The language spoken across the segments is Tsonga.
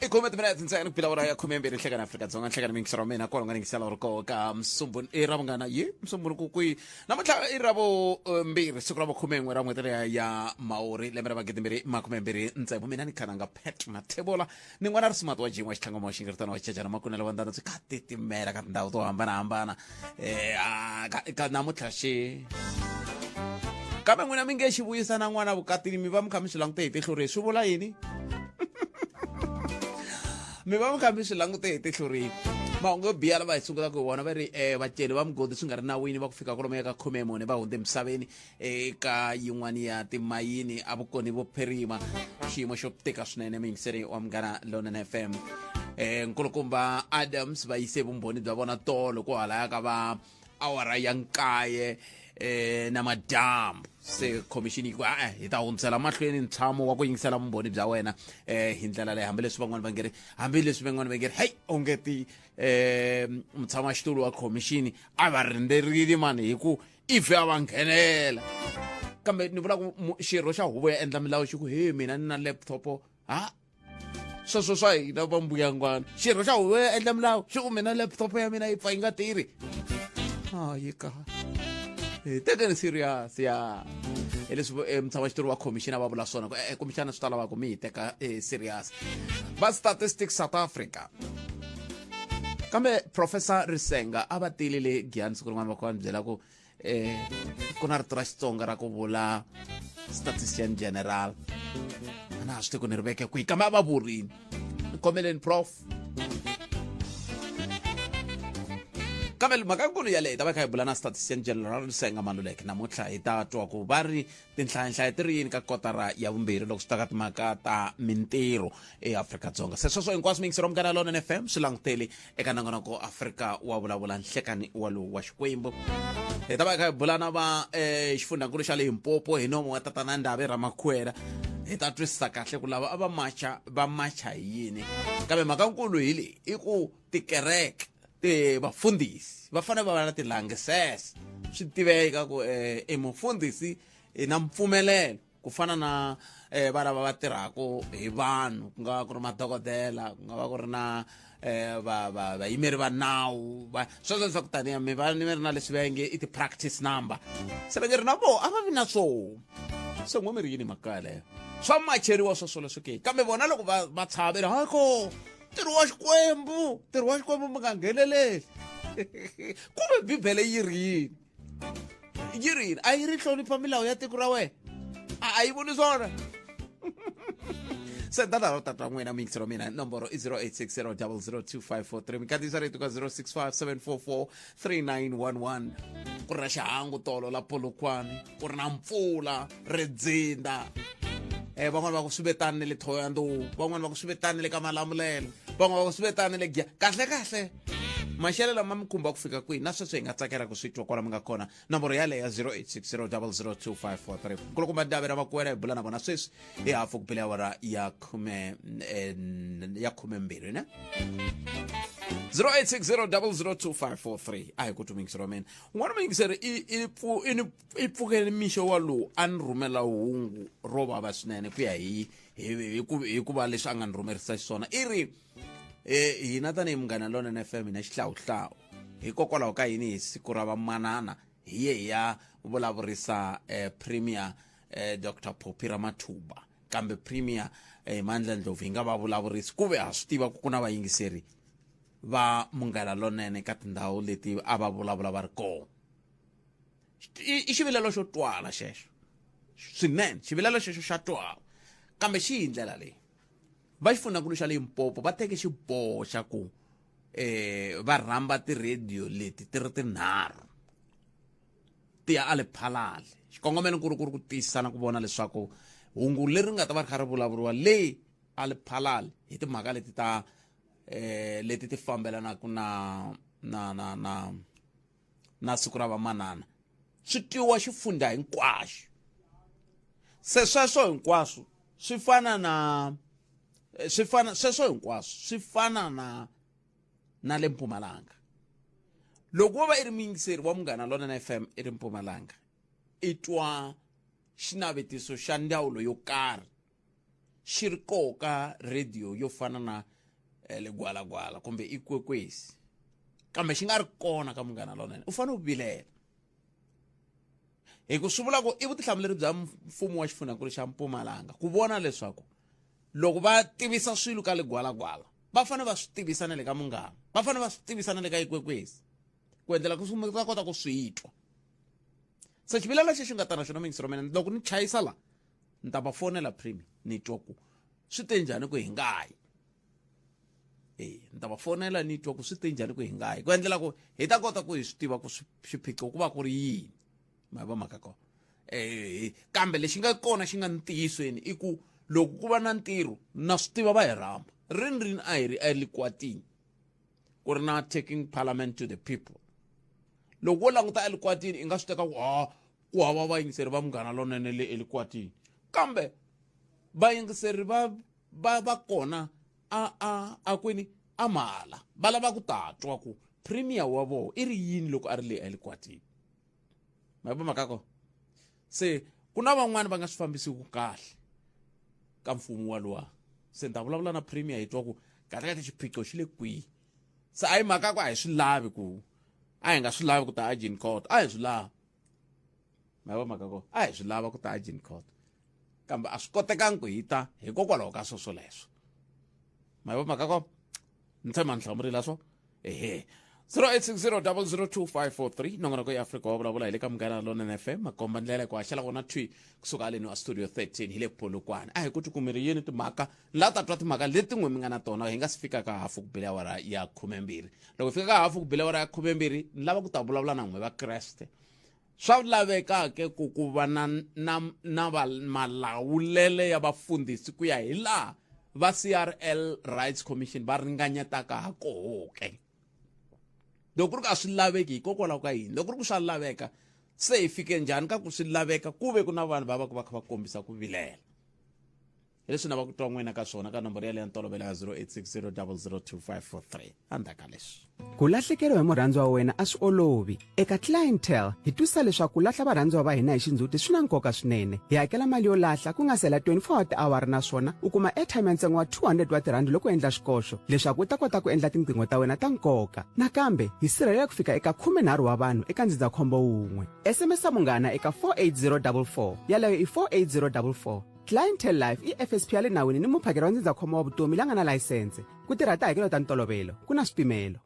Khume timinete ntsena ku pila ora ya 12 nhlekani Afrika-Dzonga, nhlekani miyingiselo wa mina kwala nga yingisela u ri koho ka musumbuni i ra vungana yi musumbuni ku kwihi namuntlha i ra vumbirhi, siku ra vukhumen'we ra n'hweti leya ya Mawuri, lembe ra 2026. Mina ni khananga Pat Mathebola, ni n'wana ri smart wa jin'wa xitlhango wa xingiritana wa xichachana makunele wa ndana byi ka titimela ka tindhawu to hambanahambana. Ka namuntlha xi kambe n'wina mi nge xi vuyisa na n'wana vukatini, mi va mi kha mi swi langute hi tihlo rihi? Swi vula yini mi va mi kha mi swi langute hi tihlo rihi? Mahungu yo biha lava hi sungulaka hi wona va ri vaceli va mugodi swi nga ri nawini va ku fika kwalomuya ka 14 va hundze emisaveni eka yin'wana ya timayini a vukoni vo phirima, xiyimo xo tika swinene. Muyingiseri wa Munghana Lonene FM, nkulukumba Adams va yise vumbhoni bya vona tolo ku halaya ka va awara ya 9 na madyambu. Se khomixini yi ku a hi ta hundzisela mahlweni ntshamo wa ku yingisela vumbhoni bya wena hi ndlela leyi, hambileswi van'wani va nge ri hambileswi van'wani va nge ri heyi, onge ti mutshama wa xitulu wa khomixini a va rindzerile mani hi ku ivi a va nghenela. Kambe ni vula ku xirho xa huvo ya endla milawu xi ku he, mina ni na laptop ha sweswo swa hina va mbuyangwana. Xirho xa huvo ya endla milawu xi ku mina laptop ya mina yi pfa yi nga tirhi, hayi ka hi tekeni serious ya hi leswi mutshama xitulu wa khomixini a va vula swona ku kumbexana swi ta lava ku mi hi teka serious va Statistics South Africa. Kambe Professor Risenga a va tile le Giyani siku rin'wana, va kha va ni byela ku ku na rito ra Xitsonga ra ku vula statistician general, a na ha swi tivi ku ni ri veke kwihi, kambe a va vurini ni komeleni prof. Kambe mhaka nkulu yaleyo hi ta va kha hi bula na statistician general Risenga Maluleke namuntlha, hi ta twa ku va ri tinhlayanhlaya ti ri yini ka kotara ya vumbirhi loko swi ta ka timhaka ta mintirho eAfrika-Dzonga. Se sweswo hinkwaswo, miyingisero Munghana Lonene FM, swi languteli eka nongonoko Afrika wa Vulavula nhlekani wa lowu wa Xikwembu. Hi ta va hi kha hi bula na va xifundzankulu xa Limpopo hi nomo wa tatana Ndhavi Ramakhwela, hi ta twisisa kahle ku lava a va macha va macha hi yini. Kambe mhakankulu hi leyi, i ku tikereke ti vafundhisi va fanele va va na tilangisese, swi tiveka ku i mufundhisi i na mpfumelelo ku fana na va lava va tirhaka hi vanhu, ku nga va ku ri madokodela, ku nga va ku ri na va va vayimeri va nawu, va sweswo swa ku taniya mi va mi ri na leswi va nge i ti-practice number, se va nge ri na vo a va vi na swoho. Se n'we mi ri yini mhaka yaleyo swa macheriwa sweswo leswo ke? Kambe vona loko va va tshavela hayi ko ntirho wa Xikwembu, ntirho wa Xikwembu mi nga ngheneleli, kumbe Bibele yi ri yini? Yi ri yini? A yi ri hlonipha milawu ya tiko ra wena, a yi voni swona. Se data ra tata n'wina, muyingiseri wa mina, nomboro i 0860 002543, minkandziyiso rito ka 065 744 3911. Ku ri na xihangu tolo la Polokwane, ku ri na mpfula ridzinda, van'wani va ku swi vetani le Thohoyandou, van'wani va ku swi vetani le ka Malamulele, van'wani va ku swi vetani le Giya. Kahle kahle maxelo lama mi khumba ku fika kwihi? Na sweswo hi nga tsakela ku swi twa kwala mi nga kona. Nomboro yaleyo ya 0860 002543. Nkulukumba Davi ra Makuwela hi bula na vona sweswi hi hafu ku bile awara ya khume ya 12 ne. 0860 002543. A hi ku tumingisi ra mina, un'wana muyingiseri i pfukele mixo wa lowu a ni rhumela hungu ro vava swinene ku ya hi ku va leswi a nga ni rhumerisa xiswona. I ri hina tanihi Munghana Lonene FM hi na xihlawuhlawu, hikokwalaho ka yini hi siku ra vamanana hi ye hi ya vulavurisa Premier Dr Phophi Ramathuba, kambe Premier Mandla Ndlovu hi nga va vulavurisi, ku ve ha swi tiva ku ku na vayingiseri va Munghana Lonene ka tindhawu leti a va vulavula va ri kona? I xivilelo xo twala xexo swinene, xivilelo xexo xa twala, kambe xi hi ndlela leyi va xifundzhankulu xa Limpopo va teke xiboho xa ku va rhamba ti-radio leti ti ri tinharhu ti ya a Lephalale, xikongomelo ku ri ku ri ku tiyisisa na ku vona leswaku hungu leri nga ta va ri kha ri vulavuriwa leyi a Lephalale hi timhaka leti ta leti ti fambelanaka na siku ra vamanana swi twiwa xifundza hinkwaxo. Se sweswo hinkwaswo swi fana na swi fana sweswo hinkwaswo swi fana na le Mpumalanga. Loko wo va i ri muyingiseri wa Munghana Lonene FM i ri Mpumalanga, i twa xinavetiso xa ndzawulo yo karhi xi ri koho ka radio yo fana na eh, legwalagwala kumbe ikwekwezi kambe xi nga ri kona ka munghana lonene u fanele u vilela hi ku swi vula ku i vutihlamuleri bya mfumo wa xifundzhankulu xa mpumalanga ku vona leswaku loko va tivisa swilo ka ligwalagwala va fanele va swi tivisa na le ka munghana va fanele va swi tivisa na le ka ikwekwezi ku endlela ku swi ta kota ku swi twa se xivilelo lexi xi nga ta na xona muyingiseri wa mina loko ni chayisa la ni ta va fonela primi ni twa ku swi te njhani ku hi nga yi e ni ta va fonela ni twa ku swi te njhani ku hi nga yi ku endlela ku hi ta kota ku hi swi tiva ku xiphiqo ku va ku ri yini ma va mhaka kona eh kambe lexi nga kona xi nga ntiyisweni i ku loko ku va na ntirho na swi tiva va hi rhamba rini rini a hi ri elikwatini ku ri na taking parliament to the people loko wo languta elikwatini i nga swi teka ku ha ku hava vayingiseri va munghana lonene le elikwatini kambe vayingiseri va va va kona a a a kwini a mala va lava ku ta twa ku premier wa vona i ri yini loko a ri le elikwatini ma va mhaka kona se ku na van'wani va nga swi fambisiku kahle ka mfumo waluwa se ni ta vulavula na premier hi twa ku kahlekahle xiphiqo xi le kwihi se a yi mhaka ku a hi swi lavi ku a hi nga swi lavi ku ta agin court a hi swi lavi ma va mhaka kona a hi swi lava ku ta agin court kambe a swi kotekangi ku hi ta hikokwalaho ka swoswo leswo ma va mhaka kona ni tshama ni hlamurile swo ehe 0860002543 nongonoko ya afrika wa vulavula hi le ka munghana lonene fm makomba ndlela ku haxela kona thwi kusuka haleni wa studio 13 hi le polokwane a hi ku tikumeri yini timhaka la ta twa timhaka leti n'we mi nga na tona hi nga si fika ka hafu ku bile awara ya khumembirhi loko fika ka hafu ku bile awara ya khumembirhi ni lava ku ta vulavula na n'we va kreste swa laveka ke ku ku va na na na va malawulele ya vafundhisi ku ya hi laha va CRL Rights Commission va ringanyetaka ha koho ke loko ku ri ku a swi laveki hikokwalaho ka yini loko ku ri ku swa laveka se hi fike njhani ka ku swi laveka ku ve ku na vanhu va va ku va kha va kombisa ku vilela hi leswi na va ku twa n'wina ka swona ka nomboro yaleyo ya ntolovelo ya 0860002543 endzhaku ka leswi Ku lahlekeriwa hi murhandziwa wa wena a swi olovi. Eka Clientele, hi twisisa leswaku ku lahla varhandziwa va hina hi xindzhuti swi na nkoka swinene. Hi hakela mali yo lahla ku nga si hela 24 wa tiawara naswona u kuma airtime ya ntsengo wa 200 wa tirhandi loko u endla xikoxo leswaku u ta kota ku endla tinqingho ta wena ta nkoka. Nakambe, hi sirhelela ku fika eka 13 wa vanhu eka ndzindzakhombo wun'we. SMS munghana eka 48044. Yaleyo i 48044. Clientele Life i FSP ya le nawini ni muphakeri wa ndzindzakhombo wa vutomi la nga na layisense. Ku tirha tihakelo ta ntolovelo, ku na swipimelo.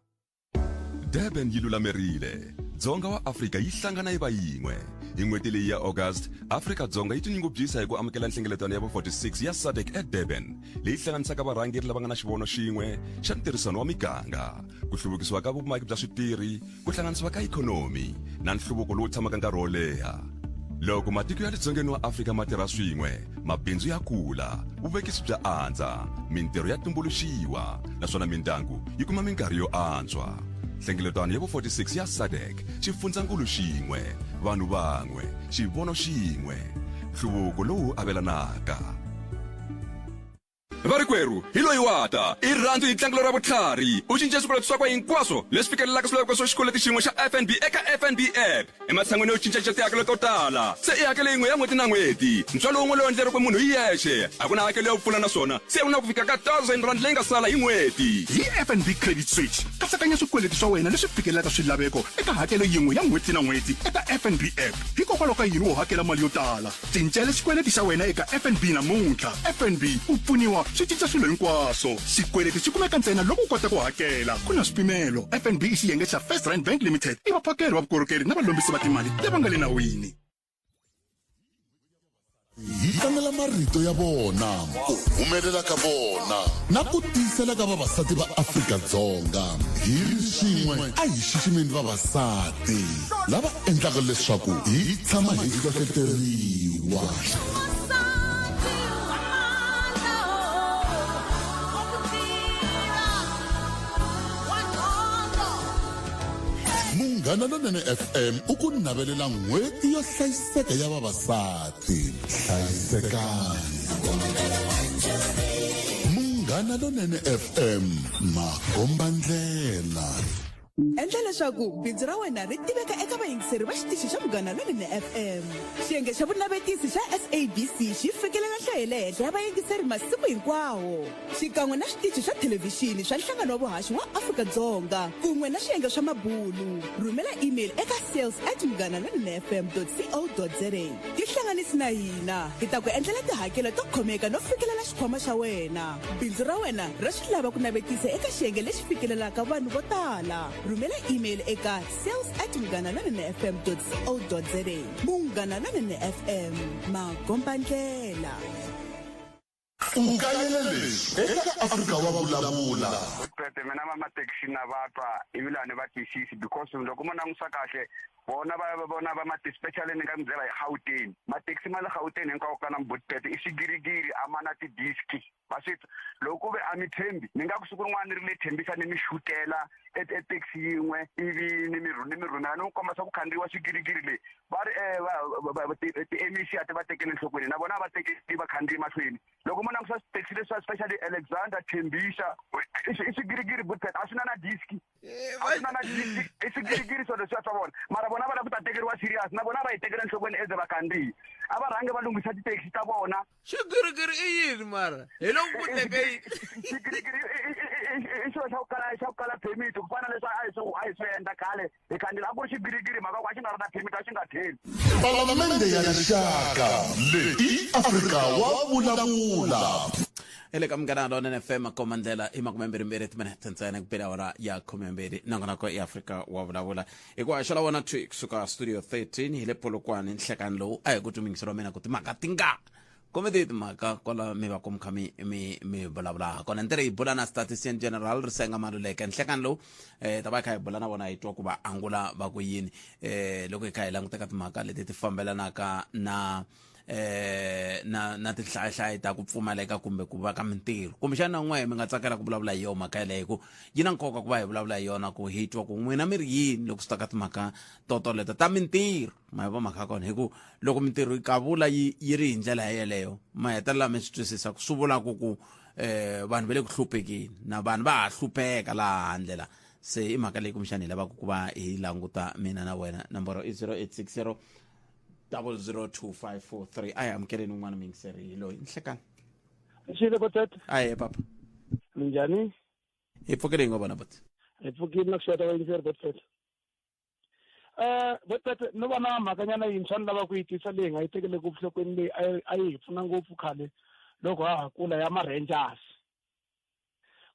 Durban yi lulamerile. Dzonga wa Afrika yi hlangana yi va yin'we. Hi n'hweti leyi ya August, Afrika-Dzonga yi tinyungubyisa hi ku amukela nhlengeletano ya vu-46 ya SADC eDurban, leyi hlanganisaka varhangeri lava nga na xivono xin'we xa ntirhisano wa miganga, ku hluvukisiwa ka vumaki bya switirhi, ku hlanganisiwa ka ikhonomi na nhluvuko lowu tshamaka nkarhi wo leha. Loko matiko ya le dzongeni wa Afrika ma tirha swin'we, mabindzu ya kula, vuvekisi bya andza, mintirho ya tumbuluxiwa naswona mindyangu yi kuma minkarhi yo antswa. Nhlengeletano ya vu-46 ya SADC, xifundzankulu xin'we, vanhu van'we, xivono xin'we, nhluvuko lowu avelanaka. Varikwerhu, hi loyi wa ta. I rhandzu hi tlangelo ra vutlhari. U cince swikweleti swakwe hinkwaswo leswi fikelelaka swilaveko swa xikweleti xin'we xa FNB eka FNB app. Ematshan'weni yo cincacinca tihakelo to tala, se i hakelo yin'we ya n'hweti na n'hweti. Ntswalo wun'we lowu endleriweke munhu hi yexe. A ku na hakelo ya ku pfula naswona se u na ku fika ka R1000 leyi nga sala hi n'hweti. Hi FNB Credit Switch, katsakanya swikweleti swa wena leswi fikelelaka swilaveko eka hakelo yin'we ya n'hweti na n'hweti eka FNB app. Hikokwalaho ka yini wo hakela mali yo tala? Cincela xikweleti xa wena eka FNB namuntlha. FNB, u pfuniwa swi cinca swilo hinkwaswo. Xikweleti xi kumeka ntsena loko u kota ku hakela. Ku na swipimelo. FNB i xiyenge xa First Rand Bank Limited, i vaphakeri va vukorhokeri na valombisi va timali lava nga le nawini. Hi tlangela marito ya vona, ku humelela ka vona na ku tiyisela ka vavasati va Afrika-Dzonga. Hi ri swin'we a hi xiximeni vavasati lava endlaka leswaku hi tshama hi hlohleteriwa. Munghana Lonene FM u ku navelela n'hweti yo hlayiseka ya vavasati. Hlayisekani. Munghana Lonene FM, makombandlela. Endla leswaku bindzu ra wena ri tiveka eka vayingiseri va xitichi xa Munghana Lonene FM. Xiyenge xa vunavetisi xa SABC xi fikelela nhlayo ya le henhla ya vayingiseri masiku hinkwawo, xikan'we na switichi swa thelevhixini swa Nhlangano wa Vuhaxi wa Afrika-Dzonga kun'we na swiyenge swa mabulu. Rhumela email eka sales at munghanalonenefm co za. Tihlanganisi na hina, hi ta ku endlela tihakelo to khomeka no fikelela xikhwama xa wena. Bindzu ra wena ra swi lava ku navetisa eka xiyenge lexi fikelelaka vanhu vo tala. Rhumela email eka sales at munghanalonenefm co za. Munghana Lonene FM, makombandlela. U kayela leswi eka Afrika wa vulavula. Qede mina va mathekisi na va twa ivi la ni va twisisi because loko mo langusa kahle vona va vona va ma especially ni nga mi byela hi Gauteng mathekisi ma le Gauteng hinkwawo ka na Mbutpete i swigirigiri a ma na ti-disc va swi twa loko ku ve a mi tshembi ni nga ku siku rin'wana ni ri le Thembisa ni mi xutela e taxi yin'we ivi ni mi ni mi rhumela ni n'wi komba swa ku khandziyiwa swigirigiri leyi va ri um ti-MEC a ti va tekeli enhlokweni na vona a va tekeli vakhandziyi mahlweni loko mo langusa swithekisi leswi especially Alexander Thembisa i swigirigiri Bootpet a swi na na diski a swi na na diski i swigirigiri swilo leswiya swa vona mara vona va lava ku ta tekeriwa serious na vona va yi tekela enhlokweni eze vakhandziyi a va rhange va lunghisa tithekisi ta vona. Xigirigiri i yini mara hi loko ku teke yi xigirigiri i xilo xa ku kala xa ku kala permit ku fana leswi a hi swi a hi swi endla khale hi khandziyela a ku ri xigirigiri mhaka ku a xi nga ri na permit a xi nga theli. Palamende ya Rixaka leyi i Afrika wa vulavula. Hi le ka Munghana Lonene FM komandlela i makumembirhimbirhi timinete ntsena ku bela awara ya khumembirhi nongonoko i Afrika wa vulavula hi ku haxa la wona thwi kusuka studio 13 hi le Polokwane nhlekani lowu a hi ku twi wa mina ku timhaka ti nga komiti timhaka kwala mi va ku mi kha mi mi mi vulavula ha kona ntirho hi bula na statistician general Risenga Maluleke nhlekani lowu eh ta va hi kha hi bula na vona hi twa ku va angula va ku yini eh loko hi kha hi languta ka timhaka leti ti fambelanaka na eh na na tinhlayahlayi ta ku pfumaleka kumbe ku va ka mintirho kumbexana n'we mi nga tsakela ku vulavula hi yona mhaka yeleyo ku yi na nkoka ku va hi vulavula hi yona ku hi twa ku n'wina mi ri yini loko swi ta ka timhaka totoleto ta mintirho ma yi va mhaka ya kona hi ku loko mintirho yi kavula yi yi ri hi ndlela yeleyo ma hetelela mi swi twisisa ku swi vula ku ku eh vanhu va le ku hluphekeni na vanhu va ha hlupheka laha handle la se i mhaka leyi kumbexana hi lavaka ku va hi languta mina na wena nomboro i 0860 002543 a hi amukeleni un'wana muyingiseri hi loyi nhlekani. Xile botete. Ahe papa. Minjhani? Hi pfukile hi ngo vona bot. Hi pfukile na ku xota vayingiseri botete. Eh botete no va na mhakanyana yintshwa ni lava ku yi tisa leyi hi nga yi tekele ku nhlokweni leyi a yi hi pfuna ngopfu khale loko ha ha kula ya ma-rangers.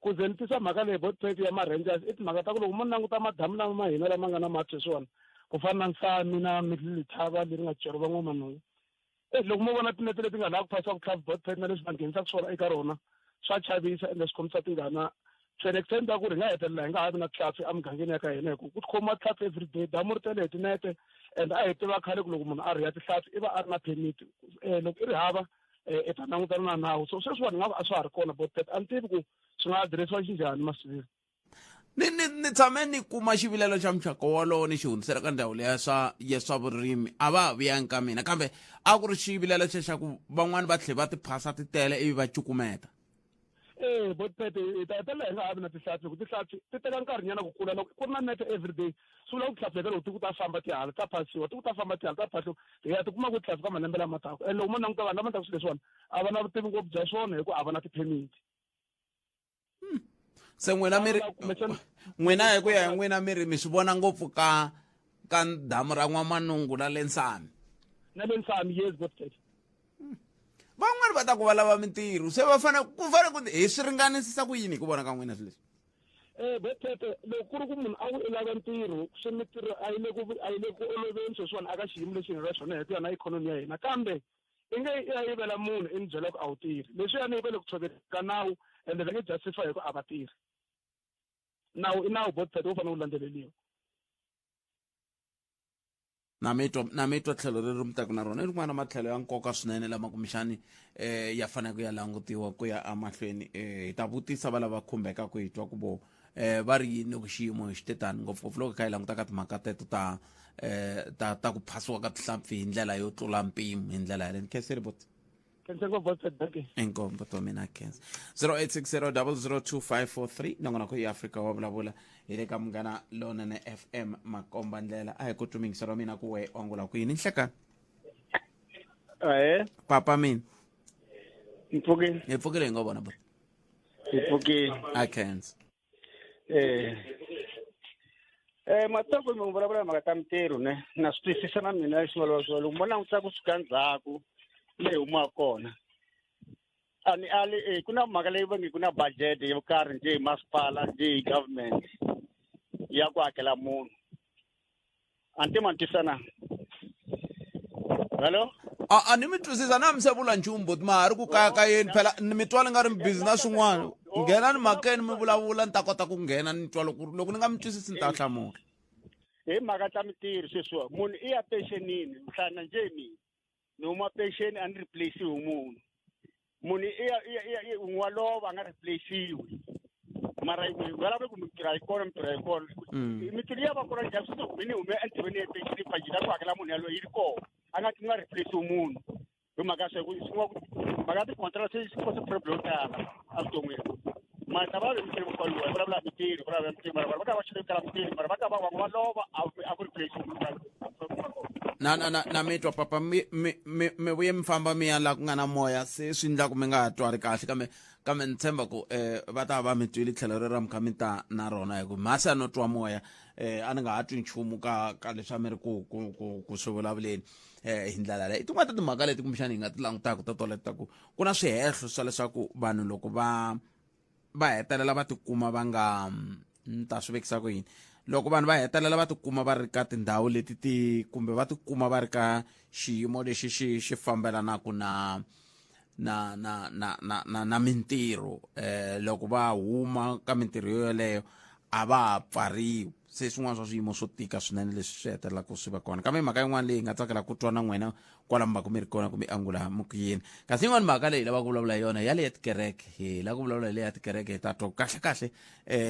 Ku ze ni tisa mhaka leyi botete ya ma-rangers i timhaka ta ku loko mo languta madamu lama ma hina lama nga na mati sweswiwani ku fana na Nsami na Middle Letaba leri nga ceriwa van'wamanhungu e loko mo vona tinete leti nga laha ku phasiwa ku tlhavi botpet na leswi va nghenisaka swona eka rona swa chavisa ende swi khomisa tingana to an extent ya ku ri hi nga hetelela hi nga ha vi na tihlampfi emugangeni ya ka hina hi ku ku khomiwa tihlampfi everyday damu ri tele hi tinete and a hi tiva khale ku loko munhu a rhiya tihlampfi i va a ri na permit loko i ri hava i ta langutana na nawu so sweswiwani nga ku a swa ha ri kona botpet a ni tivi ku swi nga adiresiwa xinjhani masiviri. Ni ni ni tshame ni kuma xivilelo xa muxaka wolowo ni xi hundzisela ka ndzawulo ya swa ya swa vurimi a va ha vuyangi ka mina kambe a ku ri xivilelo xe xa ku van'wani va tlhe va ti phasa ti tele ivi va cukumeta. Ee botpet hi ta hetelela hi nga ha vi na tihlampfi hi ku tihlampfi ti teka nkarhinyana ku kula loko ku ri na nete everyday swi vula ku tihlampfi leta loko ti ku ta famba ti hala ta phasiwa ti ku ta famba ti hala ta phasiwa hi ya ti kuma ku tihlampfi ka malembe lama taka and loko mo languta vanhu lava endlaka swilo leswiwani a va na vutivi ngopfu bya swona hi ku a va na ti-permit. Se n'wina mi ri n'wina hi ku ya hi n'wina mi ri mi swi vona ngopfu ka ka damu ra N'wamanungu na le Nsami. Na le Nsami yes botpet. Van'wani va ta ku va lava mintirho se va fanele ku fanele ku hi swi ringanisisa ku yini hi ku vona ka n'wina swilo leswi? Eh botpet loko ku ri ku munhu a ku i lava ntirho swi mintirho a yi le ku a yi le ku oloveni sweswiwani aka xiyimo lexi hi nga xona hi ku ya na ikhonomi ya hina kambe i nge i ya yivela munhu i ni byela ku a wu tirhi leswiyani yi va le ku tshoveni ka nawu ende va nge justify hi ku a va tirhi nawu i nawu botpet wu fanele wu landzeleriwa. Na mi twa na mi twa tlhelo leri mi taka na rona i rin'wana matlhelo ya nkoka swinene lama kumbexani eh ya fanele ku ya langutiwa ku ya emahlweni eh hi ta vutisa va lava khumbekaka hi twa ku vo eh va ri yini loko xiyimo xi te tani ngopfungopfu loko hi kha hi languta ka timhaka teto ta eh ta ta ku phasiwa ka tihlampfi hi ndlela yo tlula mpimo hi ndlela yaleyo ni khensile boti. Khensa ngopfu botpet dankie. Inkomu boti wa mina khensa 0860 002543 nongonoko i Afrika wa vulavula. Hi le ka Munghana Lonene FM, makomba ndlela. A hi ku twi mingiselo wa mina ku we u angula ku yini nhlekani. Ahe. Papa mina. Hi pfukile. Hi pfukile hi ngo vona buti. Hi pfukile. I can't. Matoko mi vulavula mhaka ta mintirho ne na swi twisisa na mina leswi vulavula swona loko mo langutisa kusuka ndzhaku leyi humaka kona a ni ali ku na mhaka leyi va nge ku na budget yo karhi njhe hi masipala njhe hi government ya ku hakela munhu a ni ti ma ni twisisa na hello A ni mi twisisa na mi se vula nchumu buti ma ha ri ku kayakayeni phela ni mi twa ni nga ri mi busy na swin'wana nghenani mhakeni mi vulavula ni ta kota ku nghena ni twa loko loko ni nga mi twisisi ni ta hlamula hi mhaka ta mintirho sweswiwa munhu i ya pensionini mhlana njhe mina ni huma pension a ni replace-iwi munhu munhu i ya i ya i ya i wa lova a nga replace-iwi mara hi vulavula ku mintirho a yi kona mintirho a yi kona mintirho ya va kona njhani swi ni ni hume entirhweni ya pension budget ya ku hakela munhu yaloye yi ri kona a nga nga replace munhu hi mhaka ya sweswo swi nga mhaka ya ti-contract swi swi cause problem yo tala evuton'wini mara va mintirho hi vulavula mintirho vulavula mintirho mara vanhu va ta va xile kala mintirho mara va ta va va lova a ku replace munhu na na na na mi twa papa mi mi mi mi vuye mi famba mi ya la ku nga na moya se swi endla ku mi nga ha twali kahle kambe kambe ni tshemba ku va ta va mi twile tlhelo rero mi kha mi ta na rona hi ku mhasi a no twa moya a ni nga ha twi nchumu ka ka leswi a mi ri ku ku ku ku swi vulavuleni hi ndlela yaleyo i tin'wana ta timhaka leti kumbexana hi nga ti langutaka to toleto ta ku ku na swihehlo swa leswaku vanhu loko va va hetelela va tikuma va nga ni ta swi vekisa ku yini loko vanhu va hetelela va tikuma va ri ka tindhawu leti ti kumbe va tikuma va ri ka xiyimo lexi xi xi fambelanaka na na na na na na na mintirho loko va huma ka mintirho yoyoleyo a va ha pfariwi se swin'wana swa swiyimo swo tika swinene leswi swi hetelelaka swi va kona kambe mhaka yin'wana leyi hi nga tsakela ku twa na n'wina kwalamu va ku mi ri kona kumbe angula mi ku yini kasi yin'wana mhaka leyi hi lavaka ku vulavula hi yona yale ya tikereke hi lava ku vulavula hi le ya tikereke hi ta twa kahle kahle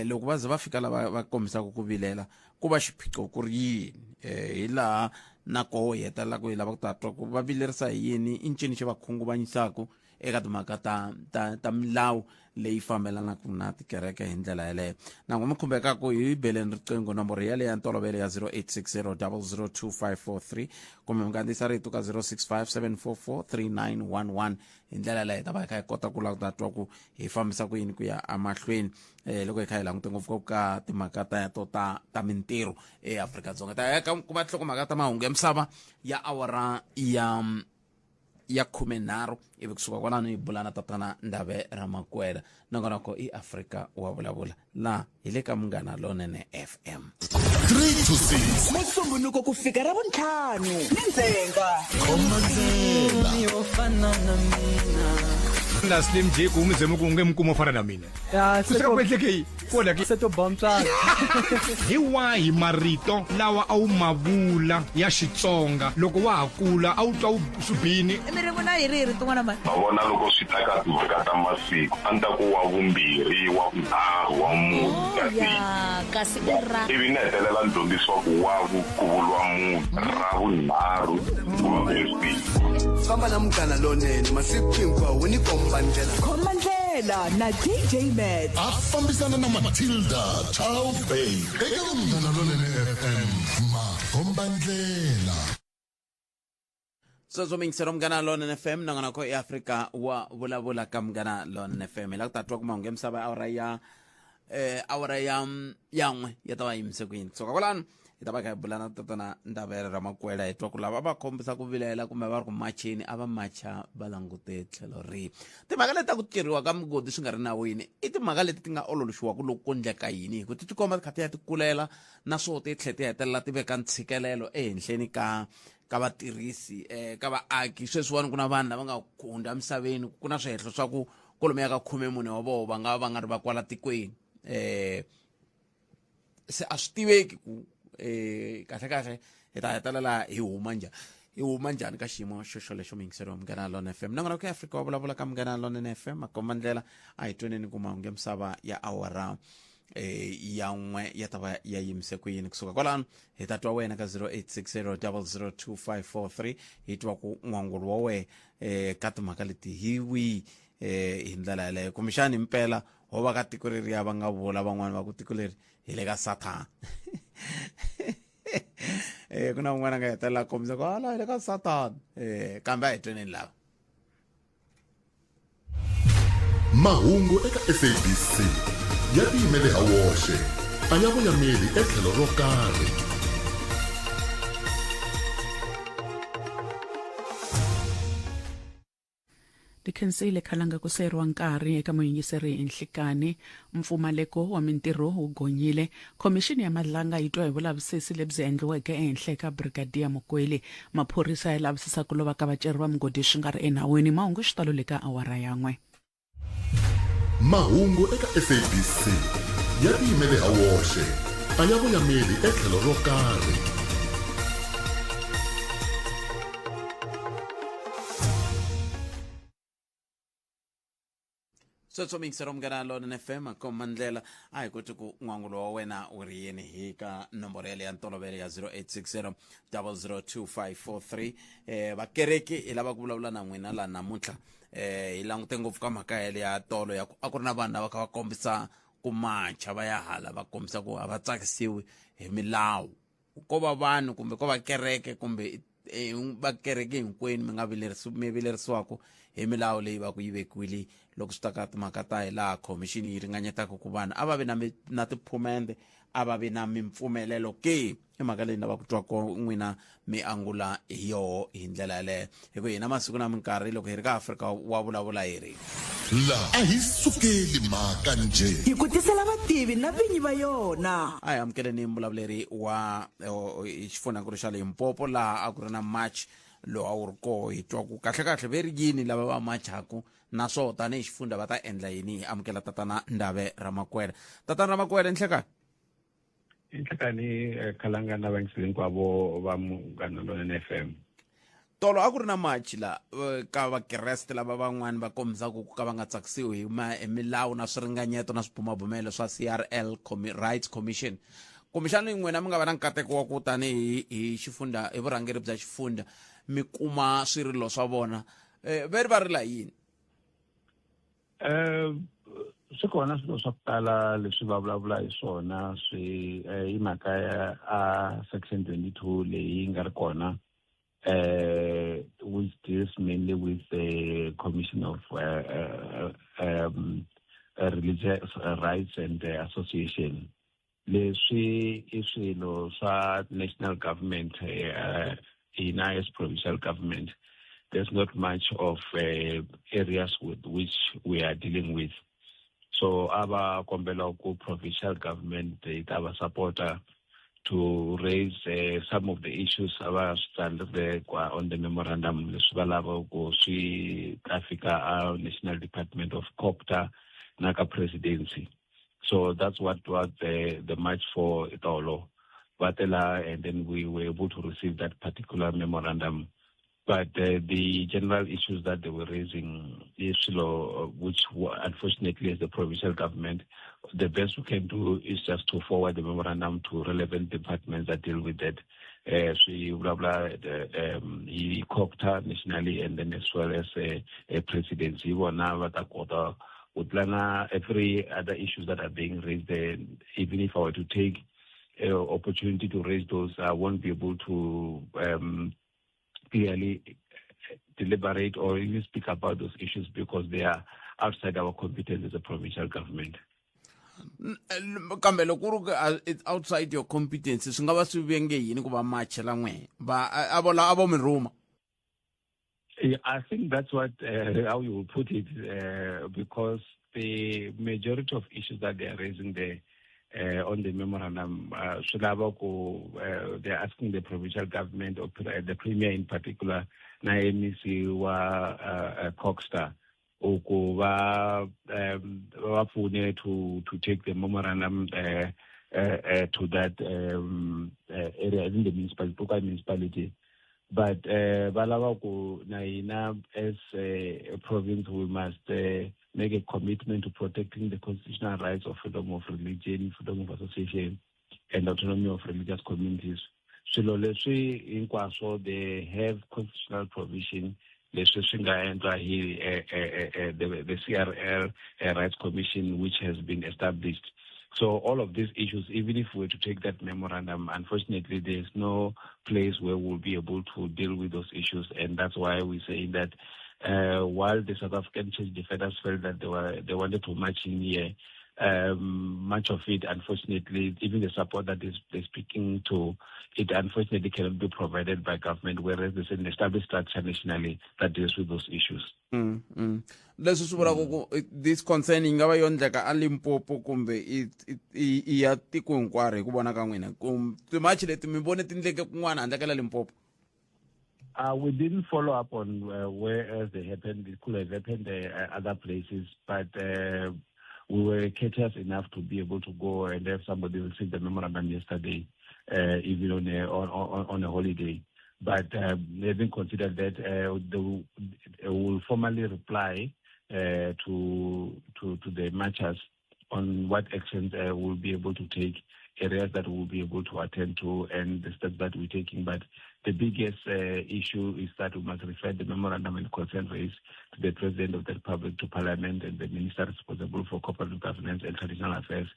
loko va ze va fika lava va kombisaka ku vilela ku va xiphiqo ku ri yini hi laha na koho hi hetelelaka hi lava ku ta twa ku va vilerisa hi yini i ncini xi va khunguvanyisaka eka timhaka ta ta ta milawu leyi fambelanaka na tikereke hi ndlela yeleyo na n'we mi khumbekaka hi beleni riqingho nomboro yaleyo ya ntolovelo ya 0860 002543 kumbe mi kandziyisa rito ka 065 744 3911 hi ndlela yaleyo hi ta va hi kha hi kota ku lava ku ta twa ku hi fambisa ku yini ku ya emahlweni loko hi kha hi langute ngopfu ka timhaka teto ta ta mintirho eAfrika-Dzonga ta ya ka kuma tinhlokomhaka ta mahungu ya misava ya awara ya ya 13 ivi kusuka kwalano hi bula na tatana Ndave Ramakwela nongonoko i Afrika wa vulavula la hi le ka Munghana Lonene FM 3 to 6 Musumbhunuko ku fika Ravuntlhanu ni ndzhenga. Khoma ndlela. Yo fana na mina. Na Slim J ku mi ze mi ku nge mi kuma fana na mina. Ya, Ku seka ku endleke yi kona ke se to ba mutswari. Hi wahi marito lawa a wu ma vula ya Xitsonga loko wa ha kula a wu twa wu swi bini? Mi ri vona hi rihi rito n'wana mhani? Ma vona loko swi ta ka timhaka ta masiku a ni ta ku wa vumbirhi wa vunharhu wa mune Oh, kasi ya kasi i ra ivi ni hetelela ni dyondzisiwa ku wa vu ku vuriwa mune ra vunharhu ku va ku ri siku Famba na Munghana Lonene masiku hinkwawo ni komba ndlela. Khoma ndlela na DJ Matt. A fambisana na Matilda Chow Bay eka Munghana Lonene FM makomba ndlela. Sweswo mingisero Munghana Lonene FM nongonoko i Afrika wa vulavula ka Munghana Lonene FM hi lava ku ta twa ku mahungu ya misava awara ya awara ya ya n'we ya ta va yimise ku yini kusuka kwalano hi ta va kha hi bula na tatana Ndavele Ramakwela hi twa ku lava va kombisa ku vilela kumbe va ri ku macheni a va macha va langute tlhelo rihi timhaka leti ta ku ceriwa ka migodi swi nga ri nawini i timhaka leti ti nga ololoxiwaka loko ku endleka yini hi ku ti tikomba ti kha ti ya ti kulela naswona ti tlhela ti hetelela ti veka ntshikelelo ehenhleni ka ka vatirhisi ka vaaki sweswiwani ku na vanhu lava nga hundza emisaveni ku na swihehlo swa ku kwalomuya ka 14 wa vona va nga va nga ri va kwala tikweni se a swi tiveki ku kahle kahle hi ta hetelela hi huma njhani hi huma njhani ka xiyimo xo xolexo muyingiseri wa Munghana Lonene FM nongonoko ya Afrika wa vulavula ka Munghana Lonene FM makomba ndlela a hi tweneni ku mahungu ya misava ya awara ya n'we ya ta va ya yimise ku yini kusuka kwalano hi ta twa wena ka 0860 002543 hi twa ku n'wangulo wa wehe ka timhaka leti hi wihi hi ndlela yaleyo kumbexani himpela ho va ka tiko leriya va nga vula van'wani va ku tiko leri Hi le ka Satan. Ku na un'wana a nga hetelela a kombisa ku hala hi le ka Satan. Kambe a hi tweneni lava. Mahungu eka SABC ya tiyimele ha woxe, a ya voyameli etlhelo ro karhi. Tikhensile khalanga ku seyeriwa nkarhi eka muyingiseri hi nhlikani. Mpfumaleko wa mintirho wu gonyile. Khomixini ya Madlanga yi twa hi vulavisisi lebyi endliweke ehenhla eka Brigadier Mokwele. Maphorisa ya lavisisa ku lova ka vaceri va migodi swi nga ri enawini. Mahungu xitalo le ka awara ya n'we. Mahungu eka SABC ya tiyimele ha woxe, a ya voyameli etlhelo ro karhi. Sweswo miyingisero Munghana Lonene FM komba ndlela a hi koti ku n'wangulo wa wena wu ri yini hi ka nomboro yaleyo ya ntolovelo ya 0860 002543. Vakereki hi lava ku vulavula na n'wina la namuntlha. Hi langute ngopfu ka mhaka yale ya tolo ya ku a ku ri na vanhu lava kha va kombisa ku macha va ya hala va kombisa ku a va tsakisiwi hi milawu. Ko va vanhu kumbe ko va kereke kumbe va kereke hinkwenu mi nga mi vilerisiwaka hi milawu leyi va ku yi vekiwile loko swi ta ka timhaka ta hi laha khomixini yi ringanyetaka ku vanhu a va vi na tiphumende, a va vi na mimpfumelelo ke. I mhaka leyi ni lavaka ku twa ko n'wina mi angula hi yoho hi ndlela yaleyo, hi ku hina masiku na minkarhi loko hi ri ka Afrika wa vulavula hi ri la a hi sukeli mhaka njhe. Hi ku tisela vativi na vinyi va yona. A hi amukeleni mbulavuleri wa xifundzhankulu xa Limpopo laha a ku ri na march lowu a wu ri koho. Hi twa ku kahlekahle ve ri yini lava va machaku, naswona tanihi xifundza va ta endla yini. Hi amukela Tatana Ndave Ramakwele. Tatana Ramakwele, nhlekani. Nhlekani Khalanga na vayingiseri hinkwavo va Munghana Lonene FM. Tolo a ku ri na march la ka Vakreste lava van'wani va kombisaka ku ka va nga tsakisiwi hi milawu na swiringanyeto na swibumabumelo swa CRL Rights Commission. Kumbexana n'wina mi nga va na nkateko wa ku tanihi hi xifundza, hi vurhangeri bya xifundza, mi kuma swirilo swa vona. Ve ri va rila yini? Swi kona swilo swa ku tala leswi va vulavula hi swona, swi hi mhaka ya a section 22 leyi nga ri kona, which deals mainly with the Commission of Religious Rights and Association. Leswi i swilo swa national government, hina as provincial government, there's not much of areas with which we are dealing with. So ava kombela ku provincial government yi ta va supporta to raise some of the issues ava swi tsarile kwa on the memorandum, leswi va lava ku swi ta fika a National Department of COGTA na ka presidency. So that's what was the march for itolo. Vatela, and then we were able to receive that particular memorandum. But the general issues that they were raising, which unfortunately as the provincial government, the best we can do is just to forward the memorandum to relevant departments that deal with that. So blah, blah, the COGTA nationally, and then as well as a presidency. Every other issues that are being raised there, even if I were to take opportunity to raise those, I won't be able to clearly deliberate or even speak about those issues because they are outside our competence as a provincial government. Kambe loko ku ri ku it's outside your competence, swi nga va swi venge yini ku va machela n'we? Va, a vo la, a vo mi rhuma? Yeah, I think that's what how you will put it, because the majority of issues that they are raising there on the memorandum, swi lava ku they are asking the provincial government or the premier in particular, na MEC wa CoGHSTA, ku va pfune to take the memorandum to that area in the municipality, local municipality. But va lava ku na hina as a province, we must make a commitment to protecting the constitutional rights of freedom of religion, freedom of association, and autonomy of religious communities. Swilo leswi hinkwaswo, they have constitutional provision leswi swi nga endla hi the CRL Rights Commission, which has been established. So all of these issues, even if we were to take that memorandum, unfortunately, there's no place where we'll be able to deal with those issues. And that's why we're saying that while the South African Church Defenders felt that they wanted to march in here, much of it, unfortunately, even the support that is they're speaking to, it unfortunately cannot be provided by government, whereas there's an established structure nationally that deals with those issues. Leswi swi vulaka ku this concern yi nga va yo endleka a Limpopo kumbe i ya tiko hinkwaro hi ku vona ka n'wina, timachi leti mi vone ti ndleke kun'wana handle ka la Limpopo? We didn't follow up on where else they happened. It could have happened other places, but we were courteous enough to be able to go and have somebody receive the memorandum yesterday, even on a holiday. But having considered that, they will formally reply to the marchers on what actions we'll be able to take, areas that we'll be able to attend to, and the steps that we're taking. But the biggest issue is that we must refer the memorandum and concern raised to the President of the Republic, to Parliament, and the Minister responsible for corporate governance and traditional affairs,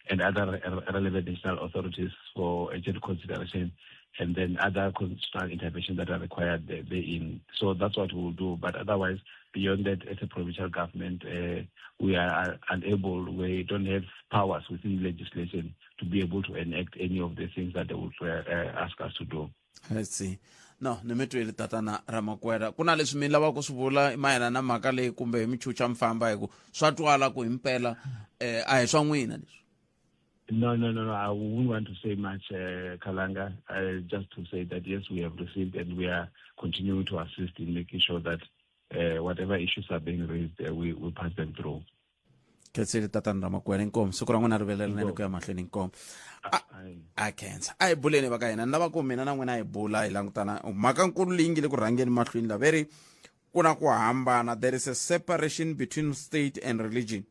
and other relevant national authorities for urgent consideration, and then other constitutional interventions that are required therein. So that's what we will do. But otherwise, beyond that, as a provincial government, we are unable, we don't have powers within legislation to be able to enact any of the things that they would ask us to do. Let's see. No, ni mi twile tatana Ramakwera. Ku na leswi mi lavaka ku swi vula mayelana na mhaka leyi kumbe hi mi chucha mi famba hi ku swa twala ku himpela a hi swa n'wina leswi? No. I wouldn't want to say much, Kalanga. Just to say that, yes, we have received and we are continuing to assist in making sure that whatever issues are being raised, we pass them through. Khensile tatana Ramakwera, inkomu. Siku ra n'wina ri vele rinene ku ya mahlweni, inkomu. A khensa. A hi buleni va ka hina. Ni lava ku mina na n'wina hi bula hi langutana mhaka nkulu leyi nge le ku rhangeni mahlweni la veri ku na ku hambana. There is a separation between state and religion.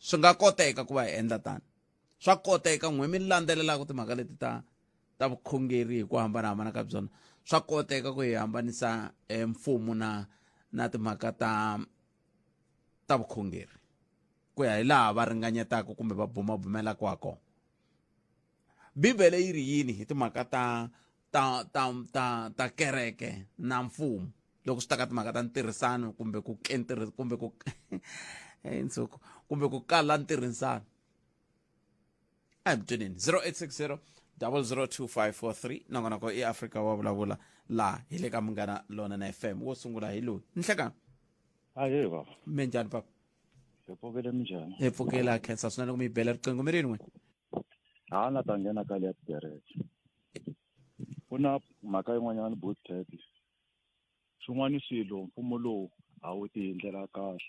Swi nga koteka ku va hi endla tano. Swa koteka n'we mi landzelelaka timhaka leti ta vukhongeri hi ku hambanahambana ka byona. Swa koteka ku hi hambanisa mfumo na timhaka ta vukhongeri ku ya hi laha va ringanyetaka kumbe va bumabumelaka ha kona. Bibele yi ri yini hi timhaka ta kereke na mfumo loko swi ta ka timhaka ta ntirhisano kumbe ku kumbe ku nsuku kumbe ku kala ntirhisano? A hi mutweneni 0860 002543 nongonoko i Afrika wa vulavula laha hi le ka Munghana Lonene FM. Wo sungula hi loyi. Nhlekani. Ahee baba. Mi njhani papa? Hi pfukile, minjhani? Hi pfukile, khensa swinene ku mi bela riqingho. Mi ri yini n'wina? Ha na ta nghena ka leya tikereke. Ku na mhaka yin'wanyana bootstrap. Swin'wana swilo mfumo lowu a wu ti hi ndlela kahle.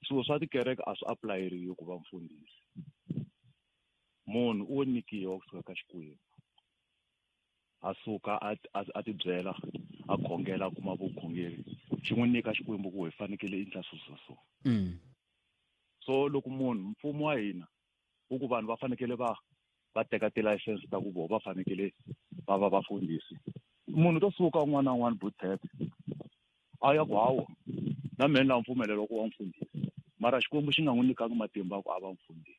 Swilo swa tikereke a swi aplayeriwi ku va mfundhisi. Munhu u nyikiwa kusuka ka Xikwembu. A suka a tibyela, a khongela, a kuma vukhongeri. Xi n'wi nyika Xikwembu ku hi fanekele endla swilo swa so. So loko munhu mfumo wa hina wu ku vanhu va fanekele va teka ti-license ta ku vona va fanekele va va vafundhisi. Munhu to suka un'wana na un'wana bootstrap a ya ku hawa na mina na mpfumelelo wa ku va mfundhisi, mara Xikwembu xi nga n'wi nyikanga matimba ku a va mfundhisi.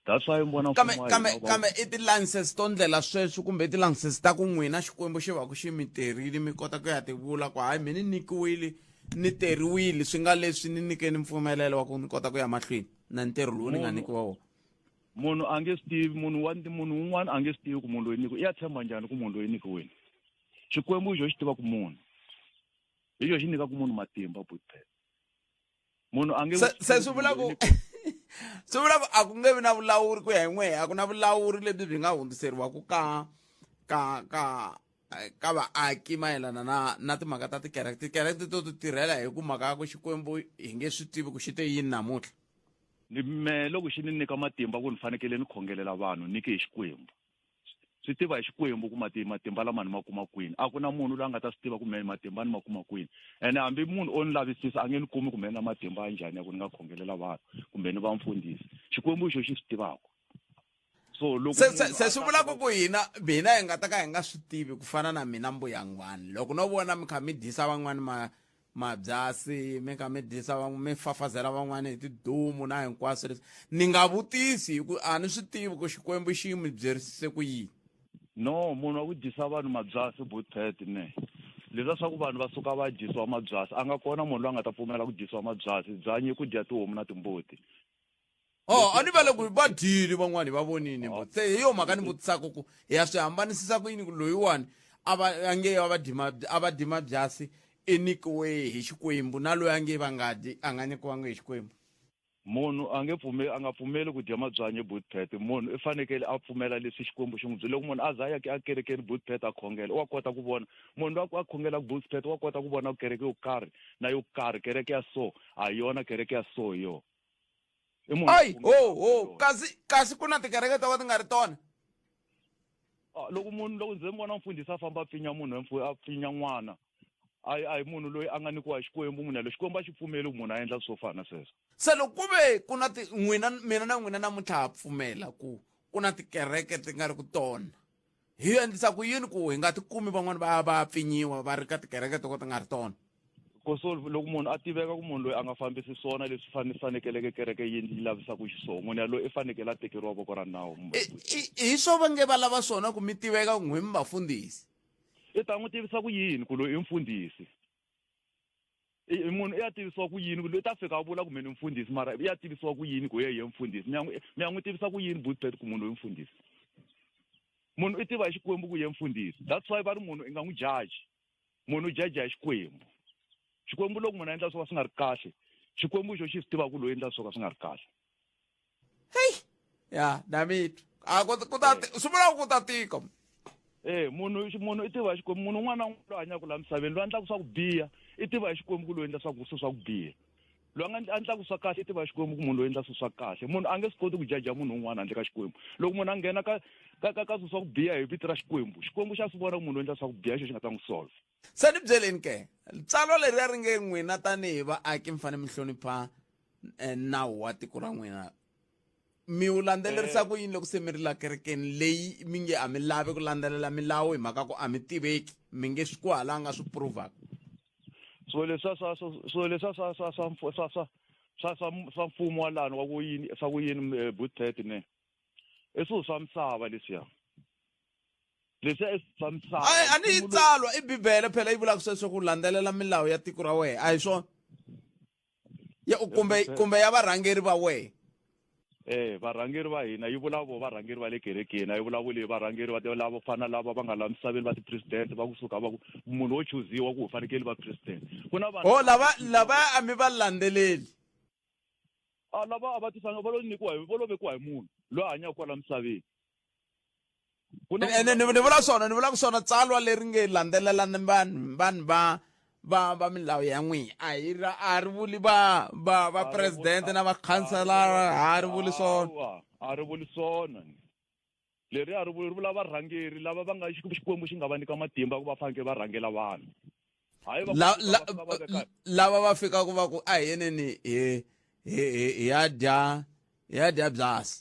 That's why mbona kambe i ti-license to ndlela sweswo kumbe i ti-license ta ku n'wina Xikwembu xi va ku xi mi terile mi kota ku ya ti vula ku hayi mina ni nyikiwile ni teriwile swi nga leswi ni nyikeni mpfumelelo wa ku ni kota ku ya mahlweni na ntirho lowu ni nga nyikiwa wona. Munhu a nge swi tivi, munhu un'wana a nge swi tivi ku munhu loyi nyikiwe, i ya tshemba njhani ku munhu loyi nyikiwile? Xikwembu xo xi tiva ku munhu hi xo xi nyikaka munhu matimba bootstrap. Munhu a nge se swi vula ku swi vula ku a ku nge vi na vulawuri ku ya hi n'we, a ku na vulawuri lebyi byi nga hundziseriwaka ka vaaki mayelana na timhaka ta tikereke. Tikereke to ti tirhela hi ku mhaka ya ku Xikwembu hi nge swi tivi ku xi te yini namuntlha. Ni me loko xi ni nyika matimba ku ni fanekele ni khongelela vanhu ni ke hi Xikwembu. Swi tiva hi Xikwembu ku matimba lama ni ma kuma kwini. A ku na munhu loyi a nga ta swi tiva ku me matimba ni ma kuma kwini. Ene hambi munhu o ni lavisisa a nge ni kumi ku me na matimba ya njhani ya ku ni nga khongelela vanhu kumbe ni va mfundhisi. Xikwembu xo xi swi tivaka. So loko se swi vula ku hina mina hi nga ta ka hi nga swi tivi ku fana na mina mbuyangwani. Loko no vona mi kha mi dyisa van'wani Mabyasi mi kha mi dyisa van'we mi fafazela van'wana hi tidumu na hinkwaswo leswi ni nga vutisi hi ku a ni swi tivi ku Xikwembu xi mi byerisise ku yini. No munhu wa ku dyisa vanhu mabyasi Bootpet ne leswiya swa ku vanhu va suka va dyisiwa mabyasi a nga kona munhu loyi a nga ta pfumela ku dyisiwa mabyasi byanyi i ku dya tihomu na timbuti. Oh a ni vale ku va dyile van'wani va vonini bo se hi yo mhaka ni vutisaka ku hi ya swi hambanisisa ku yini ku loyiwani a va a nge a va dyi a va dyi mabyasi i nyikiwe hi Xikwembu na loyi a nge va nga dyi a nga nyikiwanga hi Xikwembu. Munhu a nge pfumeli a nga pfumeli ku dya mabyanyi Bootpet munhu i fanekele a pfumela leswi Xikwembu xi n'wi byela loko munhu a za a ya a kerekeni Bootpet a khongela wa kota ku vona munhu loyi a khongelaka Bootpet wa kota ku vona ku kereke yo karhi na yo karhi kereke ya so a hi yona kereke ya so hi yona i munhu Ai ho ho kasi kasi ku na tikereke to ka ti nga ri tona. Ah, loko munhu loko ndzi vona mfundhisi a famba a pfinya munhu a pfinya n'wana a a hi munhu loyi a nga nyikiwa hi Xikwembu munhu yaloye Xikwembu a xi pfumeli ku munhu a endla swo fana na sweswo. Se loko ku ve ku na ti n'wina mina na n'wina namuntlha ha pfumela ku ku na tikereke ti nga ri ku tona hi endlisa ku yini ku hi nga ti kumi van'wani va ya va ya pfinyiwa va ri ka tikereke to ka ti nga ri tona? Ku so loko munhu a tiveka ku munhu loyi a nga fambisi swona leswi fane fanekeleke kereke yi yi lavisaka xiswona munhu yaloye i fanekele a tekeriwa voko ra nawu. I hi swo va nge va lava swona ku mi tiveka ku n'wi mi vafundhisi. I ta n'wi tivisa ku yini ku loyi i mfundhisi? I munhu i ya tivisiwa ku yini ku loyi ta fika a vula ku mina mfundhisi mara i ya tivisiwa ku yini ku ye ye mfundhisi mi ya n'wi mi ya n'wi tivisa ku yini Bootpet ku munhu loyi mfundhisi munhu i tiva hi Xikwembu ku ye mfundhisi that's why va ri munhu i nga n'wi judge munhu u judge hi Xikwembu Xikwembu loko munhu a endla swo ka swi nga ri kahle Xikwembu xo xi swi tiva ku loyi endla swo ka swi nga ri kahle. Hey ya na mi twa a ku ku ta swi vula ku ta tika. Eh munhu munhu i tiva hi Xikwembu munhu un'wana na un'wana loyi hanyaka laha misaveni loyi endlaka swa ku biha i tiva hi Xikwembu ku loyi endla swa ku swi swa ku biha loyi a nga endlaka swa kahle i tiva hi Xikwembu ku munhu loyi endla swilo swa kahle munhu a nge swi koti ku jaja munhu un'wana handle ka Xikwembu loko munhu a nghena ka ka ka ka swilo swa ku biha hi vito ra Xikwembu Xikwembu xa swi vona ku munhu loyi endla swa ku biha xo xi nga ta n'wi solve. Se ni byeleni ke tsalwa leriya ri nge n'wina tanihi vaaki mi fanele mi hlonipha eh, nawu wa tiko ra n'wina mi wu landzelerisa eh. ku yini loko se mi ri la kerekeni leyi mi nge a mi lavi ku landzelela milawu hi mhaka ku a mi tiveki mi nge swi ku hala nga swi provaka swilo leswiya swa swilo leswiya swa swa swa swa swa swa swa swa mfumo wa lani wa ku yini swa ku yini eh, butete ne i swilo swa misava leswiya leswiya i swa misava a ni yi tsalwa i bibele phela yi vulaka sweswo ku landzelela milawu ya tiko ra wena a hi swona ya kumbe kumbe ya varhangeri va wehe. Eh varhangeri va hina yi vula vo varhangeri va le kerekeni a yi vulavuli hi varhangeri va lavo fana lava va nga la misaveni va ti-president va kusuka va ku munhu wo chuziwa ku u fanekele va president ku na vanhu oh lava lava a mi va landzeleli a lava a va tisanga va lo nyikiwa hi va lo vekiwa hi munhu loyi a hanyaka kwala misaveni Ene ni vula swona ni vulaka swona tsalwa leri nge landzelelani vanhu vanhu va va va milawu ya n'wina a hi ra a ri vuli va va va president na va khanselara a ri vuli swona a ri vuli swona leri a ri vuli ri vula varhangeri lava va nga Xikwembu xi nga va nyika matimba ku va fanekele va rhangela vanhu hayi lava va fikaka va ku a hi yeneni hi hi hi ya dya hi ya dya byasi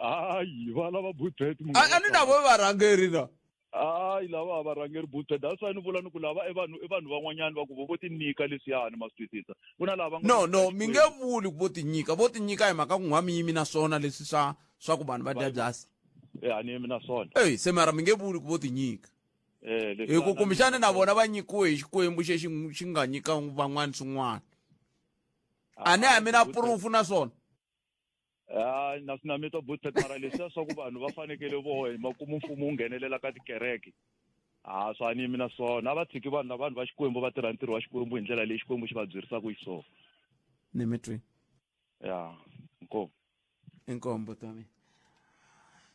hayi va lava budget a ni na vo varhangeri na hayi lava a varhangeri budget that's why ni vula ni ku lava i vanhu i vanhu van'wanyana va ku vo vo tinyika leswiyani ma swi twisisa ku na lava no no mi nge vuli ku vo tinyika vo tinyika hi mhaka ku n'wa mi yimi na swona leswi swa swa ku vanhu va dya byasi e a ni yimi na swona eyi se mara mi nge vuli ku vo tinyika eh hi ku kumbexana na vona va nyikiwe hi Xikwembu xe xi xi nga nyika van'wana swin'wana a ni a mi na proof na swona Hayi na na mi twa Bootpet mara leswiya swa ku vanhu va fanekele voho hi makumu mfumo wu nghenelela ka tikereke ha swa ni yimi na swona a va tshiki vanhu lava vanhu va Xikwembu va tirha ntirho wa Xikwembu hi ndlela leyi Xikwembu xi va byerisaka xiswona ni mi twini ya inkomu inkomu buti wa mina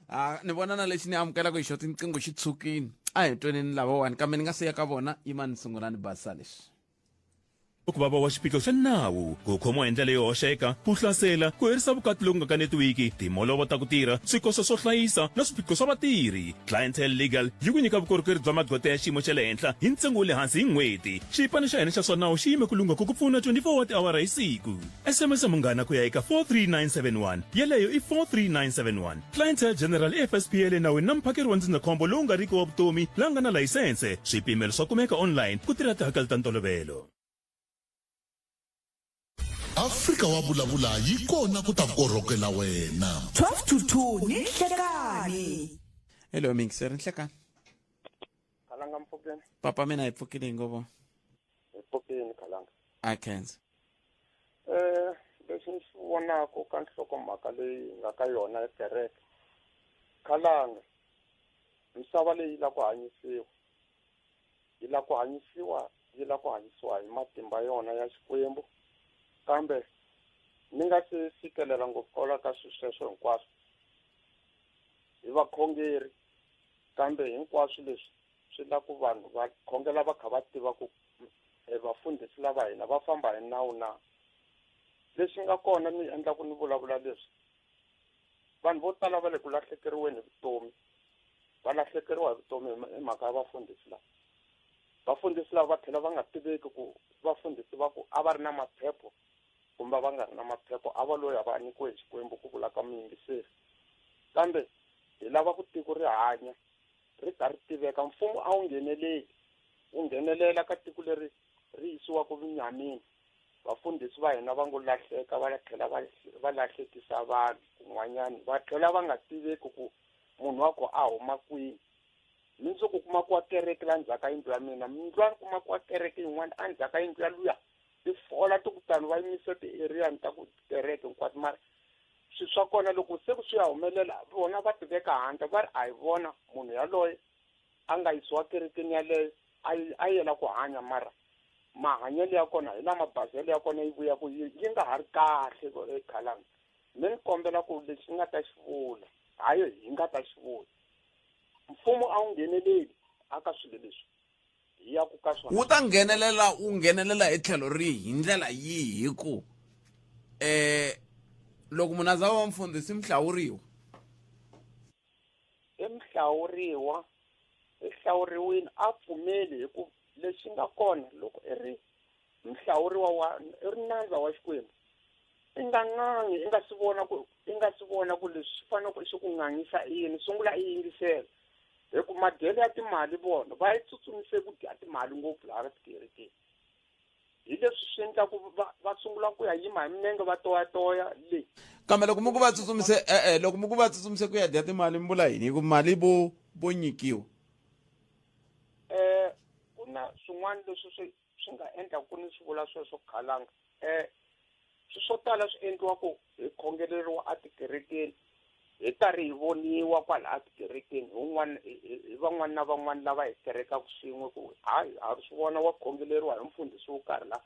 a ni vona na lexi ni amukelaka hi xo tinqingho xi tshukini a hi tweneni lavawani kambe ni nga se ya ka vona yimani ni sungula ni basisa leswi Ku vava wa xiphiqo xa nawu, ku khomiwa hi ndlela yo hoxeka, ku hlasela, ku herisa vukati loku nga kanetiwiki, timholovo ta ku tirha, swikoxo swo hlayisa na swiphiqo swa vatirhi. Clientele Legal yi ku nyika vukorhokeri bya magqweta ya xiyimo xa le henhla hi ntsengo wa le hansi hi n'hweti. Xipano xa hina xa swa nawu xi yime ku lungha ku ku pfuna 24 wa tiawara hi siku. SMS Munghana ku ya eka 43971, yeleyo i 43971. Clientele General i FSP ya le nawini na muphakeri wa ndzindzakhombo lowu nga riki wa vutomi la nga na layisense. Swipimelo swa kumeka online ku tirha tihakelo ta ntolovelo. Afrika wa vulavula yi kona ku ta korhokela wena. 12 to 2 ni nhlekani. Hello mixer nhlekani. Khalanga mpfukeni. Papa mina hi pfukile hi ngovo. Hi pfukile Khalanga. A khensa. Leswi ni swi vonaka ka nhlokomhaka leyi nga ka yona ya kereke. Khalanga misava leyi yi lava ku hanyisiwa. Yi lava ku hanyisiwa, yi lava ku hanyisiwa hi matimba yona ya Xikwembu. Kambe ni nga se fikelela ngopfu kwala ka swilo sweswo hinkwaswo. Hi vakhongeri, kambe hinkwaswo leswi swi lava ku vanhu va khongela va kha va tiva ku vafundhisi lava hina va famba hi nawu na. Leswi nga kona ni endla ku ni vulavula leswi. Vanhu vo tala va le ku lahlekeriweni hi vutomi. Va lahlekeriwa hi vutomi hi mhaka ya vafundhisi lava. Vafundhisi lava va tlhela va nga tiveki ku vafundhisi va ku a va ri na maphepho kumbe va nga ri na maphepho, a va loyi a va nyikiwe hi Xikwembu ku vula ka muyingiseri. Kambe hi lava ku tiko ri hanya, ri ta ri tiveka. Mfumo a wu ngheneleli, wu nghenelela ka tiko leri ri yisiwaka vunyamini. Vafundhisi va hina va ngo lahleka, va tlhela va lahlekisa vanhu kun'wanyana, va tlhela va nga tiveki ku munhu wa ku a huma kwini. Mundzuku kuma ku wa kereke la ndzhaku ka yindlu ya mina, mundzuku a kuma ku wa kereke yin'wana a ndzhaku ka yindlu ya luya. Ti fola ti kutani va yimise ti-area ta ku kereke hinkwato, mara swilo swa kona loko se swi ya humelela vona va tiveka handle, va ri a hi vona munhu yaloye a nga yisiwa kerekeni yaleyo a yela ku hanya, mara mahanyelo ya kona hi lama bazelo ya kona yi vuya ku yi nga ha ri kahle ekhalanga. Mi ni kombela ku lexi nga ta xi vula, hayi hi nga ta xi vula, mfumo a wu ngheneleli aka swilo leswi hi ya ku ka swona. Wu ta nghenelela, wu nghenelela hi tlhelo rihi, hi ndlela yihi? Hi ku loko munhu a za va mfundhisi mhlawuriwa. I mhlawuriwa, i hlawuriwile, a pfumeli hi ku lexi nga kona loko i ri mhlawuriwa wa, i ri nandza wa Xikwembu, i nga n'angi, i nga swi vona ku, i nga swi vona ku leswi swi fanele ku swi ku n'angisa i yini, sungula i yingisela. Hi ku madyelo ya timali vona va yi tsutsumise ku dya timali ngopfu laha tikerekeni. Hi leswi swi endlaku va sungula ku ya yima hi minenge va toyatoya le. Kambe loko mi ku va tsutsumise, loko mi ku va tsutsumise ku ya dya timali, mi vula yini? Hi ku mali vo nyikiwa. Ku na swin'wana leswi swi nga endla ku ni swi vula sweswo Khalanga. Swilo swo tala swi endliwa ku hi khongeleriwa etikerekeni, hi karhi hi voniwa kwala etikerekeni hi un'wana, hi van'wana na van'wana lava hi kerekaka swin'we ku hayi ha swi vona wa khongeleriwa hi mfundhisi wo karhi la.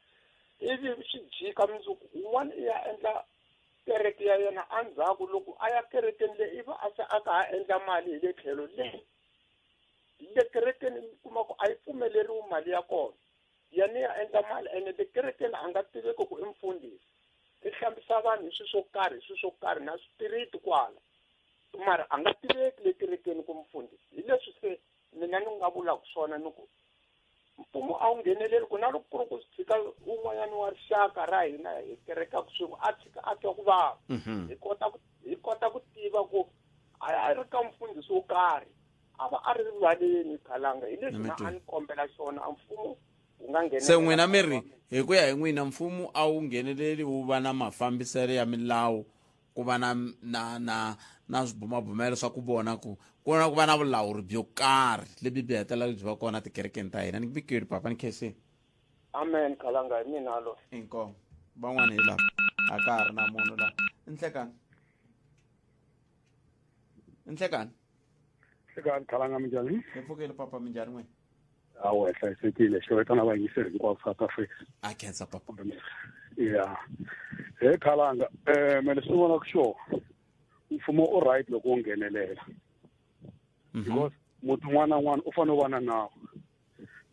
Ivi swi jika mundzuku un'wana i ya endla kereke ya yena endzhaku, loko a ya kerekeni leyi ivi a se a ka ha endla mali hi le tlhelo leyi. Le kerekeni mi kuma ku a yi pfumeleriwi mali ya kona, yena ya endla mali ene le kerekeni a nga tiveki ku i mfundhisi, i hlambisa vanhu hi swilo swo karhi, hi swilo swo karhi na switiriti kwala, mara a nga tiveki le kerekeni ku mfundhisi. Hi leswi se mina ni nga vulaka swona ni ku mfumo a wu ngheneleli, ku na loko ku ri ku tshika un'wanyana wa rixaka ra hina hi kerekaka swin'we a tshika a twa ku vava, hi kota ku tiva ku a ri ka mfundhisi wo karhi, a va a ri rivaleni Khalanga. Hi leswi na a ni kombela xona, a mfumo wu nga ngheneleli. Se n'wina mi ri hi ku ya hi n'wina mfumo a wu ngheneleli, wu va na mafambiselo ya milawu, ku va na swibumabumelo swa ku vona ku ku na ku va na vulawuri byo karhi lebyi byi hetelelaka byi va kona tikerekeni ta hina. Ni bikeli papa ni khensile. Amen Khalanga, hi mina lo. Inkomu. Van'wana hi lava a ka ha ri na munhu la. Nhlekani. Nhlekani. Nhlekani Khalanga, minjhani? Hi pfukile papa, minjhani n'wina? Hawa, hi hlayisekile. Xeweta na vayingiseri hinkwavo South Africa. A khensa papa. Ya. He Khalanga, me leswi ni vonaka xona, mfumo u right loko wu nghenelela. Because muti un'wana na un'wana u fanele u va na nawu.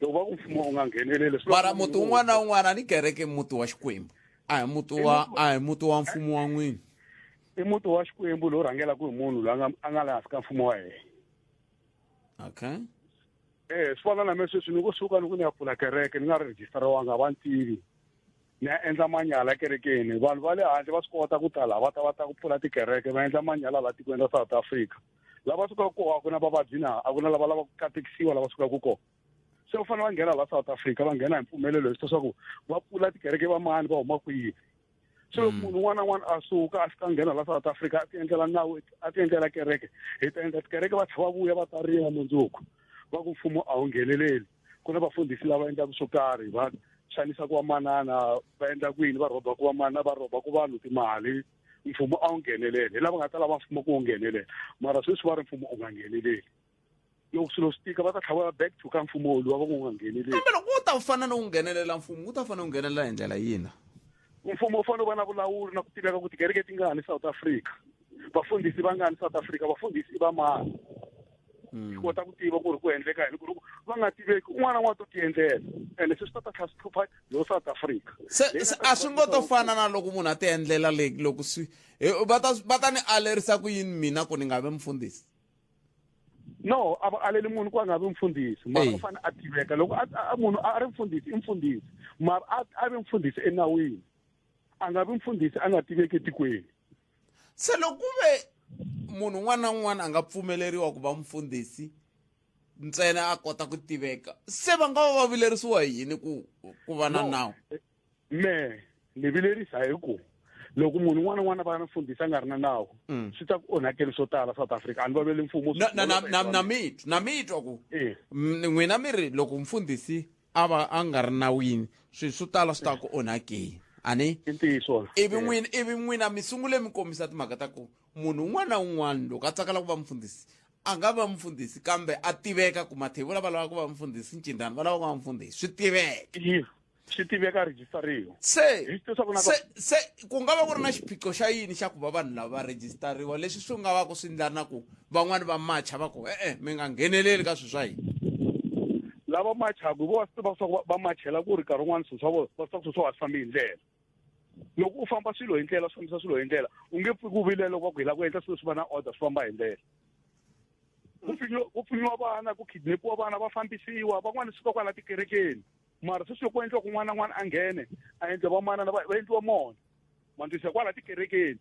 Loko va ku mfumo u nga ngheneleli, swi Mara muti un'wana na un'wana ni kereke muti wa Xikwembu. A hi muti wa, a hi muti wa mfumo wa n'wina. I muti wa Xikwembu lowu rhangelaka hi munhu loyi a nga le hansi ka mfumo wa yena. Okay. Swi fana na mina sweswi ni ku suka ni ku ni ya pfula kereke ni nga ri registeriwanga, va ni tivi. Ni ya endla manyala ekerekeni. Vanhu va le handle va swi kota ku ta laha, va ta va ta ku pfula tikereke, va endla manyala laha tikweni ra South Africa. Lava sukaka kona a ku na vavabyi na, a ku na lava lavaka ku katekisiwa lava sukaka kona. Se va fanele va nghena laha South Africa, va nghena hi mpfumelelo leswaku va pfula tikereke va mani, va huma kwihi. So loko munhu un'wana na un'wana a suka a fika a nghena la South Africa a ti endlela nawu, a ti endlela kereke, hi ta endla tikereke va tlhela va vuya va ta rila mundzuku va ku mfumo a wu ngheneleli. Ku na vafundhisi lava endlaka swo karhi, va xanisaka vamanana, va endla ku yini, va rhobaka vamanana, va rhobaka vanhu timali, mfumo a wu ngheneleli. Hi lava nga ta lava mfumo ku wu nghenelela, mara sweswi va ri mfumo u nga ngheneleli. Loko swilo swi tika va ta tlhela va back to ka mfumo lowu va ku nga ngheneleli. Kambe loko wu ta fana no wu nghenelela mfumo, wu ta fanele wu nghenelela hi ndlela yini? Mfumo wu fanele wu va na vulawuri na ku tiveka ku tikereke ti ngani South Africa, vafundhisi va ngani South Africa, vafundhisi i va mani. Hi kota ku tiva ku ri ku endleka yini, ku ri va nga tiveki un'wana na un'wana to ti endlela, ende sweswi ta ta tlhela swi hlupha yo South Africa. Se a swi ngo to fana na loko munhu a ti endlela le, loko swi va ta ni alerisa ku yini mina ku ni nga vi mufundhisi? No, a va aleli munhu ku a nga vi mufundhisi, mara u fanele a tiveka. Loko a munhu a ri mufundhisi, i mufundhisi, mara a vi mufundhisi enawini, a nga vi mufundhisi a nga tiveki etikweni. Se loko ku ve munhu un'wana na un'wana a nga pfumeleriwa ku va mufundhisi ntsena a kota ku tiveka, se va nga va va vilerisiwa hi yini ku va na nawu? Me ni vilerisa hi ku loko munhu un'wana na un'wana va mufundhisi a nga ri na nawu, swi ta ku onhakeni swo tala South Africa. A ni vaveli mfumo. Na mi twa ku n'wina mi ri loko mufundhisi a va a nga ri nawini, swilo swo tala swi ta ku onhakeni. Ani? I ntiyiso. Ivi n'wina mi sungule mi kombisa timhaka ta ku munhu un'wana na un'wana loko a tsakela ku va mufundhisi, a nga va mufundhisi, kambe a tiveka ku Mathebula va lava ku va mufundhisi, Ncindani va lava ku va mufundhisi, swi tiveka. Swi tiveka, rejistariwa. Se ku nga va ku ri na xiphiqo xa yini xa ku va vanhu lava va rejistariwa, leswi swi nga va ku swi endla na ku van'wani va macha va ku e-e, mi nga ngheneleli ka swilo swa hina? Lava machaka vo va swi tiva swa ku va machela ku ri nkarhi wun'wani swilo swa vona va swi tiva ku swilo swa vona a swi fambi hi ndlela. Loko u famba swilo hi ndlela, swi fambisa swilo hi ndlela, u nge pfuki u vilela loko va ku hi lava ku endla swilo swi va na order, swi famba hi ndlela. Ku pfinyiwa vana, ku kidnapiwa vana, va fambisiwa, van'wani swi suka kwala tikerekeni. Mara sweswi loko ku endliwa ku un'wana na un'wana a nghene, a endla vamanana va endliwa mona. Mandzisa kwala tikerekeni.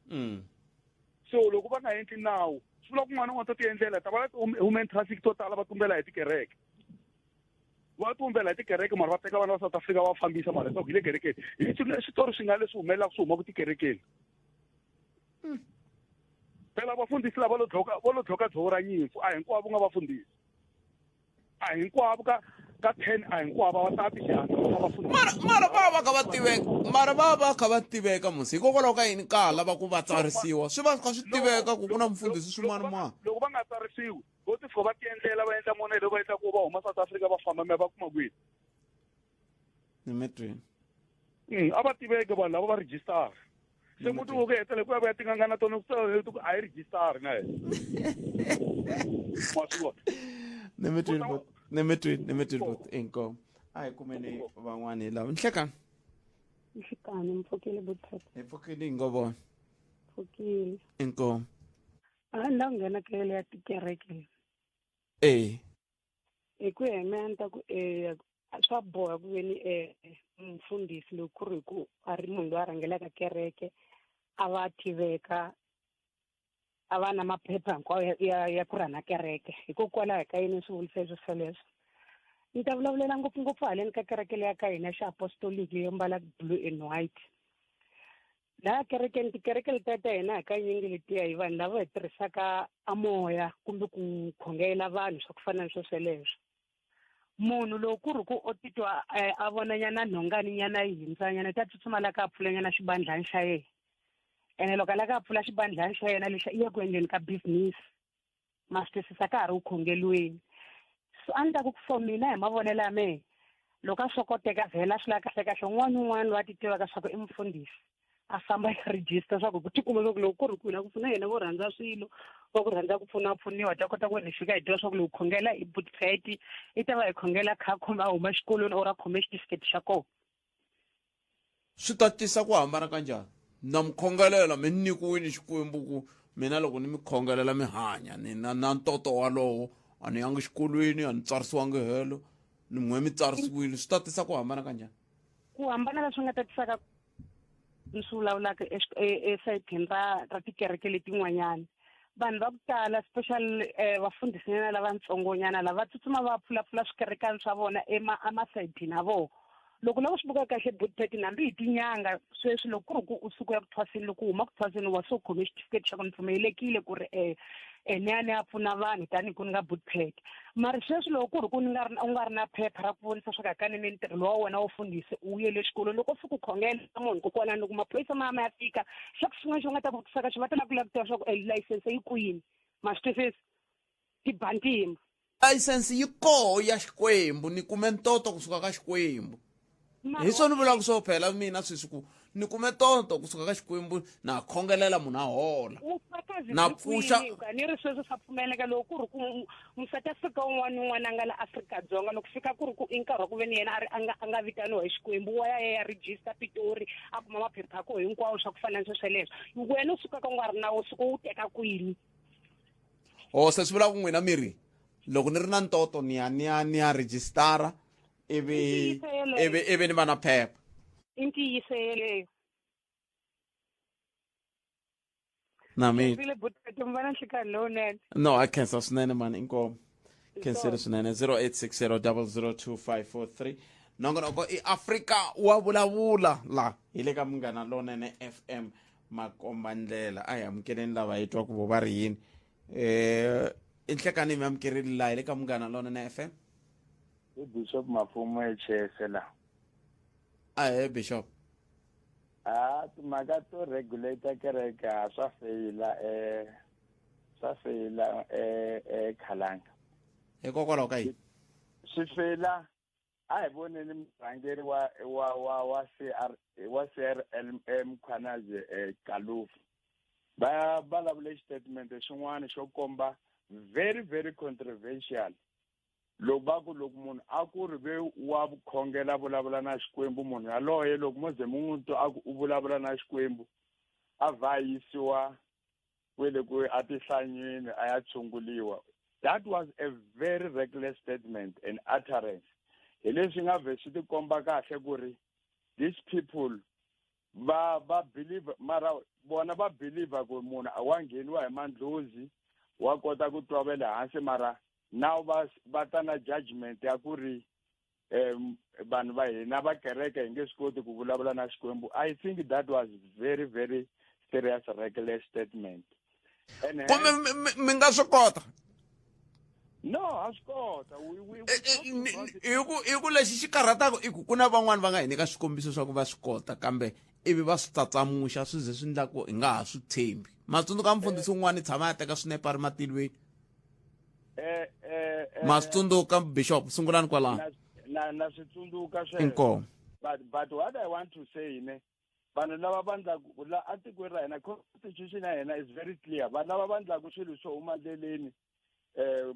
So loko va nga endli nawu, swi vula ku un'wana na un'wana to ti endlela, ta va human traffic to tala va tumbela hi tikereke. Va tumbela hi tikereke, mara va teka vana va South Africa va fambisa, mara leswaku hi le kerekeni. Hi switori swi nga leswi humelelaka swi humaka tikerekeni. Phela vafundhisi lava va lo dloka dzovo ra nyimpfu, a hinkwavo nga vafundhisi. A hinkwavo ka 10, a hinkwavo va tati xihatla va vafundhisi. Mara va va kha va tiveka, mara va va kha va tiveka musi. Hikokwalaho ka yini ka ha lava ku va tsarisiwa? Swi va kha swi tiveka ku ku na mufundhisi swin'wana n'wana. Loko va nga tsarisiwi, vo ti fika va ti endlela, va endla mona leyi va endla ku va huma South Africa va famba, me va kuma kwini? Ni mi twini. A va tiveki vanhu lava va register. Se muti wo ku hetelela ku ya va ya tinganga na tona ku sala ku a yi register na yena. Ma swi vona? Ni mi twini bot, ni mi twini, ni mi twini bot, inkomu. A hi kumeni van'wani hi lava. Nhlekani. Nhlekani, mi pfukile bot Pep. Hi pfukile hi ngo vona. Pfukile. Inkomu. A ni la ku nghena ka yele ya tikereke. Hi ku ya hi mina ni ta ku swa boha ku veni mufundhisi loko ku ri ku a ri munhu loyi a rhangelaka kereke a va tiveka, a va na maphepha hinkwawo ya ku rhanga kereke. Hikokwalaho ka yini swi vulisa leswi swoleswo? Ni ta vulavulela ngopfungopfu haleni ka kereke leya ka hina xa apostolic yo mbala blue and white. Laha kerekeni, tikereke letiya ta hina hakanyingi letiya hi vanhu lava hi tirhisaka a moya kumbe ku khongela vanhu swa ku fana na swo sweleswo. Munhu loko ku ri ku o titwa a vonanyana nhongani nyana yi hundzanyana, ta tsutsuma la ka pfulanyana xibandlani xa yena. Ene loko a la ka pfula xibandlani xa yena lexa i ya ku endleni ka business. Ma swi twisisa ka ha ri ku khongeliweni. So a ni ta ku for mina hi mavonelo ya mehe, loko a swo koteka vhela swi la kahle kahle un'wana na un'wana loyi a ti tivaka swa ku i mufundhisi a famba ya register swa ku ku tikuma swa ku loko ku ri ku hi lava ku pfuna yena vo rhandza swilo, va ku rhandza ku pfuna pfuniwa, ta kota ku hi fika hi tiva swa ku loko khongela i butfet, i ta va hi khongela kha khome a huma xikolweni or a khome xitifiketi xa kona. Swi ta tisa ku hambana ka njhani? Na mi khongelela, mi nyikiwile Xikwembu ku mina loko ni mi khongelela mi hanya, ni na ntoto walowo, a ni yangi xikolweni, a ni tsarisiwangi helo, ni n'we mi tsarisiwile, swi ta tisa ku hambana ka njhani? Ku hambana leswi nga ta tisaka ni swi vulavulaka esayitini ra tikereke letin'wanyana. Vanhu va ku tala, special vafundhisinyana lavatsongonyana lava tsutsuma va pfulapfula swikerekani swa vona emasayitini ya vona. Loko na ku swi buka kahle Bootpet, hambi hi tinyanga sweswi, loko ku ri ku u suka ya ku thwaseni, loko u huma ku thwaseni, wa se u khome xitifiketi xa ku ni pfumelelekile ku ri ni ya ni ya pfuna vanhu tanihi ku ni nga Bootpet. Mara sweswi loko ku ri ku ni nga ri u nga ri na phepha ra ku vonisa swa ku hakanene ntirho lowa wena wo fundhisi u yele xikolweni, loko u fika u khongela munhu kokwalano, loko maphorisa ma ya ma ya fika, xa ku sungula xi va nga ta vutisaka xi va ta lava ku lava ku tiva swa ku layisense yi kwini. Ma swi twisisa? Ti ba ntima. Layisense yi koho ya Xikwembu, ni kume ntoto kusuka ka Xikwembu. Hi swona ni vulaka swo phela mina sweswi ku ni kume toto kusuka ka Xikwembu, na khongelela munhu a hola. Vufakazi Na byi pfuxa. kwini? Ka ni ri sweswo swa pfumeleka loko ku ri ku Musouth Africa un'wana ni un'wana a nga la Afrika-Dzonga, loko fika ku ri ku i nkarhi wa ku ve ni yena a ri a nga vitaniwa hi Xikwembu, wa ya ya register Pitori, a kuma maphepha ya koho hinkwawo swa ku fana na swesweleswo. Wena u sukaka u nga ri na wo suka u teka kwini? O se swi vula ku n'wina mi ri loko ni ri na ntoto ni ya ni ya ni ya registara, ivi I ntiyiso yeleyo. Ivi ni va na phepha. I ntiyiso yeleyo. Na mi Vile butati mi va na nhlikani lowunene. No, a khensa swinene mani, inkomu, khensile swinene. 0860 002543. Nongonoko i Afrika wa vulavula la hi le ka Munghana Lonene FM, makomba ndlela. A hi amukeleni lava hi twa ku vo va ri yini. I nhlekani, mi amukerile la hi le ka Munghana Lonene FM. I Bishop Mafumo eChese la. Ahe, Bishop. A timhaka to regulate kereke a swa feyila, swa feyila Khalanga. Hikokwalaho ka yini? Swi feyila, a hi voneni murhangeri wa CR wa CRL Mkhwanazi, Kalufu, va vulavule xitatimende xin'wana xo komba very very controversial, loko va ku loko munhu a ku ri ve wa vukhongela vulavula na Xikwembu, munhu yaloye loko mo ze mi n'wi twa a ku u vulavula na Xikwembu, a va yisiwa kwele ku a tihlanyweni a ya tshunguliwa. That was a very reckless statement and utterance. Hi leswi nga vhe swi tikomba kahle ku ri these people va believe, mara vona va believe ku munhu a wa ngheniwa hi mandlozi, wa kota ku twa va le hansi, mara now va ta na judgment ya ku ri vanhu va hina va kereke hi nge swi koti ku vulavula na Xikwembu. I think that was very very serious reckless statement. And Kumbe mi nga swi kota? No, ha swi kota. We Hi ku lexi xi karhataka i ku ku na van'wani va nga hi nyika swikombiso swa ku va swi kota, kambe ivi va swi tsatsamuxa swi ze swi endla ku hi nga ha swi tshembi. Matsundzuka mufundhisi un'wana tshama ya teka swinepe a ri matilweni. Ma swi tsundzuka, Bishop? Sungulani kwalano. Na swi tsundzuka sweswo. Inkomu. But what I want to say, ne, vanhu lava va ndlaku la atikweni ra hina, constitution ya hina is very clear. Vanhu lava va ndlaku swilo swo huma ndleleni,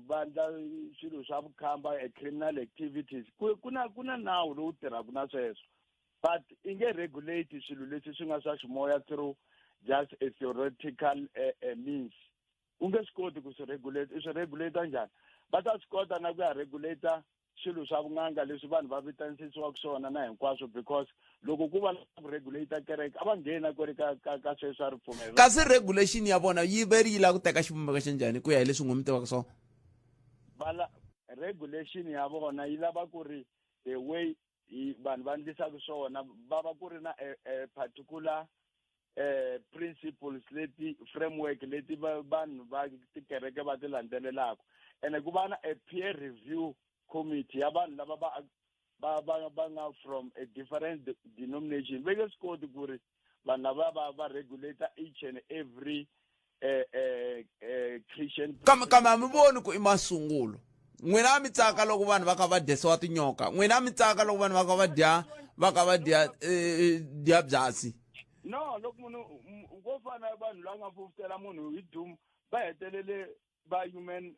va ndla swilo swa vukhamba, criminal activities, ku na nawu lowu tirhaka na sweswo, but i nge regulate swilo leswi swi nga swa ximoya through just a theoretical means. U nge swi koti ku swi regulate. I swi regulate njhani? Va ta swi kota na ku ya regulate swilo swa vun'anga leswi vanhu va vitanisisiwaka swona na hinkwaswo, because loko ku va na ku regulate kereke, a va ngheni ku ri ka sweswo swa ripfumelo. Kasi regulation ya vona yi ve yi lava ku teka xivumbeko xa njhani, ku ya hi leswi n'wi mi tivaka swona? Vala regulation ya vona yi lava ku ri the way vanhu va endlisaka swona, va ku ri na a particular principles leti, framework leti vanhu va tikereke va ti landzelelaka, ene ku va na a peer review committee ya vanhu lava va nga from a different denomination. Va nge swi koti ku ri vanhu lava va regulate each and every Christian. Kambe a mi voni ku i masungulo? N'wina a mi tsaka loko vanhu va kha va dyesiwa tinyoka, n'wina a mi tsaka loko vanhu va kha va dya, va kha va dya byasi. No, loko munhu ko fana vanhu lava nga fufutela munhu hi doom, va hetelele va Human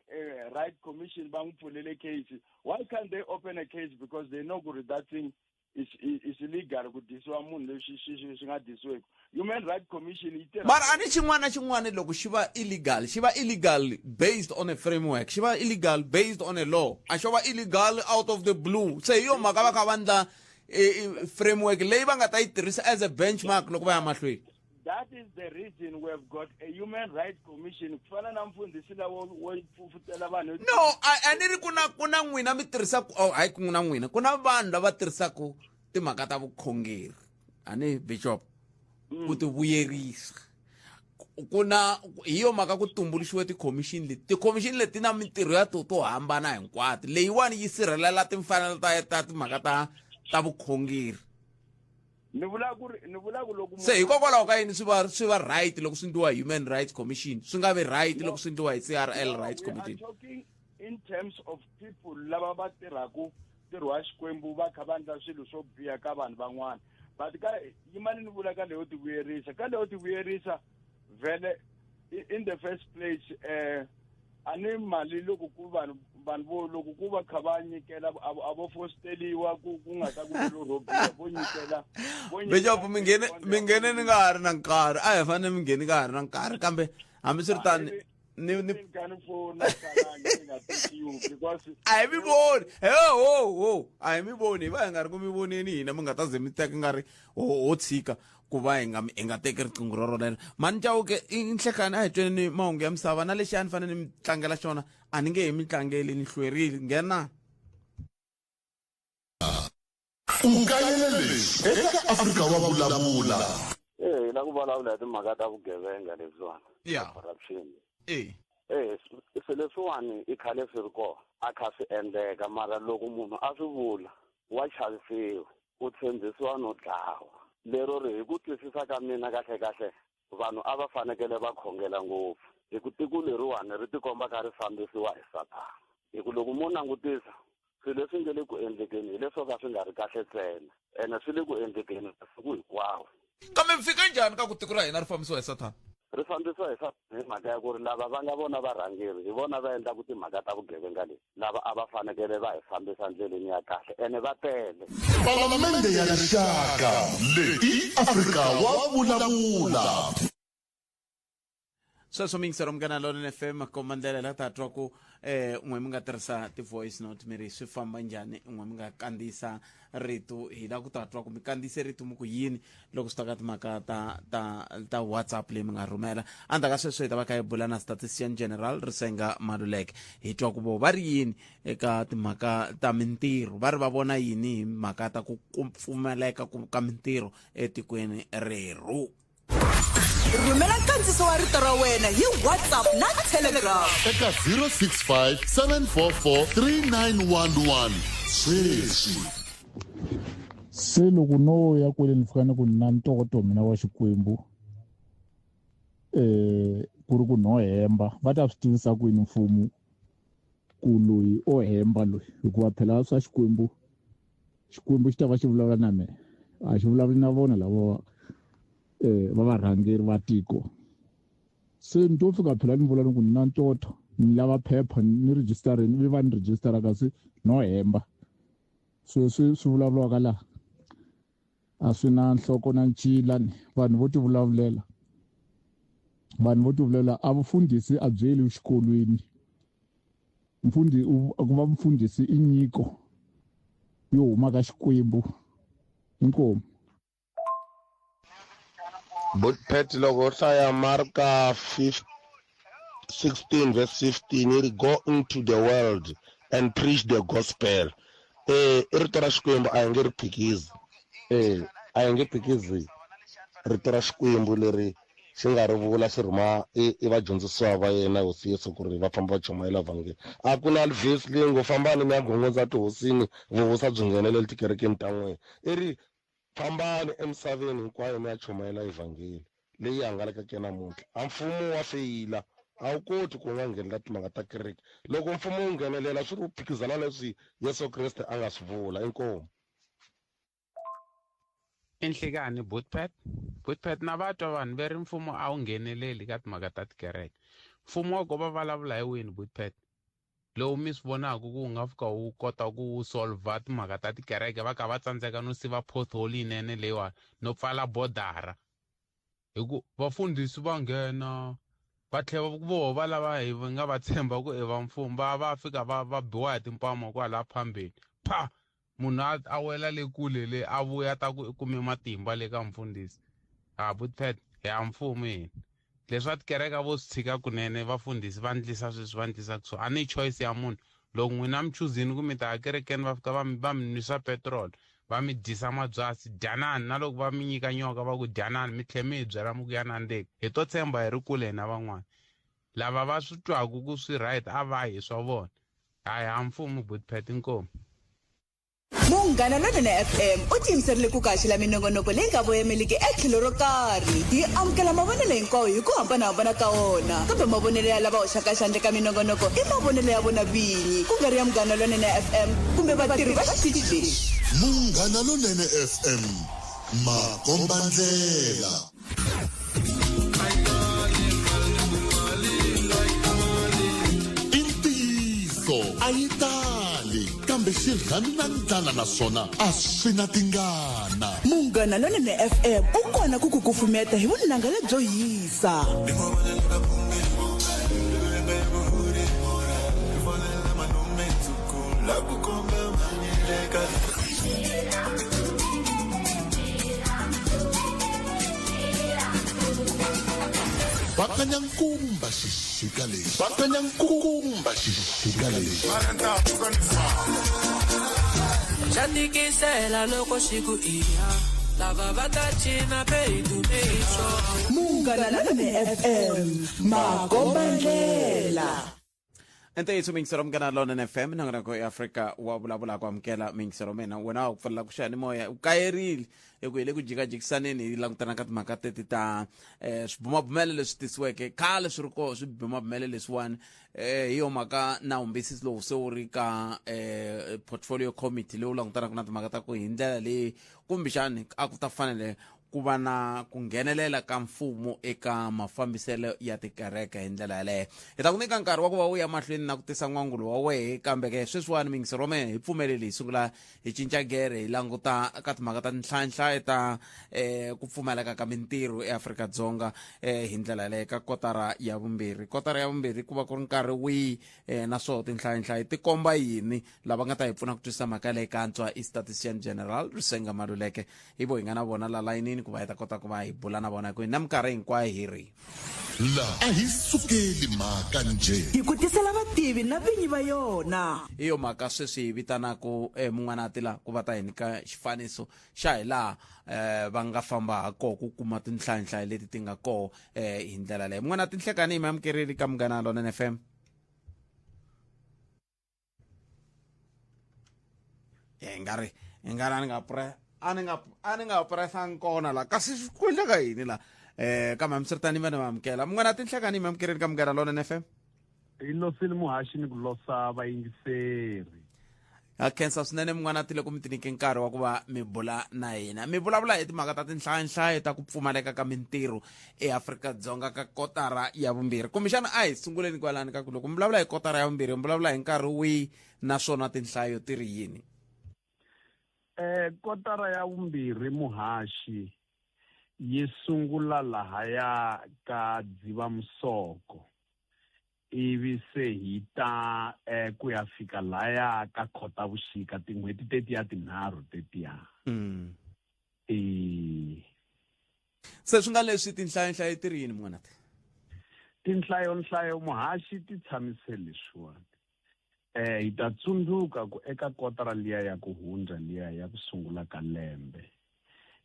Right Commission va n'wi pfulele case. Why can't they open a case? Because they know ku ri that thing is illegal, ku dyisiwa munhu leswi swi nga dyisiweki. Human Right Commission yi tirha. Mara a ni xin'wana na xin'wana loko xi va illegal, xi va illegal based on a framework, xi va illegal based on a law, a xo va illegal out of the blue. Se hi yo mhaka va kha va ndla framework leyi va nga ta yi tirhisa as a benchmark loko va ya mahlweni. That is the reason we have got a Human Rights Commission. Ku fana na mfundhisi la wo pfufutela vanhu. No, a ni ri ku na n'wina mi tirhisaku, oh, hayi ku na n'wina, ku na vanhu lava tirhisaku. Timhaka ta vukhongeri ani bishop ku ti vuyerisa ku na hi yo mhaka ku tumbuluxiwe tikhomixini leti. Tikhomixini leti na mintirho ya to to hambana hinkwato. Leyiwani yi sirhelela timfanelo ta timhaka ta vukhongeri. Ni vula ku ri ni vula ku loko se hikokwalaho ka yini swi va right loko swi endliwa hi Human Rights Commission, swi nga vi right loko swi endliwa hi CRL Rights Committee? Talking in terms of people lava va tirhaku ntirho wa Xikwembu va kha va endla swilo swo biha ka vanhu van'wana, but ka yimani ni vula ka leyo tivuyerisa, ka leyo tivuyerisa vhele in the first place a ni mali loko ku vanhu vo loko ku va kha va nyikela a vo fosteriwa ku nga ta ku lo robiwa vo nyikela. Bishop mi nghene ni nga ha ri na nkarhi, a hi fanele mi ngheni ka ha ri na nkarhi, kambe hambiswiritano ni a hi mi voni ho a hi mi voni hi va hi nga ri ku mi voneni hina, mi nga ta ze mi teka nga ri ho tshika ku va hi nga teki riqingho ro rolero. Mani Chauke i nhlekani a hi tweni mahungu ya misava na lexi a ni fanele ni mi tlangela xona a ni nge he mi tlangeli, ni hlwerile. Nghena u kayela leswi eka Afrika wa vulavula. Hi la ku vulavula hi timhaka ta vugevenga leswiwani, corruption. Swilo leswiwani i khale swi ri kona, a kha swi endleka, mara loko munhu a swi vula wa chavisiwa, u tshembisiwa no dlawa. Lero ri hi ku twisisa ka mina kahle kahle vanhu a va fanekele va khongela ngopfu, hi ku tiko leriwani ri tikomba ka ri fambisiwa hi Sathana. Hi ku loko mo langutisa swilo leswi nge le ku endlekeni hi leswo ka swi nga ri kahle ntsena, ene swi le ku endlekeni masiku hinkwawo. Kambe mi fika njhani ka ku tiko ra hina ri fambisiwa hi Sathana? Ri fambisiwa hi Sathana hi mhaka ya ku ri lava va nga vona varhangeri hi vona va endlaku timhaka ta vugevenga leti, lava a va fanekele va hi fambisa ndleleni ya kahle ene va tele. Palamende ya Rixaka leyi Afrika wa vulavula. Sweswo miyingisero Munghana Lonene FM komba ndlela la ta twa ku n'we mi nga tirhisa ti-voice note mi ri swi famba njhani, n'we mi nga kandziyisa rito, hi la ku ta twa ku mi kandziyise rito mi ku yini loko swi ta ka timhaka ta WhatsApp leyi mi nga rhumela. Endzhaku ka sweswo hi ta va kha hi bula na Statistician General Risenga Maluleke, hi twa ku vo va ri yini eka timhaka ta mintirho, va ri va vona yini hi mhaka ta ku pfumaleka ka mintirho etikweni rerhu. Rhumela nkandziso wa rito ra wena hi WhatsApp na Telegram eka 065 744 3911 sweswi. Se loko no ya kwele ni fika ni ku na ntokoto mina wa Xikwembu ku ri ku no hemba, va ta swi tivisa ku yini mfumo ku loyi o hemba loyi, hikuva phela swa Xikwembu, Xikwembu xi ta va xi vulavula na mina, a xi vulavuli na vona lava va varhangeri va tiko. Se ni to fika phela ni vula ni ku ni na ntoto, ni lava phepha ni registerini, ivi va ni registera kasi no hemba. Swilo leswi swi vulavuriwaka laha a swi na nhloko na ncila, ni vanhu vo tivulavulela, vanhu vo tivulavulela. A vufundhisi a byi yeli exikolweni, mfundi ku va mfundhisi i nyiko yo huma ka Xikwembu. Inkomu. Butpet loko u hlaya Marka 16 verse 15 yi ri go into the world and preach the gospel. I rito ra Xikwembu, a hi nge ri phikizi. A hi nge phikizi rito ra Xikwembu leri xi nga ri vula xi rhuma i vadyondzisiwa va yena Hosi Yesu ku ri va famba va chumayela vhangeli. A ku na verse leyi ngo fambani mi ya gongondza tihosini vuvusa byi nghenelele tikerekeni ta n'wina. I ri fambani emisaveni hinkwayo mi ya chumayela evhangeli leyi hangalakeke namuntlha. A mfumo wa feyila, a wu koti ku nga nghenelela timhaka ta kereke. Loko mfumo wu nghenelela swi ri ku phikizana leswi Yesu Kreste a nga swi vula. Inkomu. Enhlekani Butpet, Butpet na va twa vanhu ve ri mfumo a wu ngheneleli ka timhaka ta tikereke. Mfumo wa ko va vulavula hi wini Butpet? Lowu mi swi vonaka ku wu nga fika wu kota ku solva timhaka ta tikereke, va ka va tsandzeka no siva pothole yinene leyiwani no pfala bodara. Hi ku vafundhisi va nghena va tlhela va voho va lava hi nga va tshemba ku i va mfumo, va fika va biwa hi timpama kwala phambeni. Pha! Munhu a wela le kule le a vuya ta ku i kume matimba le ka mfundhisi. Ha Butpet hi ya mfumo hina. Leswi va tikereke vo swi tshika kunene vafundhisi va ndlisa sweswi va ndlisa ku so a ni choice ya munhu. Loko n'wina mi chuzini ku mi ta ya kerekeni va fika va mi nwisa petrol, Va mi dyisa mabyasi, dyanani. Na loko va mi nyika nyoka va ku dyanani, mi tlhela mi hi byela mi ku ya nandzika. Hi to tshemba hi ri kule hina van'wana. Lava va swi twaka ku swi right a va yi swa vona. Hayi ha mfumo Bootpet inkomu. Munghana Lonene FM u tiyimiserile ku kaxela minongonoko leyi nga voyameliki etlhelo ro karhi. Hi amukela mavonelo hinkwawo hi ku hambanahambana ka wona, kambe mavonelo ya lava hoxaka xandla eka minongonoko i mavonelo ya vona vinyi, ku nga ri ya Munghana Lonene FM kumbe vatirhi va xitichi lexi. Munghana Lonene FM, makombandlela. I ntiyiso a yi tali kambe xirhami na ndlala naswona a swi na tingana. Munghana Lonene FM u kona ku ku kufumeta hi vunanga lebyo hisa. Bakanya nkumba xixika lexi. Bakanya nkumba xixika lexi. Xa tikisela loko xi ku iya lava va ta cina beyidumiso. Munghana Lonene FM makombandlela. Ntiyiso miyingiselo munghana Lonene FM nongonoko ya Afrika wa vulavula ku amukela miyingiselo mina wena wa ku pfulela ku xiyanimoya u kayerile hi ku hi le ku jikajikisaneni hi langutana ka timhaka teti ta um swibumabumelo leswi tisiweke khale swi ri koho swibumabumelo leswiwani um hi yo mhaka nawumbisisi lowu se wu ri ka um portfolio committee lowu langutanaka na timhaka ta ku hi ndlela leyi kumbexani a ku ta fanele ku va na ku nghenelela ka mfumo eka mafambiselo ya tikereke hi ndlela yaleyo. Hi ta ku nyika nkarhi wa ku va u ya mahlweni na ku tisa n'wangulo wa wehe, kambe ke sweswiwani miyingiseri wa mehe hi pfumeleli hi sungula hi cinca gere hi languta ka timhaka ta tinhlanhlayo ta eh, ku pfumaleka ka mintirho eAfrika-Dzonga eh, hi ndlela yaleyo ka kotara ya vumbirhi. Kotara ya vumbirhi ku va ku ri nkarhi wihi eh, naswona tinhlayinhlayi ti komba yini? Lava nga ta hi pfuna ku twisisa mhaka leyi kantswa i Statistician General Risenga Maluleke. Hi vo hi nga na vona la layinini ku va hi ta kota ku va hi bula na vona hi ku na minkarhi hinkwayo hi ri. La a hi sukeli mhaka njhe. Hi ku tisela vativi na vinyi va yona. Hi yo mhaka sweswi hi vitanaku eh, mun'wanati la ku va ta hi nyika xifaniso xa hi laha eh, va nga famba ha koho ku kuma tinhlayinhlayi leti ti nga koho eh, hi ndlela leyo. Mun'wanati Nhlekani hi mi amukerile ka Munghana Lonene FM. Hi nga ri hi nga ri a ni nga pre a ni nga a ni nga presang kona la kasi ku endleka yini la eh kambe hambiswiritano va ni va amukela munghana tinhlekani mi amukeleni ka Munghana Lonene FM. Hi losile muhaxi ni ku losa vayingiseri. Ha khensa swinene mun'wana tile ku mi tinike nkarhi wa ku va mi bula na hina mi vulavula hi timhaka ta tinhlayinhlayo ta ku pfumaleka ka mintirho eAfrika-Dzonga ka kotara ya vumbirhi. Kumbexana a hi sunguleni kwalani ka ku loko mi vulavula hi kotara ya vumbirhi mi vulavula hi nkarhi wihi naswona tinhlayo ti ri yini? Kotara ya vumbirhi muhaxi yi sungula lahaya ka Dzivamusoko ivi se hi ta eh, ku ya fika laya ka Khotavuxika tin'hweti tetiya tinharhu tetiya. E. Se swi nga leswi tinhlayonhlayo ti ri yini munghana? Tinhlayonhlayo muhaxi ti tshamise leswiwani. Eh, hi ta tsundzuka ku eka kotara liya ya ku hundza liya ya ku sungula ka lembe,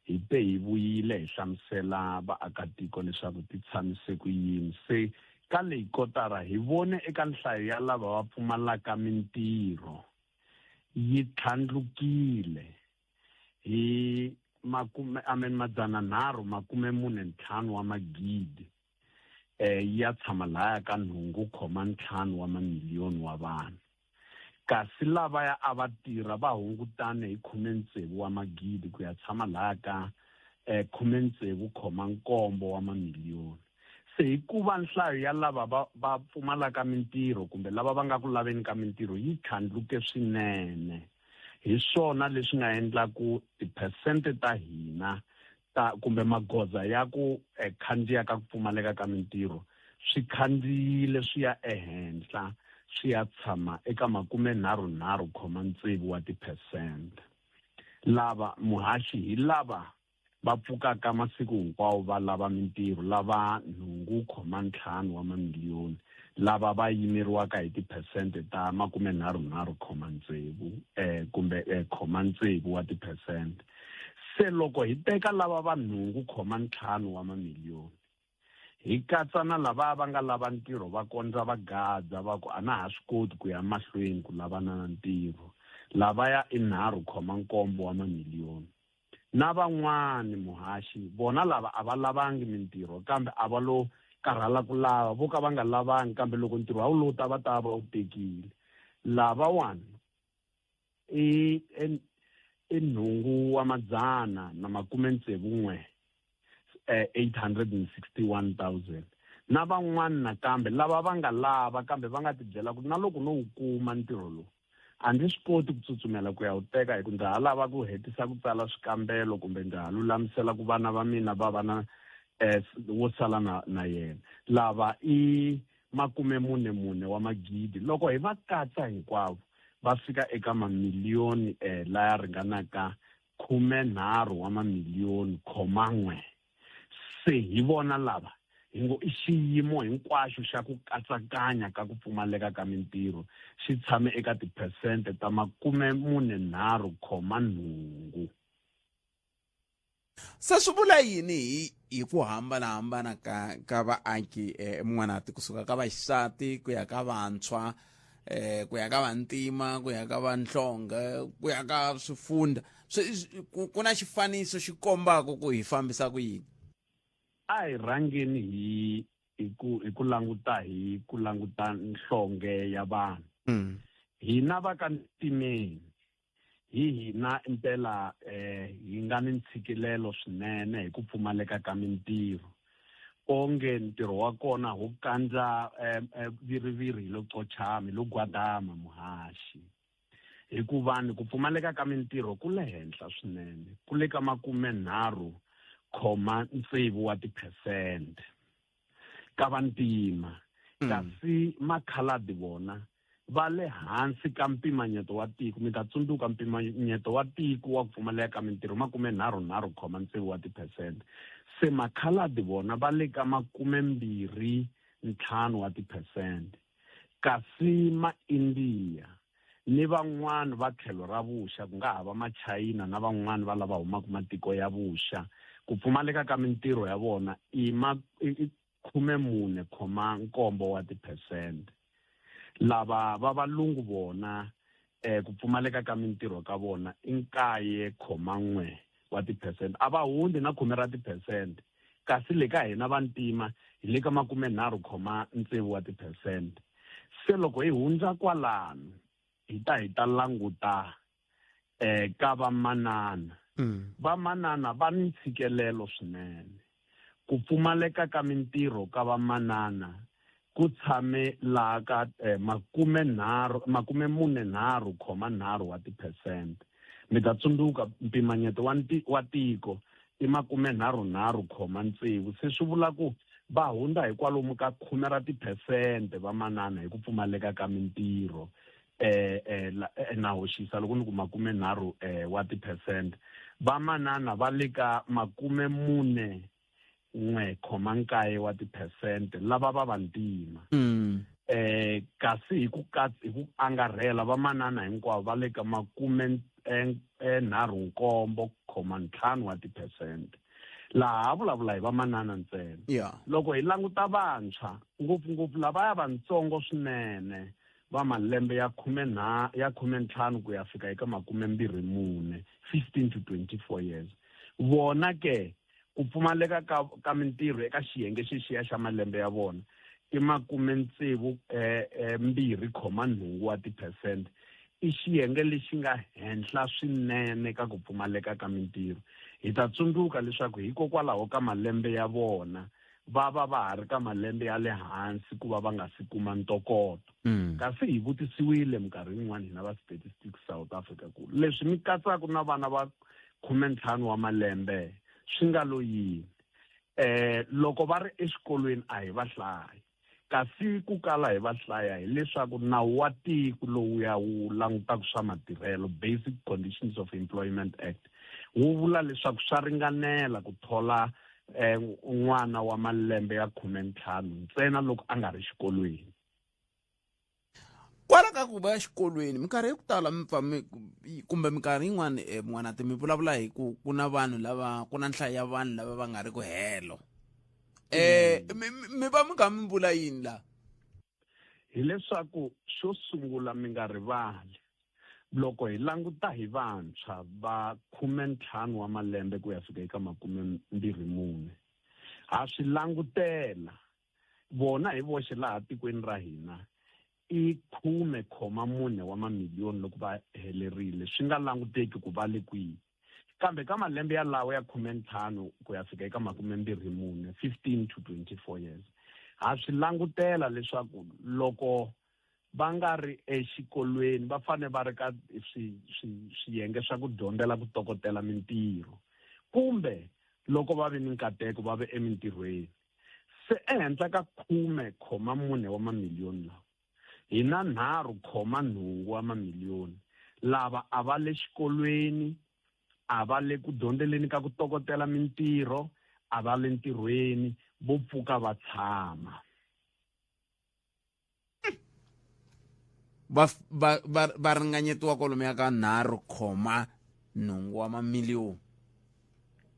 hi te hi vuyile hi hlamusela vaakatiko leswaku ti tshamise ku yini. Se ka leyi kotara hi vone eka nhlayo ya lava va pfumalaka mintirho yi tlhandlukile hi makume, I mean, madzana nharhu makume mune ntlhanu wa magidi, eh, yi ya tshama lahaya ka nhungu khoma ntlhanu wa mamiliyoni wa vanhu. Kasi lavaya a va tirha va hungutane hi khume tsevu wa magidi ku ya tshama lahaya ka eh, khume tsevu khoma nkombo wa mamiliyoni. Se hikuva nhlayo ya lava va, va pfumalaka mintirho kumbe lava va nga ku laveni ka mintirho yi tlhandluke swinene, hi swona leswi nga endla ku tiphesente ta hina ta kumbe magoza ya ku eh, khandziya ka ku pfumaleka ka mintirho swi khandziyile swi ya ehenhla swi ya tshama eka makume nharhu nharhu khoma tsevu wa tiphesente. Lava muhaxi hi lava va pfukaka masiku hinkwawo va lava mintirho, lava nhungu khoma ntlhanu wa mamiliyoni. lava va yimeriwaka hi tiphesente ta makumenharhunharhu khoma tsevu eh, kumbe eh, khoma tsevu wa tiphesente. Se loko hi teka lava va nhungu khoma ntlhanu wa mamiliyoni, hi katsa na lava va nga lava ntirho va kondza va gadza va ku a na ha swi koti ku ya mahlweni ku lavana na ntirho, lavaya i nharhu khoma nkombo wa mamiliyoni. Na van'wani muhaxi, vona lava a va lavangi mintirho kambe a va lo karhala ku lava, vo ka va nga lavangi kambe loko ntirho a wu lo ta va ta va wu tekile. Lavawani i, i, i nhungu wa madzana na makume tsevu n'we, 861,000. Na van'wani nakambe lava va nga lava kambe va nga tibyela ku na loko no wu kuma ntirho lowu, a ndzi swi koti ku tsutsumela ku ya wu teka hi ku ndza ha lava ku hetisa ku tsala swikambelo kumbe ndza ha lulamisela ku vana va mina va va na wo sala na, na yena. Lava i makume mune mune wa magidi. Loko hi va katsa hinkwavo, va fika eka mamiliyoni laya ringanaka khumenharhu wa mamiliyoni khoma n'we. Se hi vona lava hi ngo i xiyimo hinkwaxo xa ku katsakanya ka ku pfumaleka ka mintirho xi tshame eka tiphesente ta makume mune nharhu khoma nhungu. Se swi vula yini hi hi ku hambanahambana ka ka vaaki eh, Mun'wanati, kusuka ka vaxisati ku ya ka vantshwa, eh, ku ya ka vantima, ku ya ka vanhlonge, ku ya ka swifunda? Ku, ku na xifaniso xi kombaka ku hi fambisa ku yini? A hi rhangeni hi hi ku hi ku languta hi ku languta nhlonge ya vanhu. Hina va ka ntimeni hi hina impela eh, hi nga ni ntshikilelo swinene hi ku pfumaleka ka mintirho. Onge ntirho wa kona ho kandza eh, eh, viriviri hi lo qochama, hi lo gwadama muhaxi. Hikuva ni ku pfumaleka ka mintirho ku le henhla swinene, ku le ka makumenharhu khoma tsevu wa tiphesente ka vantima, kasi makhaladi vona va le hansi ka mpimanyeto wa tiko. Mi ta tsundzuka mpimanyeto wa tiko wa ku pfumaleka ka mintirho makumenharhu nharhu khoma tsevu wa tiphesente. Se makhaladi vona va le ka makumembirhi ntlhanu wa tiphesente, kasi ma-India ni van'wana va tlhelo ra vuxa, ku nga ha va Machayina na van'wana va lava humaka matiko ya vuxa, ku pfumaleka ka mintirho ya vona i ma, i, i khume mune khoma nkombo wa tiphesente. Lava va valungu vona, eh, ku pfumaleka ka mintirho ka vona i nkaye khoma n'we wa tiphesente. A va hundzi na khume ra tiphesente. Kasi le ka hina vantima hi le ka makumenharhu khoma tsevu wa tiphesente. Se loko hi hundza kwalano, hi ta hi ta languta eh, ka vamanana. Vamanana va ni ntshikelelo swinene. Ku pfumaleka ka mintirho ka vamanana ku tshame laha ka eh, makume nharhu, makume mune nharhu khoma nharhu wa tiphesente. Mi ta tsundzuka mpimanyeto wa nti, wa tiko i makume nharhu nharhu khoma tsevu. Se swi vula ku va hundza hi kwalomu ka khume ra tiphesente vamanana hi ku pfumaleka ka mintirho. Eh, eh, la, eh, na hoxisa loko ni ku makume nharhu, eh, wa tiphesente. Vamanana va le ka makume mune n'we khoma nkaye wa tiphesente lava va vantima. Eh, kasi hi ku katsa, hi ku angarhela vamanana hinkwavo va le ka makume, eh, eh, nharhu nkombo khoma ntlhanu wa tiphesente. Laha ha vulavula hi vamanana ntsena. Loko hi languta vantshwa, ngopfungopfu lavaya vantsongo swinene va malembe ya khume nha, ya khume ntlhanu ku ya fika eka makume mbirhi mune, 15 to 24 years, vona ke ku pfumaleka ka, ka mintirho eka xiyenge xexiya xa malembe ya vona i makume tsevu, eh, eh, mbirhi khoma nhungu wa tiphesente. I xiyenge lexi nga henhla swinene ka ku pfumaleka ka mintirho. Hi ta tsundzuka leswaku hikokwalaho ka malembe ya vona va va va ha ri ka malembe ya le hansi ku va va nga si kuma ntokoto. Kasi hi vutisiwile minkarhi yin'wana hina va Statistics South Africa ku leswi mi katsaka na vana va khumentlhanu wa malembe swi nga lo yini? Eh, loko va ri exikolweni a hi va hlayi. Kasi ku kala hi va hlaya hileswaku nawu wa tiko lowu ya wu langutaka swa matirhelo, Basic Conditions of Employment Act, wu vula leswaku swa ringanela ku thola, eh, n'wana wa malembe ya khumentlhanu ntsena loko a nga ri xikolweni. Kwala ka ku va exikolweni minkarhi yo tala mi pfa mi kumbe minkarhi yin'wana eh, n'wanati mi vulavula hi ku ku na vanhu lava ku na nhlayo ya vanhu lava va nga ri ku helo eh mi mi va mi kha mi vula yini la Hileswaku xo sungula mi nga rivali loko hi languta hi vantshwa va 15 wa malembe ku ya fika eka 24 ha swi langutela vona hi voxe laha tikweni ra hina i 10.4 wa mamiliyoni loko va helerile swi nga languteki ku va le kwihi kambe ka malembe yalawo ya 15 ku ya fika eka 24 15 to 24 years ha swi langutela leswaku loko va nga ri exikolweni va fanele va ri ka swiyenge swa ku dyondzela ku tokotela mintirho kumbe loko va ve ni nkateko va ve emintirhweni se ehenhla ka 10.4 wa mamiliyoni lawa hi na 3.8 wa mamiliyoni lava a va le xikolweni a va le ku dyondzeleni ka ku tokotela mintirho a va le ntirhweni vo pfuka va tshama va va va va ringanyetiwa kwalomuya ka 3.8 wa mamiliyoni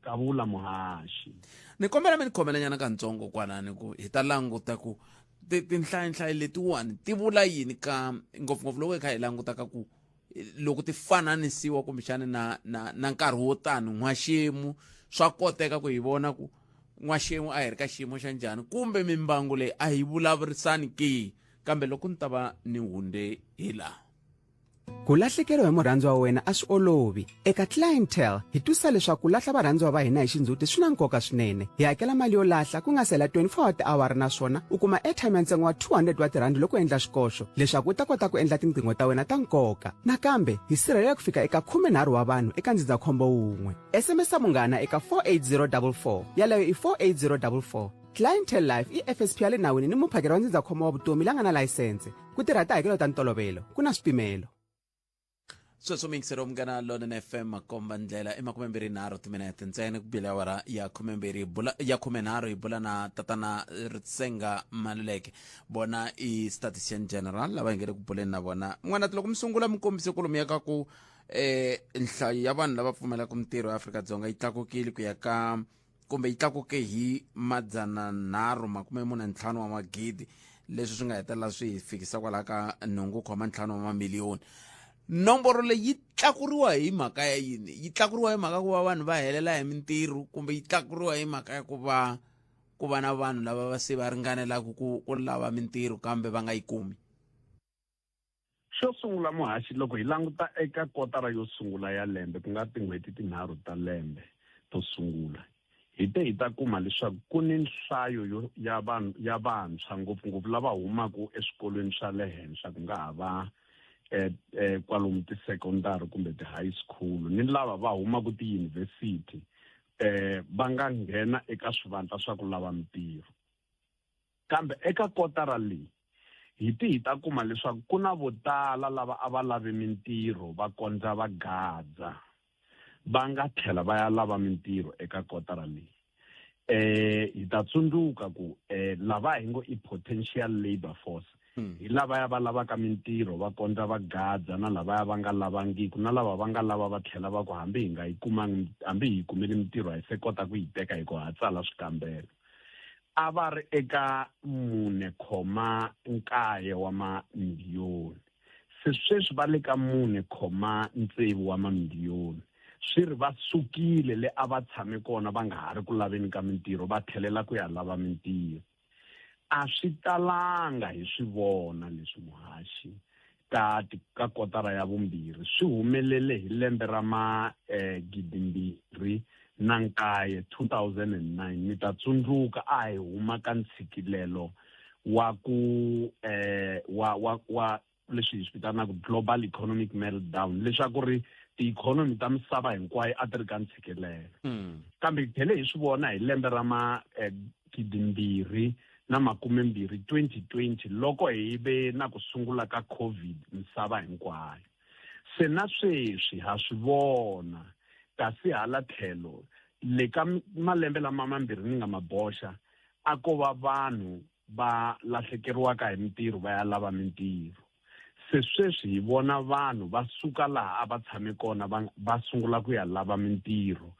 kavula muhaxi ni kombela mi ni khomelanyana kantsongo kwalani ku hi ta languta ku tinhlayinhlayi letiwani ti vula yini ka ngopfungopfu loko hi kha hi languta ka ku loko ti fananisiwa kumbexani na na na nkarhi wo tani n'waxemu swa koteka ku hi vona ku n'waxemu a hi ri ka xiyimo xa njhani kumbe mimbangu leyi a hi vulavurisani ke kambe loko ni ta va ni hunde hi laha Ku lahlekeriwa hi murhandziwa wa wena a swi olovi. Eka Clientele, hi twisisa leswaku ku lahla varhandziwa va hina hi xindzhuti swi na nkoka swinene. Hi hakela mali yo lahla ku nga si hela 24 wa tiawara naswona u kuma airtime ya ntsengo wa 200 wa tirhandi loko u endla xikoxo leswaku u ta kota ku endla tinqingho ta wena ta nkoka. Nakambe, hi sirhelela ku fika eka 13 wa vanhu eka ndzindzakhombo wun'we. SMS munghana eka 48044. Yaleyo i 48044. Clientele Life i FSP ya le nawini ni muphakeri wa ndzindzakhombo wa vutomi la nga na layisense. Ku tirha tihakelo ta ntolovelo ku na swipimelo. Sweswo miyingiselo munghana Lonene FM makomba ndlela i 23 timinete ntsena ku bile awara ya 12 bula ya 13 hi bula na tatana Ritsenga Maluleke vona i statistician general lava hi nge le ku buleni na vona n'wana loko mi sungula mi kombise kolomu ka ku eh nhlayo ya vanhu lava pfumalaka mintirho ya Afrika-Dzonga yi tlakukile ku ya ka kumbe yi tlakuke hi 345 wa magidi leswi swi nga hetelela swi hi fikisa kwalaha ka 8.5 wa mamiliyoni nomboro leyi yi tlakuriwa hi mhaka ya yini yi tlakuriwa hi mhaka ku va vanhu va helela hi mintirho kumbe yi tlakuriwa hi mhaka ya ku va ku va na vanhu lava va se va ringanelaka ku ku lava mintirho kambe va nga yi kumi Xo sungula muhaxi loko hi languta eka kotara yo sungula ya lembe ku nga tin'hweti tinharhu ta lembe to sungula hi te hi ta kuma leswaku ku ni nhlayo yo ya vanhu ya vantshwa ngopfungopfu lava humaka eswikolweni swa le henhla ku nga ha va eh, eh, kwalomu tisekondari kumbe ti-high school ni lava va humaka tiyunivhesiti eh, va nga nghena eka swivandla swa ku lava mintirho Kambe eka kotara leyi, hi ti hi ta kuma leswaku ku na vo tala lava a va lave mintirho va kondza va gadza, va nga tlhela va ya lava mintirho eka kotara leyi. Hi ta tsundzuka ku lava hi ngo i potential labour force, hi lavaya va lavaka mintirho va kondza va gadza na lavaya va nga lavangiku na lava va nga lava va tlhela va ku hambi hi nga yi kumangi, hambi hi yi kumile mintirho a hi se kota ku yi teka hikuva ha tsala swikambelo. A va ri eka 4.9 wa mamiliyoni, se sweswi va le ka 4.6 wa mamiliyoni. Swi ri va sukile le a va tshame kona va nga ha ri ku laveni ka mintirho va tlhelela ku ya lava mintirho. A swi talanga hi swi vona leswi muhaxi ka ka kotara ya vumbirhi swi humelele hi lembe ra ma 2009, 2009. Mi ta tsundzuka a hi huma ka ntshikilelo wa ku wa wa wa leswi hi swi vitanaka global economic meltdown, leswaku ri tiikhonomi ta misava hinkwayo a ti ri ka ntshikelelo. Kambe hi tlhele hi swi vona hi lembe ra ma 2020, 2020, loko hi ve na ku sungula ka COVID misava hinkwayo. Se na sweswi ha swi vona, kasi hala tlhelo le ka malembe lama mambirhi ni nga ma boxa, a ko va vanhu va lahlekeriwaka hi mintirho va ya lava mintirho. Se sweswi hi vona vanhu va suka laha a va tshame kona va sungula ku ya lava mintirho.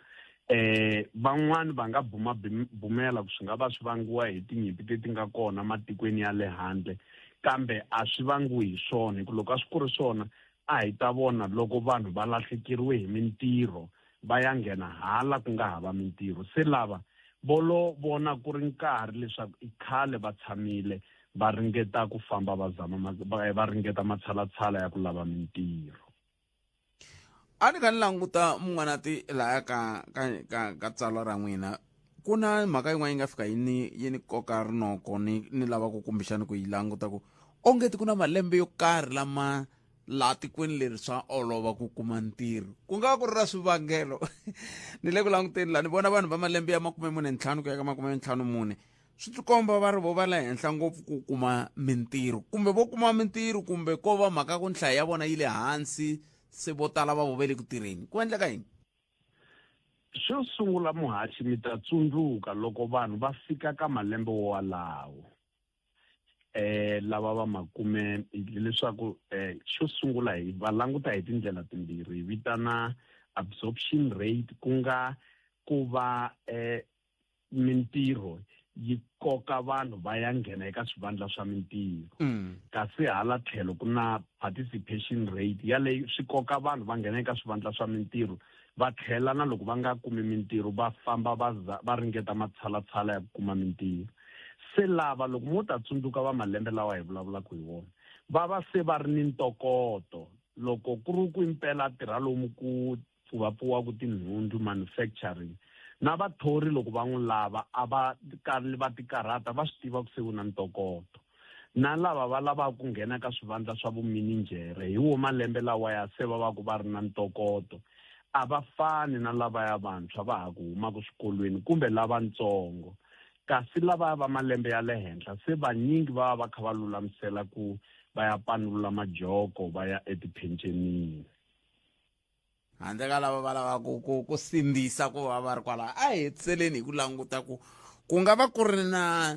Van'wani va nga bumabumela ku swi nga va swi vangiwa hi tinyimpi leti nga kona matikweni ya le handle, kambe a swi vangiwi hi swona, hi ku loko a swi ku ri swona a hi ta vona loko vanhu va lahlekeriwe hi mintirho va ya nghena hala ku nga hava mintirho. Se lava vo lo vona ku ri nkarhi leswaku i khale va tshamile va ringeta ku famba va zama va ringeta matshalatshala ya ku lava mintirho. A ni kha ni languta mun'wanati laya ka ka ka ka tsalwa ra n'wina, ku na mhaka yin'wana yi nga fika yi ni yi ni koka rinoko, ni ni lava ku kumbexani ku yi languta ku ongeti ku na malembe yo karhi lama laha tikweni leri swa olova ku kuma ntirho, ku nga va ku ri ra swivangelo. Ni le ku languteni laha ni vona vanhu va malembe ya 45 ku ya ka 54, swi tikomba va ri vo va le henhla ngopfu ku kuma mintirho, kumbe vo kuma mintirho, kumbe ko va mhaka ku nhlayo ya vona yi le hansi, se vo tala va vo ve le ku tirheni. Ku endleka yini? Xo sungula muhaxi, mi ta tsundzuka loko vanhu va fika ka malembe walawo lava va makume, leswaku xo sungula hi va languta hi tindlela timbirhi, hi vitana absorption rate, ku nga ku va mintirho yi koka vanhu va ya nghena eka swivandla swa mintirho, kasi hala tlhelo ku na participation rate yaleyo swi koka vanhu va nghena eka swivandla swa mintirho, va tlhela na loko va nga kumi mintirho va famba va ringeta matshalatshala ya ku kuma mintirho. Se lava loko mo ta tsundzuka va malembe lawa hi vulavulaka hi wona, va va se va ri ni ntokoto. Loko ku ri ku impela tirha lomu ku pfuvapuwaku tinhundzu, manufacturing, na vathori loko va n'wi lava a va kali va tikarhata, va swi tiva ku se u na ntokoto. Na lava va lavaka ku nghena ka swivandla swa vumininjhere hi wo malembe lawaya se va va ku va ri na ntokoto, a va fani na lavaya vantshwa va ha ku humaka swikolweni kumbe lavatsongo. Kasi lavaya va malembe ya le henhla se vanyingi va va va kha va lulamisela ku va ya panulula majoko va ya etiphencenini. Handle ka lava va lavaka ku sindzisa ku va va ri kwalaho, a hi hetiseleni hi ku languta ku ku nga va ku ri na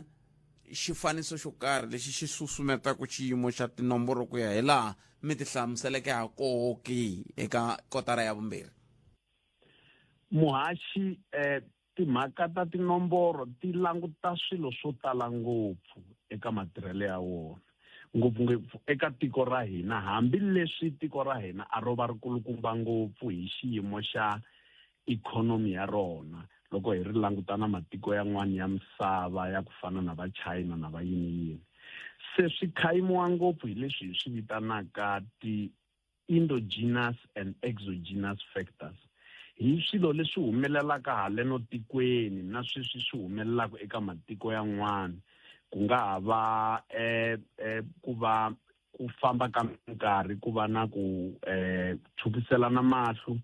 xifaniso xo karhi lexi xi susumetaka xiyimo xa tinomboro ku ya hi laha mi ti hlamuseleke ha koho ke eka kotara ya vumbirhi. Muhaxi, timhaka ta tinomboro ti languta swilo swo tala ngopfu eka matirhelo ya wona, ngopfungopfu eka tiko ra hina, hambileswi tiko ra hina a ro va ri kulukumba ngopfu hi xiyimo xa ikhonomi ya rona loko hi ri languta na matiko yan'wana ya misava ya ku fana na va China na va yini yini. Se swi khayimiwa ngopfu hi leswi hi swi vitanaka ti endogenous and exogenous factors, hi swilo leswi humelelaka haleno tikweni na sweswi swi humelelaka eka matiko yan'wana. Ku nga ha va ku va ku famba ka minkarhi, ku va na ku tshwukiselana mahlo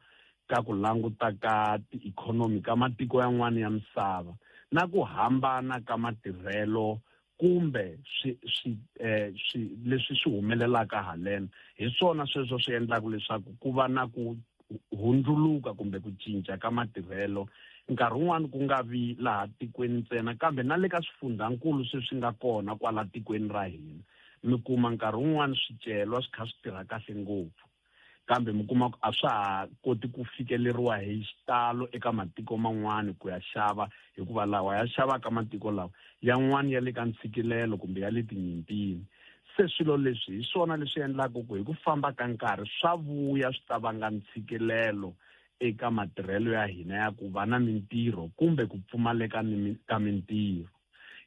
ka ku languta ka tiikhonomi ka matiko yan'wana ya misava, na ku hambana ka matirhelo kumbe leswi swi humelelaka haleno. Hi swona sweswo swi endlaka leswaku ku va na ku hundzuluka kumbe ku cinca ka matirhelo, nkarhi wun'wani ku nga vi laha tikweni ntsena kambe na le ka swifundzankulu sweswi nga kona kwala tikweni ra hina. Mi kuma nkarhi wun'wani swicelwa swi kha swi tirha kahle ngopfu, kambe mi kuma ku a swa ha koti ku fikeleriwa hi xitalo eka matiko man'wani ku ya xava, hikuva lawa ya xavaka matiko lawa yan'wani ya le ka ntshikilelo kumbe ya le tinyimpini. Se swilo leswi hi swona leswi endlaka ku hi ku famba ka nkarhi swa vuya swi ta vanga ntshikilelo eka matirhelo ya hina ya ku va na mintirho kumbe ku pfumaleka ka mintirho.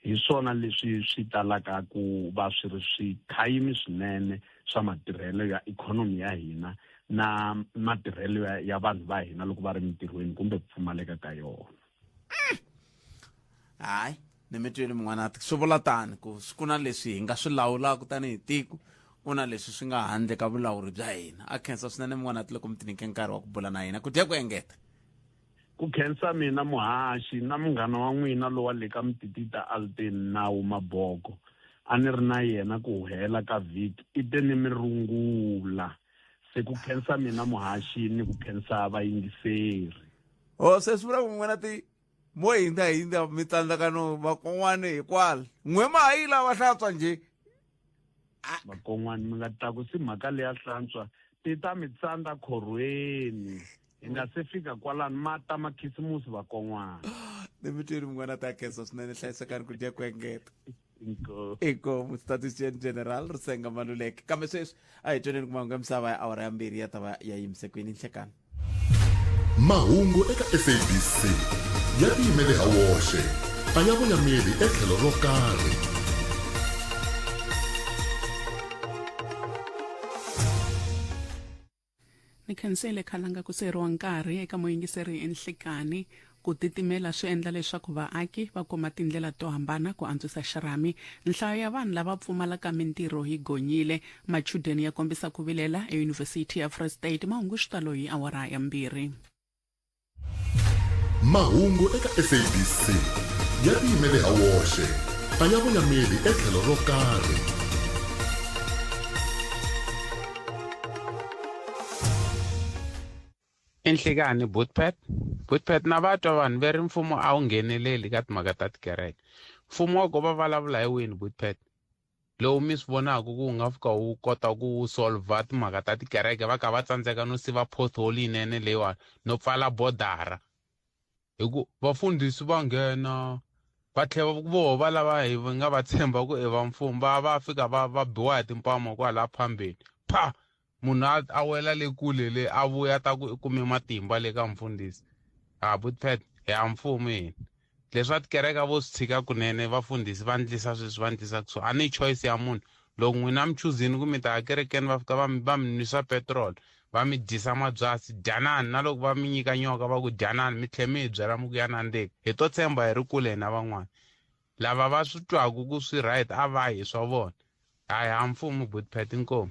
Hi swona leswi swi talaka ku va swi ri swikhayimi swinene swa matirhelo ya ikhonomi ya hina na matirhelo ya vanhu va hina loko va ri mintirhweni kumbe ku pfumaleka ka yona. Hayi, ni mi twile mun'wana, swi vula tani ku ku na leswi hi nga swi lawulaka tanihi tiko, ku na leswi swi nga handle ka vulawuri bya hina. A khensa swinene mun'wana loko mi tinyike nkarhi wa ku bula na hina. Ku dya ku engeta. Ku khensa mina muhaxi na munghana wa n'wina lowa le ka Mtitita Alten Nawu Maboko, a ni ri na yena ku hela ka vhiki, i te ni mi rungula. Se ku khensa mina muhaxi ni ku khensa vayingiseri. O se swi vula ku n'wina ti mo hindza hindza mi tsandzeka no vakon'wani hikwala n'we ma ha yi lava hlantswa njhe. Vakon'wana mi nga tlakusi mhaka leya hlantswa ti ta mi tsandza khorweni hi nga se fika kwalano ma ta makhisimusi vakon'wana. Ni mi twini mun'wana ta khensa swinene hlayisekani ku dya ku engeta. Inkomu statistician general Risenga Maluleke. Kambe sweswi a hi twaneni ku mahungu ya misava ya awara ya mbirhi ya ta va ya yimise kwini nhlekani. Mahungu eka SABC ya tiyimele ha woxe a ya voyameli etlhelo ro karhi. Ni khensile khalanga ku siyeriwa nkarhi eka muyingiseri enhlikani. Ku titimela swi endla leswaku vaaki va kuma tindlela to hambana ku antswisa xirhami. Nhlayo ya vanhu lava pfumalaka mintirho yi gonyile. Machudeni ya kombisa ku vilela eYunivhesiti ya Free State. Mahungu xitalo hi awara ya mbirhi. Mahungu eka SABC ya tiyimele ha woxe a ya voyameli etlhelo ro karhi. I nhlikani Bootpet Bootpet na va twa vanhu ve ri mfumo a wu ngheneleli ka timhaka ta tikereke mfumo wa ko va vulavula hi wini Bootpet lowu mi swi vonaka ku wu nga fika wu kota ku solva timhaka ta tikereke va ka va tsandzeka no siva pothole yinene leyiwani no pfala bodara hi ku vafundhisi va nghena va tlhela voho va lava hi nga va tshemba ku i va mfumo va va fika va va biwa hi timpama kwala phambeni pha munhu a a wela le kule le a vuya ta ku i kume matimba le ka mfundhisi ha butpet hi ya mfumo hina leswa tikereke vo swi tshika kunene vafundhisi va ndlisa sweswi va ndlisa so a ni choice ya munhu loko n'wina mi chuzini ku mi ta ya kerekeni va fika va mi va mi nwisa petrol va mi dyisa mabyasi dyanani na loko va mi nyika nyoka va ku dyanani mi tlhe mi hi byela mi ku ya nandzika hi to tshemba hi ri kule hina van'wana lava va swi twaku ku swi right a va hi swa vona hayi ha mfumo butpet inkomu.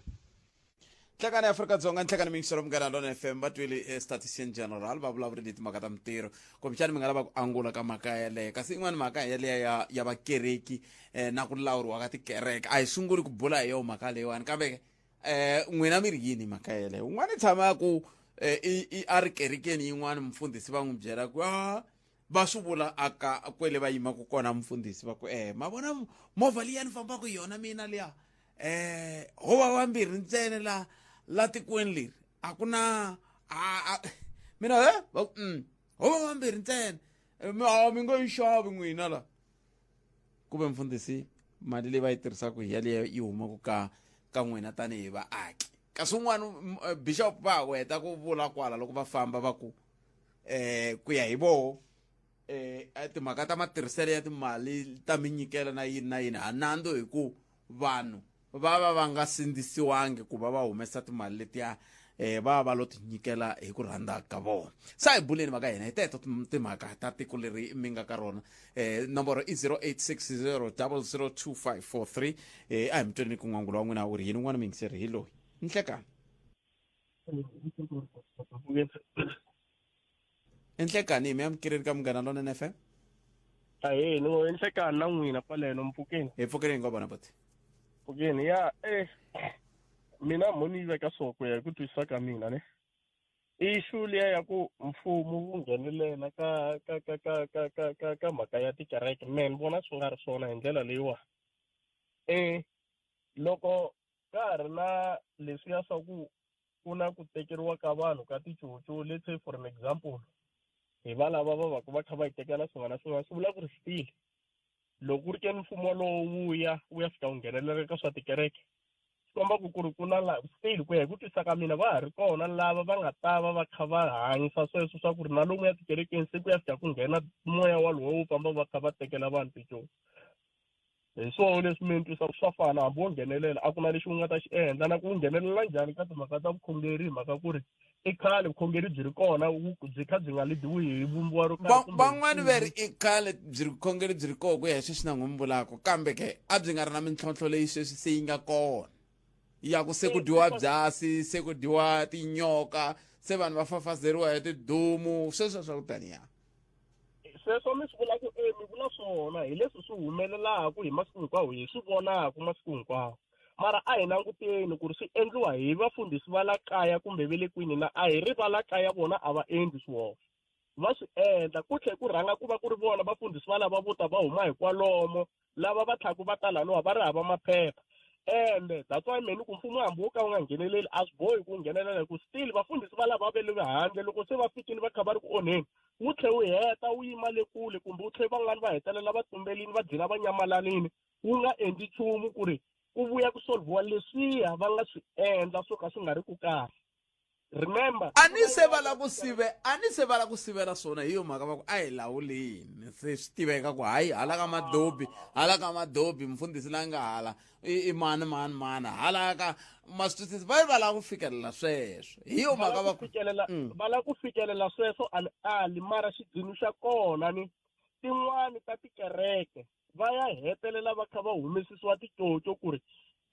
Nhlekani ya Afrika-Dzonga nhlekani miyingiselo munghana Lona FM va twile eh, statistician general va vulavurile timhaka ta mintirho kumbexani mi nga lava ku angula ka mhaka yeleyo kasi yin'wana mhaka yeleyo ya, ya vakereki eh, na ku lawuriwa ka tikereke a hi sunguli ku bula hi yo mhaka leyiwani kambe eh n'wina mi ri yini mhaka yeleyo un'wana i tshama ku eh, i a ri kerekeni yin'wana mufundhisi va n'wi byela ku a va swi vula aka kwele va yimaka kona mufundhisi va ku eh ma vona movha liya ni fambaka hi yona mina liya eh ho va vambirhi ntsena la la tikweni leri a ku na a mina he va ku ho va vambirhi ntsena eh, mi a mi ngo yi xavi n'wina la ku ve mfundhisi mali leyi va yi tirhisaka hi yaleyo yi humaka ka ka n'wina tanihi vaaki kasi un'wana eh, bishop va ha heta ku vula kwala loko va famba va ku eh ku ya hi voho eh timhaka ta matirhiselo ya timali ta minyikelo na yini na yini ha nandzu hi ku vanhu va va va nga sindzisiwangi ku va va humesa timali letiya eh va va lo tinyikela hi ku rhandza ka vona sa hi buleni mhaka hina hi teto timhaka ta tiko leri mi nga ka rona eh nomboro i 0860 002543 eh a hi mi tweni ku n'wangulo wa n'wina wu ri yini un'wana muyingiseri hi loyi nhlekani enhlekani mi amukeleni ka munghana lonene fm ahee ni ngo enhlekani na n'wina kwaleno mpfukeni hi pfukeni hi ngo vona buti pfukeni ya eh mina mo ni yi veka so ku ya hi ku twisisa ka mina ne issue liya ya ku mfumo wu nghenelela ka ka ka ka ka ka ka ka mhaka ya tikereke me ni vona swi nga ri swona hi ndlela leyiwani eh loko ka ha ri na leswiya swa ku ku na ku tekeriwa ka vanhu ka ticucu let's say for an example hi va lava va va ku va kha va yi tekela swin'wana na swin'wana swi vula ku ri still loko ku ri ke ni mfumo wolowo wu ya wu ya fika wu nghenelela ka swa tikereke swi komba ku ku ri ku na la still ku ya hi ku twisisa ka mina va ha ri kona lava va nga ta va va kha va hanyisa sweswo swa ku ri na lomu ya tikerekeni se ku ya fika ku nghena moya walowo wu famba va kha va tekela vanhu ticucu hi swona leswi mi ni twisaka swa fana hambi wo nghenelela a ku na lexi u nga ta xi endla na ku u nghenelela njhani ka timhaka ta vukhongeri hi mhaka ku ri i khale vukhongeri byi ri kona byi kha byi nga lidiwi hi vumbiwa ro karhi van'wani va ri i khale byi ri vukhongeri byi ri kona ku ya hi sweswi na n'wi mi vulaka kambe ke a byi nga ri na mintlhontlho leyi sweswi se yi nga kona ya ku se ku dyiwa byasi se ku dyiwa tinyoka se vanhu va fafazeriwa hi tidumu sweswo swa ku taniya Sweswo mi swi vula ku e mi vula swona hi leswi swi humelelaku hi masiku hinkwawo hi swi vonaku masiku hinkwawo mara a hi languteni ku ri swi endliwa hi vafundhisi va la kaya kumbe ve le kwini na a hi ri va la kaya vona a va endli swihoxo va swi endla ku tlhe ku rhanga ku va ku ri vona vafundhisi va lava vo ta va huma hi kwalomo lava va tlhaku va ta laniwa va ri hava maphepha. Ende that's why mina ku mfumo hambi wo ka wu nga ngheneleli a swi bohi ku nghenelela hi ku still vafundhisi va lava va le handle loko se va fikile va kha va ri ku onheni wu tlhe wu heta wu yima le kule kumbe wu tlhe van'wani va hetelela va tumbelini va gcina va nyamalalini wu nga endli nchumu ku ri ku vuya ku solviwa leswiya va nga swi endla swo ka swi nga ri ku kahle. Remember, a ni se va la ku sive a ni se va la ku sivela swona hi yo mhaka va ku a hi lawuleni se swi tiveka ku hayi hala ka madobi hala ka madobi mfundhisi la nga hala i mani mani mani hala ka ma swi twisisi va va lava ku fikelela sweswo hi yo mhaka va ku fikelela va lava ku fikelela sweswo a ni ali mara xigcino xa kona ni tin'wani ta tikereke va ya hetelela va kha va humesisiwa ticoco ku ri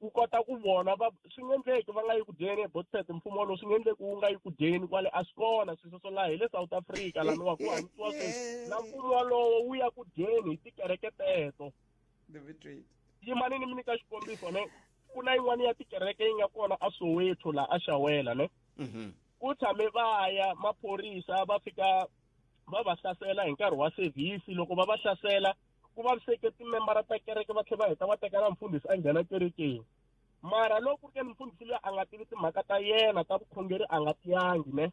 ku kota ku vona va swi nge endleki va nga yi ku dyeni ebotset mfumo wolowo swi nge endleki wu nga yi ku dyeni kwale a swi kona swilo sweswo laha hi le South Africa laniwa ku hanyisiwa sweswi na mfumo wolowo wu ya ku dyeni hi tikereke teto. Yimani ni mi nyika xikombiso ne ku na yin'wana ya tikereke yi nga kona a Soweto laha a Shawela ne ku tshame va ya maphorisa va fika va va hlasela hi nkarhi wa service loko va va hlasela ku vaviseke timembara ta kereke va tlhela va heta va teka na mfundhisi a nghena kerekeni mara loko ku ri ke ni mfundhisi luya a nga tivi timhaka ta yena ta vukhongeri a nga tiyangi ne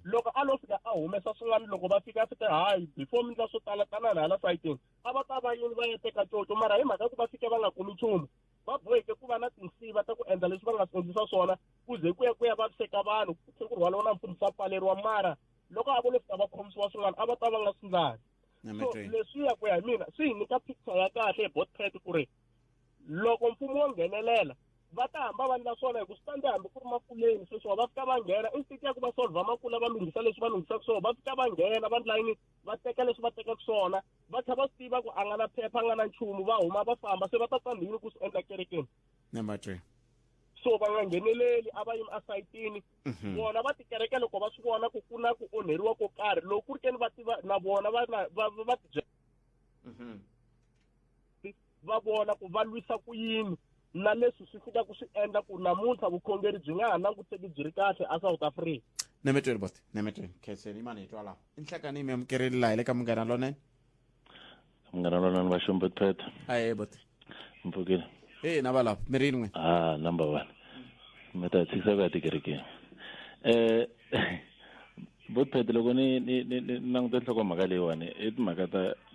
loko a lo fika a humesa swin'wana loko va fika fika hayi before mi ndla swo tala tanani hala sayitini a va ta va yini va ya teka coco mara hi mhaka ku va fike va nga kumi nchumu va boheke ku va na tinsiva ta ku endla leswi va nga swi endlisa swona ku ze ku ya ku ya vaviseka vanhu ku tlhe ku rhwaliwa na mfundhisi a pfaleriwa mara loko a vo lo fika va khomisiwa swin'wana a va ta va nga swi ndlani. So leswiya ku ya hi mina swi hi nyika picture ya kahle hi botpet ku ri loko mfumo wo nghenelela va ta hamba va ndla swona hi ku swi ta ndzi hambi ku ri makuleni sweswiwa va fika va nghena instead ya ku va solva makula va lunghisa leswi va lunghisaka swona va fika va nghena va ndla yini va teka leswi va tekaka swona va tlhela va swi tiva ku a nga na phepha a nga na nchumu va huma va famba se va ta tsandza yini ku swi endla kerekeni. Number 3. So va nga ngheneleli a va yimi esayitini vona va tikereke loko va swi vona ku ku na ku onheriwa ko karhi loko ku ri ke ni va tiva na vona va va ti va vona ku va lwisa ku yini na leswi swi fikaka swi endla ku namuntlha vukhongeri byi nga ha languteki byi ri kahle a South Africa. Nemetweni bot nemetweni khenseni imani hi twa laha i nhlekani mi amukerile laha hi le ka Munghana Lonene. Munghana Lonene va xumbe phet. Aye bot. Mpfukile. Eh na valava mi ri yini n'wina? Ah number 1. Mi ta tshikisa ku ya tikerekeni. Bot phet loko ni ni ni languta nhlokomhaka leyiwani i timhaka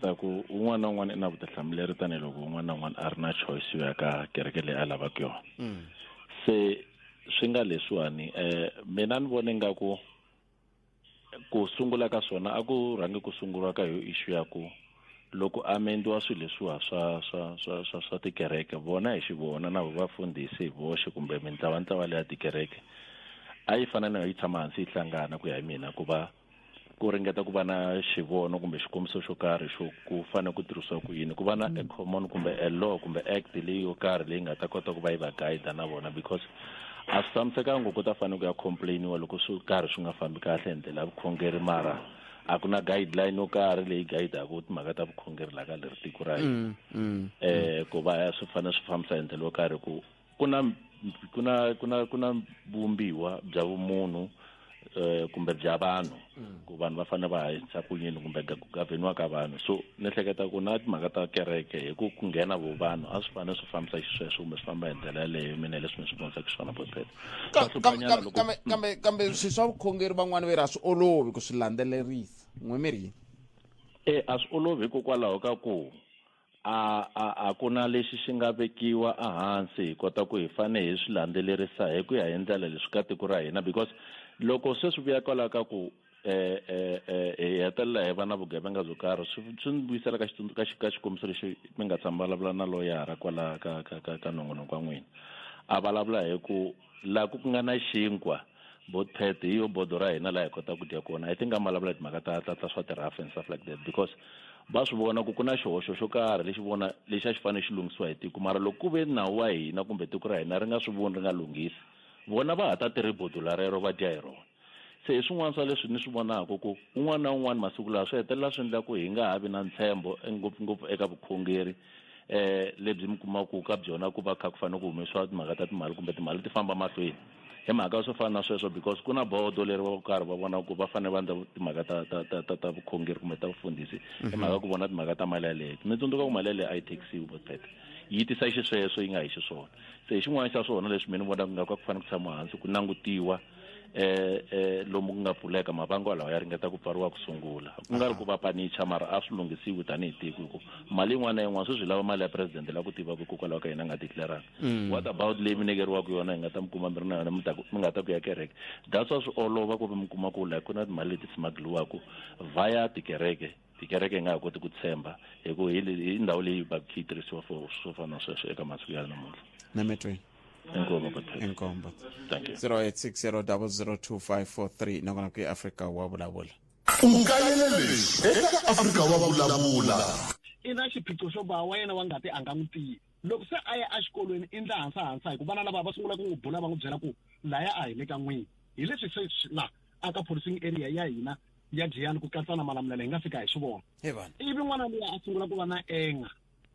ta ku un'wana na un'wana i na vutihlamuleri tanihiloko un'wana na un'wana a ri na choice yo ya ka kereke leyi a lavaka yona. Se swi nga leswiwani mina ni vone nga ku ku sungula ka swona a ku rhangi ku sunguriwa ka yo issue ya ku loko a mendiwa swilo leswiwa swa swa swa swa swa tikereke vona hi xivona na vafundhisi hi voxe kumbe mintlawantlawa leya tikereke a yi fana na yi tshama hansi yi hlangana ku ya hi mina ku va ku ringeta ku va na xivono kumbe xikombiso xo karhi xo ku fanele ku tirhisiwa ku yini ku va na a common kumbe a law kumbe act leyi yo karhi leyi nga ta kota ku va yi va guide na vona because a swi tshamisekanga ku ta fanele ku ya complainiwa loko swo karhi swi nga fambi kahle hi ndlela ya vukhongeri mara a ku na guideline yo karhi leyi guidaka timhaka ta vukhongeri laha ka leri tiko ra hina ku va swi fanele swi fambisa hi ndlela yo karhi ku ku na ku na ku na ku na vumbiwa bya vumunhu kumbe bya vanhu ku vanhu va fanele va hanyisa ku yini kumbe ku gaveniwa ka vanhu so ni hleketa ku na timhaka ta kereke hi ku ku nghena vo vanhu a swi fanele swi fambisa xisweswo kumbe swi famba hi ndlela yaleyo mina leswi ni swi vonisaka xiswona botpet kambe kambe swilo swa vukhongeri van'wani ve ri a swi olovi ku swi landzelerisa n'we mi ri yini a swi olovi hikokwalaho ka ku a ku na lexi xi nga vekiwa ehansi hi kota ku hi fane hi swi landzelerisa hi ku ya hi ndlela leswi ka tiko ra hina because loko se swi vuya kwalaho ka ku hi hetelela hi va na vugevenga byo karhi swi ni vuyisela ka ka xikombiso lexi mi nga tshama vulavula na loyara kwala ka ka ka ka nongonoko wa n'wina a vulavula hi ku laha ku nga na xinkwa botpet hi yo bodo ra hina laha hi kotaka ku dya kona I think a vulavula timhaka ta ta ta swa ti-rough and stuff like that because va swi vona ku ku na xihoxo xo karhi lexi vona lexi a xi fanele xi lunghisiwa hi tiko mara loko ku ve nawu wa hina kumbe tiko ra hina ri nga swi voni ri nga lunghisi vona va ha ta tirhi bodo la rero va dya hi rona se hi swin'wana swa leswi ni swi vonaka ku un'wana na un'wana masiku lawa swi hetelela swi endla ku hi nga ha vi na ntshembo ngopfungopfu eka vukhongeri lebyi mi kumaka ka byona ku va kha ku fanele ku humesiwa timhaka ta timali kumbe timali ti famba mahlweni hi mhaka swo fana na sweswo because ku na bodo leri va karhi va vona ku va fanele va endla timhaka ta ta ta ta ta vukhongeri kumbe ta vufundhisi hi mhaka ku vona timhaka ta mali yaleyo mi tsundzuka ku mali yaleyo a yi taxiwi botpet Yi tisa xisweswo yi nga hi xiswona. Se hi xin'wana xa swona leswi mina ni vonaka nga ku fanele ku tshama hansi ku langutiwa lomu ku nga pfuleka mavango lawa ya ringeta ku pfariwa ku sungula. Ku nga ri ku va panicha mara a swi lunghisiwi tanihi tiko hi ku mali yin'wana na yin'wana sweswi lava mali ya president la ku tiva ku hikokwalaho ka yena a nga declaranga. What about leyi mi nyikeriwaka yona hi nga ta mi kuma mi ri na yona mi nga ta ku ya kereke? That's why swi olova ku mi kuma ku like ku na timali leti smugliwaka via tikereke. Tikereke hi nga ha koti ku tshemba hi ku hi ndhawu leyi va yi tirhisiwa for swo fana na sweswo eka masiku ya namuntlha. Nametweni. Inkomu, Patrick. Inkomu. Thank you. 0860002543 nakona ku Afrika wa vulavula. U kayele leswi eka Afrika wa vulavula. I na xiphiqo xo ba wa yena wa ngati a nga n'wi tivi. Loko se a ya exikolweni i ndla hansa-hansa hi ku vana lava va sungula ku n'wi bula va n'wi byela ku laya a hi le ka n'wini. Hi leswi se la aka policing area ya hina ya Giyani ku katsa na Malamulele hi nga fika hi swi vona. Ivi n'wana luya a sungula ku va na enga.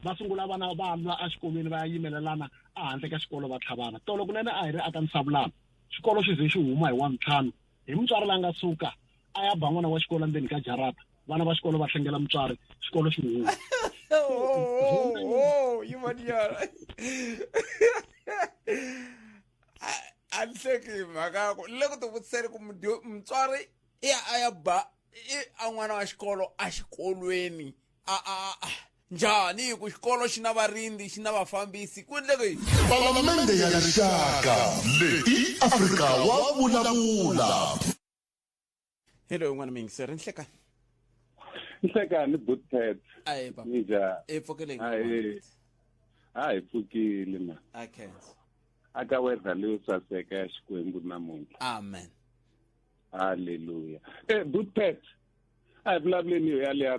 Va sungula vana va lwa exikolweni va ya yimelelana ehandle ka xikolo va tlhavana. Tolo kunene a hi ri aka Nsavulana. Xikolo xi ze xi huma hi Wavuntlhanu hi mutswari la nga suka a ya ba n'wana wa xikolo endzeni ka jarata. Vana va xikolo va hlengela mutswari xikolo xi huma. Oh, yi voninyana. A ni hleki hi mhaka ya ku le ku tivutiseni ku mutswari i ya a ya ba i a n'wana wa xikolo exikolweni a a njhani hi ku xikolo xi na varindzi xi na vafambisi ku endleke yini? Palamende ya Rixaka leyi i Afrika wa vulavula. Hi loyi un'wana muyingiseri nhlekani. Nhlekani Butpet. Ayi baba. Ninjhani? E pfukeleni. Ayi. A hi pfukile ma. A khensa. Aka weather leyo saseka ya Xikwembu namuntlha. Amen. Hallelujah. Butpet. A hi vulavuleni yo yale ya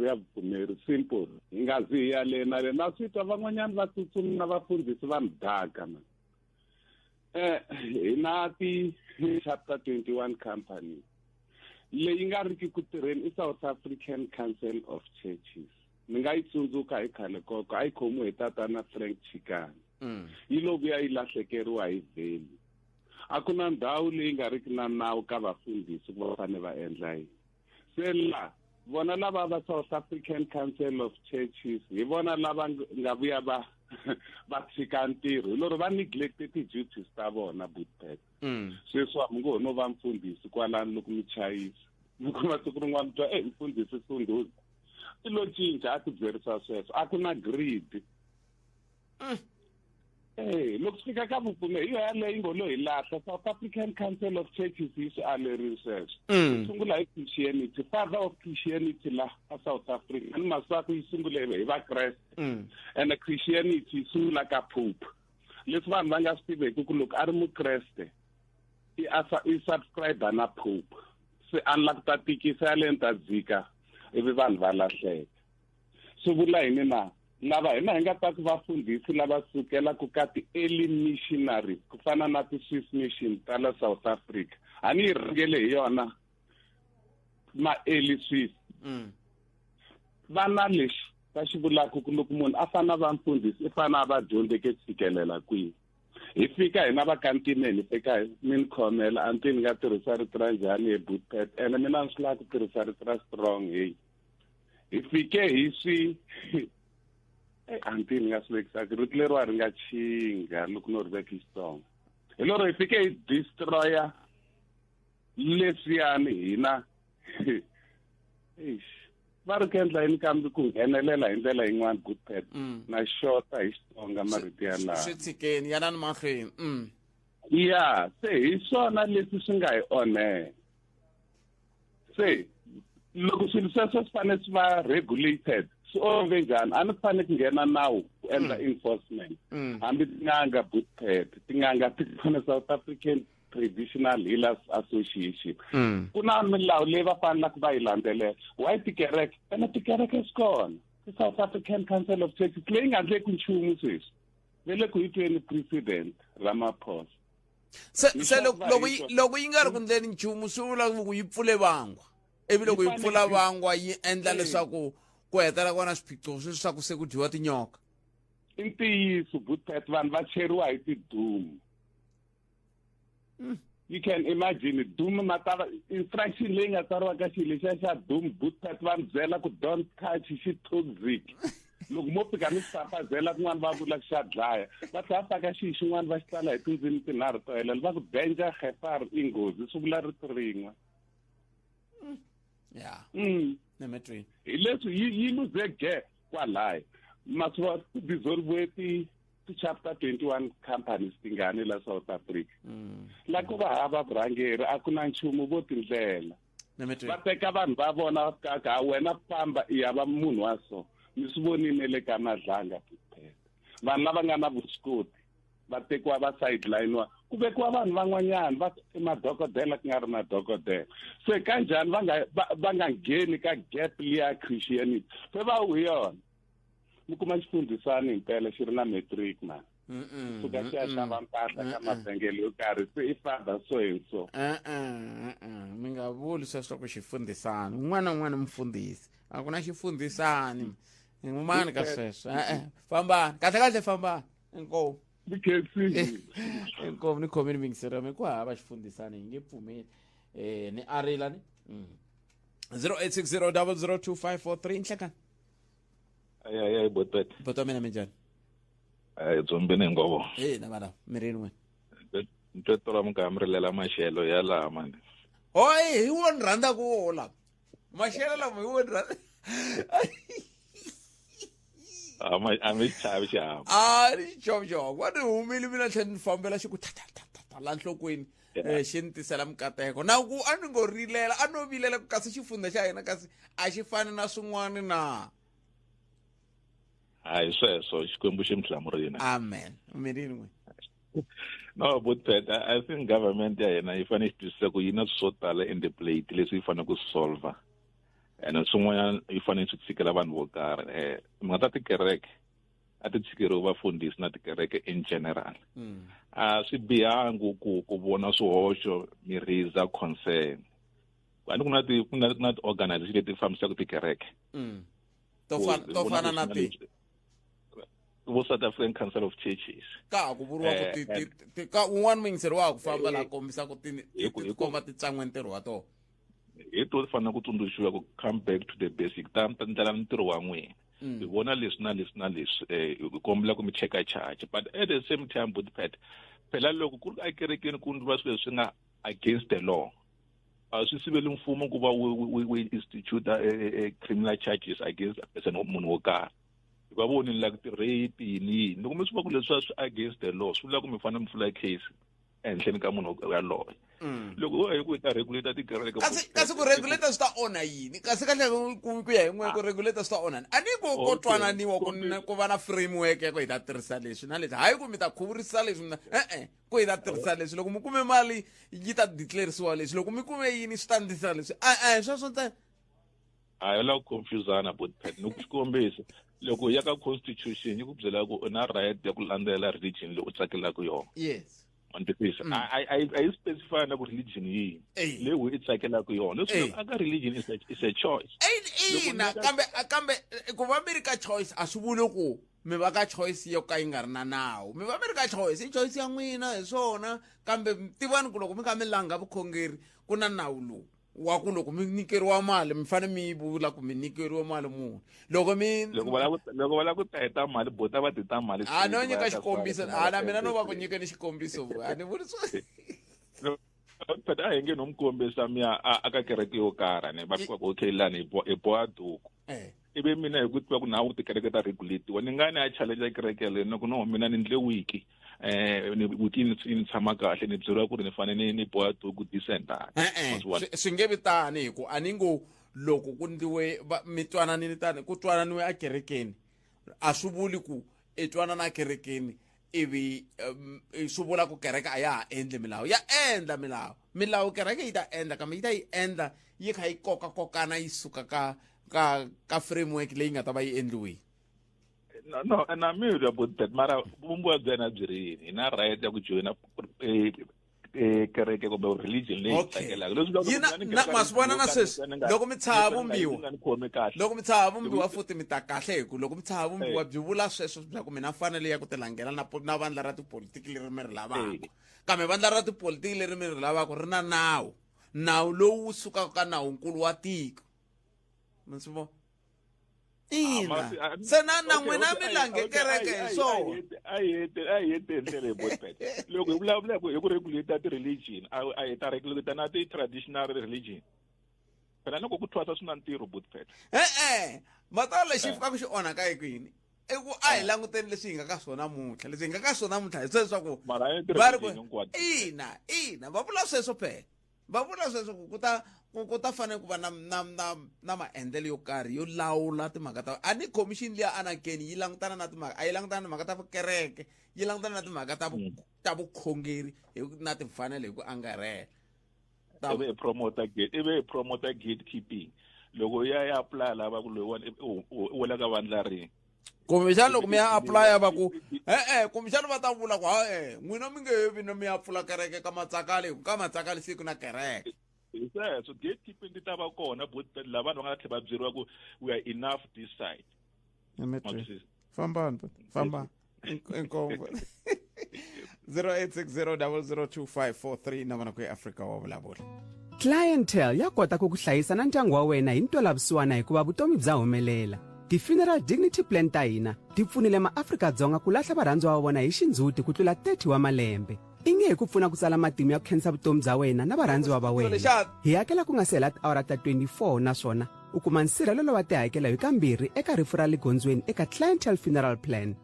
ya vupfumeri simple. Hi nga zi hi ya le na le. Na swi twa van'wanyana va tsutsuma na vafundhisi va mudaka man. Hi na ti chapter 21 company leyi nga riki ku tirheni i South African Council of Churches. Ni nga yi tsundzuka hi khale koko a yi khomiwe hi tatana Frank Chikane. Yi lo vuya yi lahlekeriwa hi value. A ku na ndhawu leyi nga riki na nawu ka vafundhisi ku va fanele va endla yini. Se la vona lava va South African Council of Churches hi vona lava nga vuya va va tshika ntirho hi lero va neglected ti-duties ta vona Butpet. Sweswi mi ngo ho no va mfundhisi kwalano loko mi chayisa mi kuma siku rin'wana mi twa e mfundhisi Sunduza i lo cinca a ti byerisa sweswo a ku na greed. Loko swi fika ka vupfumeri hi yo yaleyo yi ngo lo hi lahla South African Council of Churches yi swi alerile sweswo. Yi sungula hi Christianity, father of Christianity la a South Africa ni masiku yi sungule hi Vakreste. And Christianity yi sungula ka Pope. Leswi vanhu va nga swi tiveki ku loko a ri Mukreste i i subscribe na Pope. Se a ni la ku ta tikisa yaleyo ni ta dzika ivi vanhu va lahleka. Swi vula yini na? Lava hina hi nga ta ku vafundhisi lava sukelaka ka ti-early missionaries ku fana na ti-Swiss mission ta la South Africa. A ni yi rhangele hi yona ma-early Swiss. Va na lexi va xi vulaka ku loko munhu a fana va mfundhisi i fana a va dyondzeke ku fikelela kwihi. Hi fika hina va ka ntimeni hi fika mi ni khomela a ni tivi ni nga tirhisa rito ra njhani hi Butpet ene mina ni swi lava ku tirhisa rito ra strong heyi. Hi fike hi swi a ni tivi ni nga swi vekisaka rito leriwa ri nga chinga loko no ri veka hi Xitsonga. Hi lero hi fike hi destroyer leswiyani hina. Eish. Va ri ku endla yini kambe ku nghenelela hi ndlela yin'wana Butpet. Na xota hi Xitsonga marito ya laha. Swi tshikeni yanani mahlweni. Ya, se hi swona leswi swi nga hi onhela. Se loko swilo sweswo swi fanele swi va regulated swi olove njhani? A ni fanele ku nghena nawu ku endla enforcement. Hambi tin'anga Butpet, tin'anga ti kona South African Traditional Healers Association. Ku na milawu leyi va fanelaka va yi landzelela. Why tikereke? Ene tikereke swi kona. Ti South African Council of Churches leyi nga endleki nchumu sweswi. Va le ku yi tweni President Ramaphosa. Se loko yi nga ri ku endleni nchumu swi vula ku yi pfule vangwa. Ivi loko yi pfula vangwa yi endla leswaku ku hetela ku va na swiphiqo leswaku se ku dyiwa tinyoka. I ntiyiso Butpet, vanhu va cheriwa hi tidumu. You can imagine doom matava instruction leyi nga tsariwa ka xilo lexiya xa doom Butpet va mi byela ku don't touch xi toxic. Loko mo fika mi swi fafazela kun'wana va vula ku xa dlaya. Va tlhela va faka xi xin'wana va xi tsala hi tindzimi tinharhu to helela va ku danger gefar i nghozi swi vula rito rin'we. Ya. Nemetweni. Hi leswi yi luze ge kwalaya. Masiva ku dissolve ti ti-chapter 21 companies tingani la South Africa. La ku va hava vurhangeri a ku na nchumu vo tindlela. Va teka vanhu va vona kaka wena famba i ya va munhu wa so. Mi swi vonile le ka Madlanga phela. Vanhu lava nga na vuswikoti va tekiwa va sideline-wa ku vekiwa vanhu van'wanyana va i madokodela ku nga ri madokodela. Se kanjhani va nga ngheni ka gap liya Christianity. Se va wu hi yona. Mi kuma xifundhisani himpela xi ri na matric man. Suka xi ya xava mpahla ka mavhengele yo karhi se i father so and so. Mi nga vuli sweswo ku xifundhisani. Un'wana na un'wana mufundhisi. A ku na xifundhisani. N'wani ka sweswo. Fambani. Kahle kahle fambani. Inkomu. Inkomu ni khomile mingisero mi ku hava xifundhisani hi nge pfumeli. Ni arila ni. 0860002543 nhlekani. Ay ay botpet. Botwa mina minjhani? Ay dzombeni hinkwavo. Eh na vana mirini wena. Ntwe tola mi ka mi rilela maxelo ya laha mani. Hoy hi wona rhandza ku wo lama. Maxelo lama hi wona rhandza. A mi chavi xihamu. A ni chavi xihamu. Wa ni humile mina tlhela ni fambela xi ku ta ta ta ta la nhlokweni. Xi ni tisela mikateko. Na ku a ni ngo rilela, a no vilela ku kasi xifundza xa hina kasi a xi fani na swin'wana na. Hayi sweswo Xikwembu xi mi hlamurile. Amen. Mirini n'wina. No, but Pet, I think government ya hina yi fanele yi twisisa ku yi na swo tala in the plate leswi yi fanele ku solve. And swin'wanyana yi fanele swi tshikela vanhu vo karhi. Timhaka ta tikereke a ti tshikeriwi vafundhisi na tikereke in general. A swi bihangi ku vona swihoxo mi raise concern. A ni ku na ti ku na ku na ti-organization leti fambisaka tikereke. To fana na ti vo South African Council of Churches. Ka ku vuriwa ku ti ka un'wana muyingiseri wa ku famba la kombisa ku ti komba ti tsan'we ntirho wa tona. Hi to fanele ku tsundzuxiwa ku come back to the basic ta ndlela ntirho wa n'wina. Hi vona leswi na leswi na leswi hi kombela ku mi cheka charge but at the same time Butpet phela loko ku ri ekerekeni ku ndliwa swilo leswi nga against the law a swi siveli mfumo ku va wu institute criminal charges against a person munhu wo karhi. Hikuva vonile like ti-rape yini yini loko mi swi va ku leswi swi against the law swi vula ku mi fanele mi pfula case ehenhleni ka munhu yaloye. Loko hi ku hi ta regulate tikereke kasi ku regulate swi ta onha yini? Kasi kahle ku ya hi n'we ku regulate swi ta onha yini? A ni ku ko twananiwa ku va na framework ya ku hi ta tirhisa leswi na leswi. Hayi ku mi ta khuvurisa leswi mi ta ku hi ta tirhisa leswi. Loko mi kume mali yi ta declarisiwa leswi. Loko mi kume yini swi ta ndlisa leswi. A hi sweswo ntsena. A hi la ku confusana Butpet ni ku xikombiso loko ya ka constitution yi ku byela ku u na right ya ku landzela religion leyi u tsakelaka yona. Yes. Wa A yi specify na ku religion yihi leyi u yi tsakelaka yona. Leswi aka religion is a choice. Ina kambe ku va mi ri ka choice a swi vuli ku mi va ka choice yo ka yi nga ri na nawu. Mi va mi ri ka choice, i choice ya n'wina hi swona kambe tivani ku loko mi kha mi langha vukhongeri ku na nawu lowu wa ku loko mi nyikeriwa mali mi fanele mi vula ku mi nyikeriwa mali muni. Loko mi loko va lava ku ta mali bota va ti ta mali. A no nyika xikombiso a na mina no va ku nyikeni xikombiso a ni vuli swo. But a hi nge no mi kombisa mi ya a ka kereke yo karhi ne va fika ku okay lani hi boha duku. Ivi mina hi ku tiva ku nawu tikereke ta regulatiwa ni nga ni ya challenge kereke leyi ni ku no mina ni ndle wiki. Ni wiki ni tshama kahle ni byeriwa ku ri ni fanele ni boha duku decent. Swi nge vi tani hi ku a ni ngo loko ku ndliwe mi twananile tani ku twananiwe ekerekeni a swi vuli ku i twanana ekerekeni ivi swi vula ku kereke a ya ha endli milawu. Ya endla milawu. Milawu kereke yi ta endla kambe yi ta yi endla yi kha yi kokakokana yi suka ka framework leyi nga ta va yi endliwile. No, na mi ri about mara vumbiwa bya yena byi ri yini? Hi na right ya ku joyina kereke kumbe religion leyi tsakelaka. Leswi na ma swi vona na sweswi loko mi tshaha vumbiwa loko mi tshaha vumbiwa futhi mi ta kahle hi ku loko mi tshaha vumbiwa byi vula sweswo bya ku mina fanele ya ku tilangela na vandla ra tipolitiki leri mi ri lavaka. Kambe vandla ra tipolitiki leri mi ri lavaka ri na nawu. Nawu lowu sukaka ka nawunkulu wa tiko. Mi swi vona? Ina se na na n'wina mi lange kereke hi swona. A hi hete hi ndlela hi botpet. Loko hi vulavula hi ku regulate ti-religion, a hi ta regulate na ti-traditional religion phela. Loko ku thwasa swi na ntirho, botpet. E-e, matala lexi fikaka xi onhaka hi kwini i ku a hi languteni leswi hi nga ka swona muntlha, leswi hi nga ka swona muntlha hi sweswaku va ri ku ina ina va vula sweswo phela, va vula sweswo ku ku ta fanele ku va na maendlelo yo karhi yo lawula timhaka ta a ni commission liya anakeni yi langutana na timhaka, a yi langutana na timhaka ta vukereke, yi langutana na timhaka ta vukhongeri na timfanelo hi ku angarhela. Ivi hi promota gate, ivi hi promota gatekeeping. Loko ya apply lava ku loyiwani u wela ka vandla rini? Kumbexana loko mi ya apply va ku e-e, kumbexana va ta vula ku ha-e n'wina mi nge vi no mi ya pfula kereke ka Matsakali, hi ku ka Matsakali siku na kereke. Hi sweswo, gatekeeping ti ta va kona, but la vanhu va nga tlhela va byeriwa ku we are enough this side. Fambani, fambani. Inkombo 0860002543 na vona ku eAfrika wa vulavula. Clientele ya kota ku ku hlayisa na ndyangu wa wena hi ntwelavusiwana hikuva vutomi bya humelela. Ti-funeral dignity plan ta hina ti pfunile maAfrika-Dzonga ku lahla varhandziwa va vona hi xindzhuti ku tlula 30 wa malembe. I nge hi ku pfuna ku tsala matimu ya ku khensa vutomi bya wena na varhandziwa va wena. Hi hakela ku nga se hela tiawara ta 24 naswona u kuma nsirhelelo wa tihakelo hi kambirhi eka rifu ra le gondzweni eka Clientele Funeral Plan.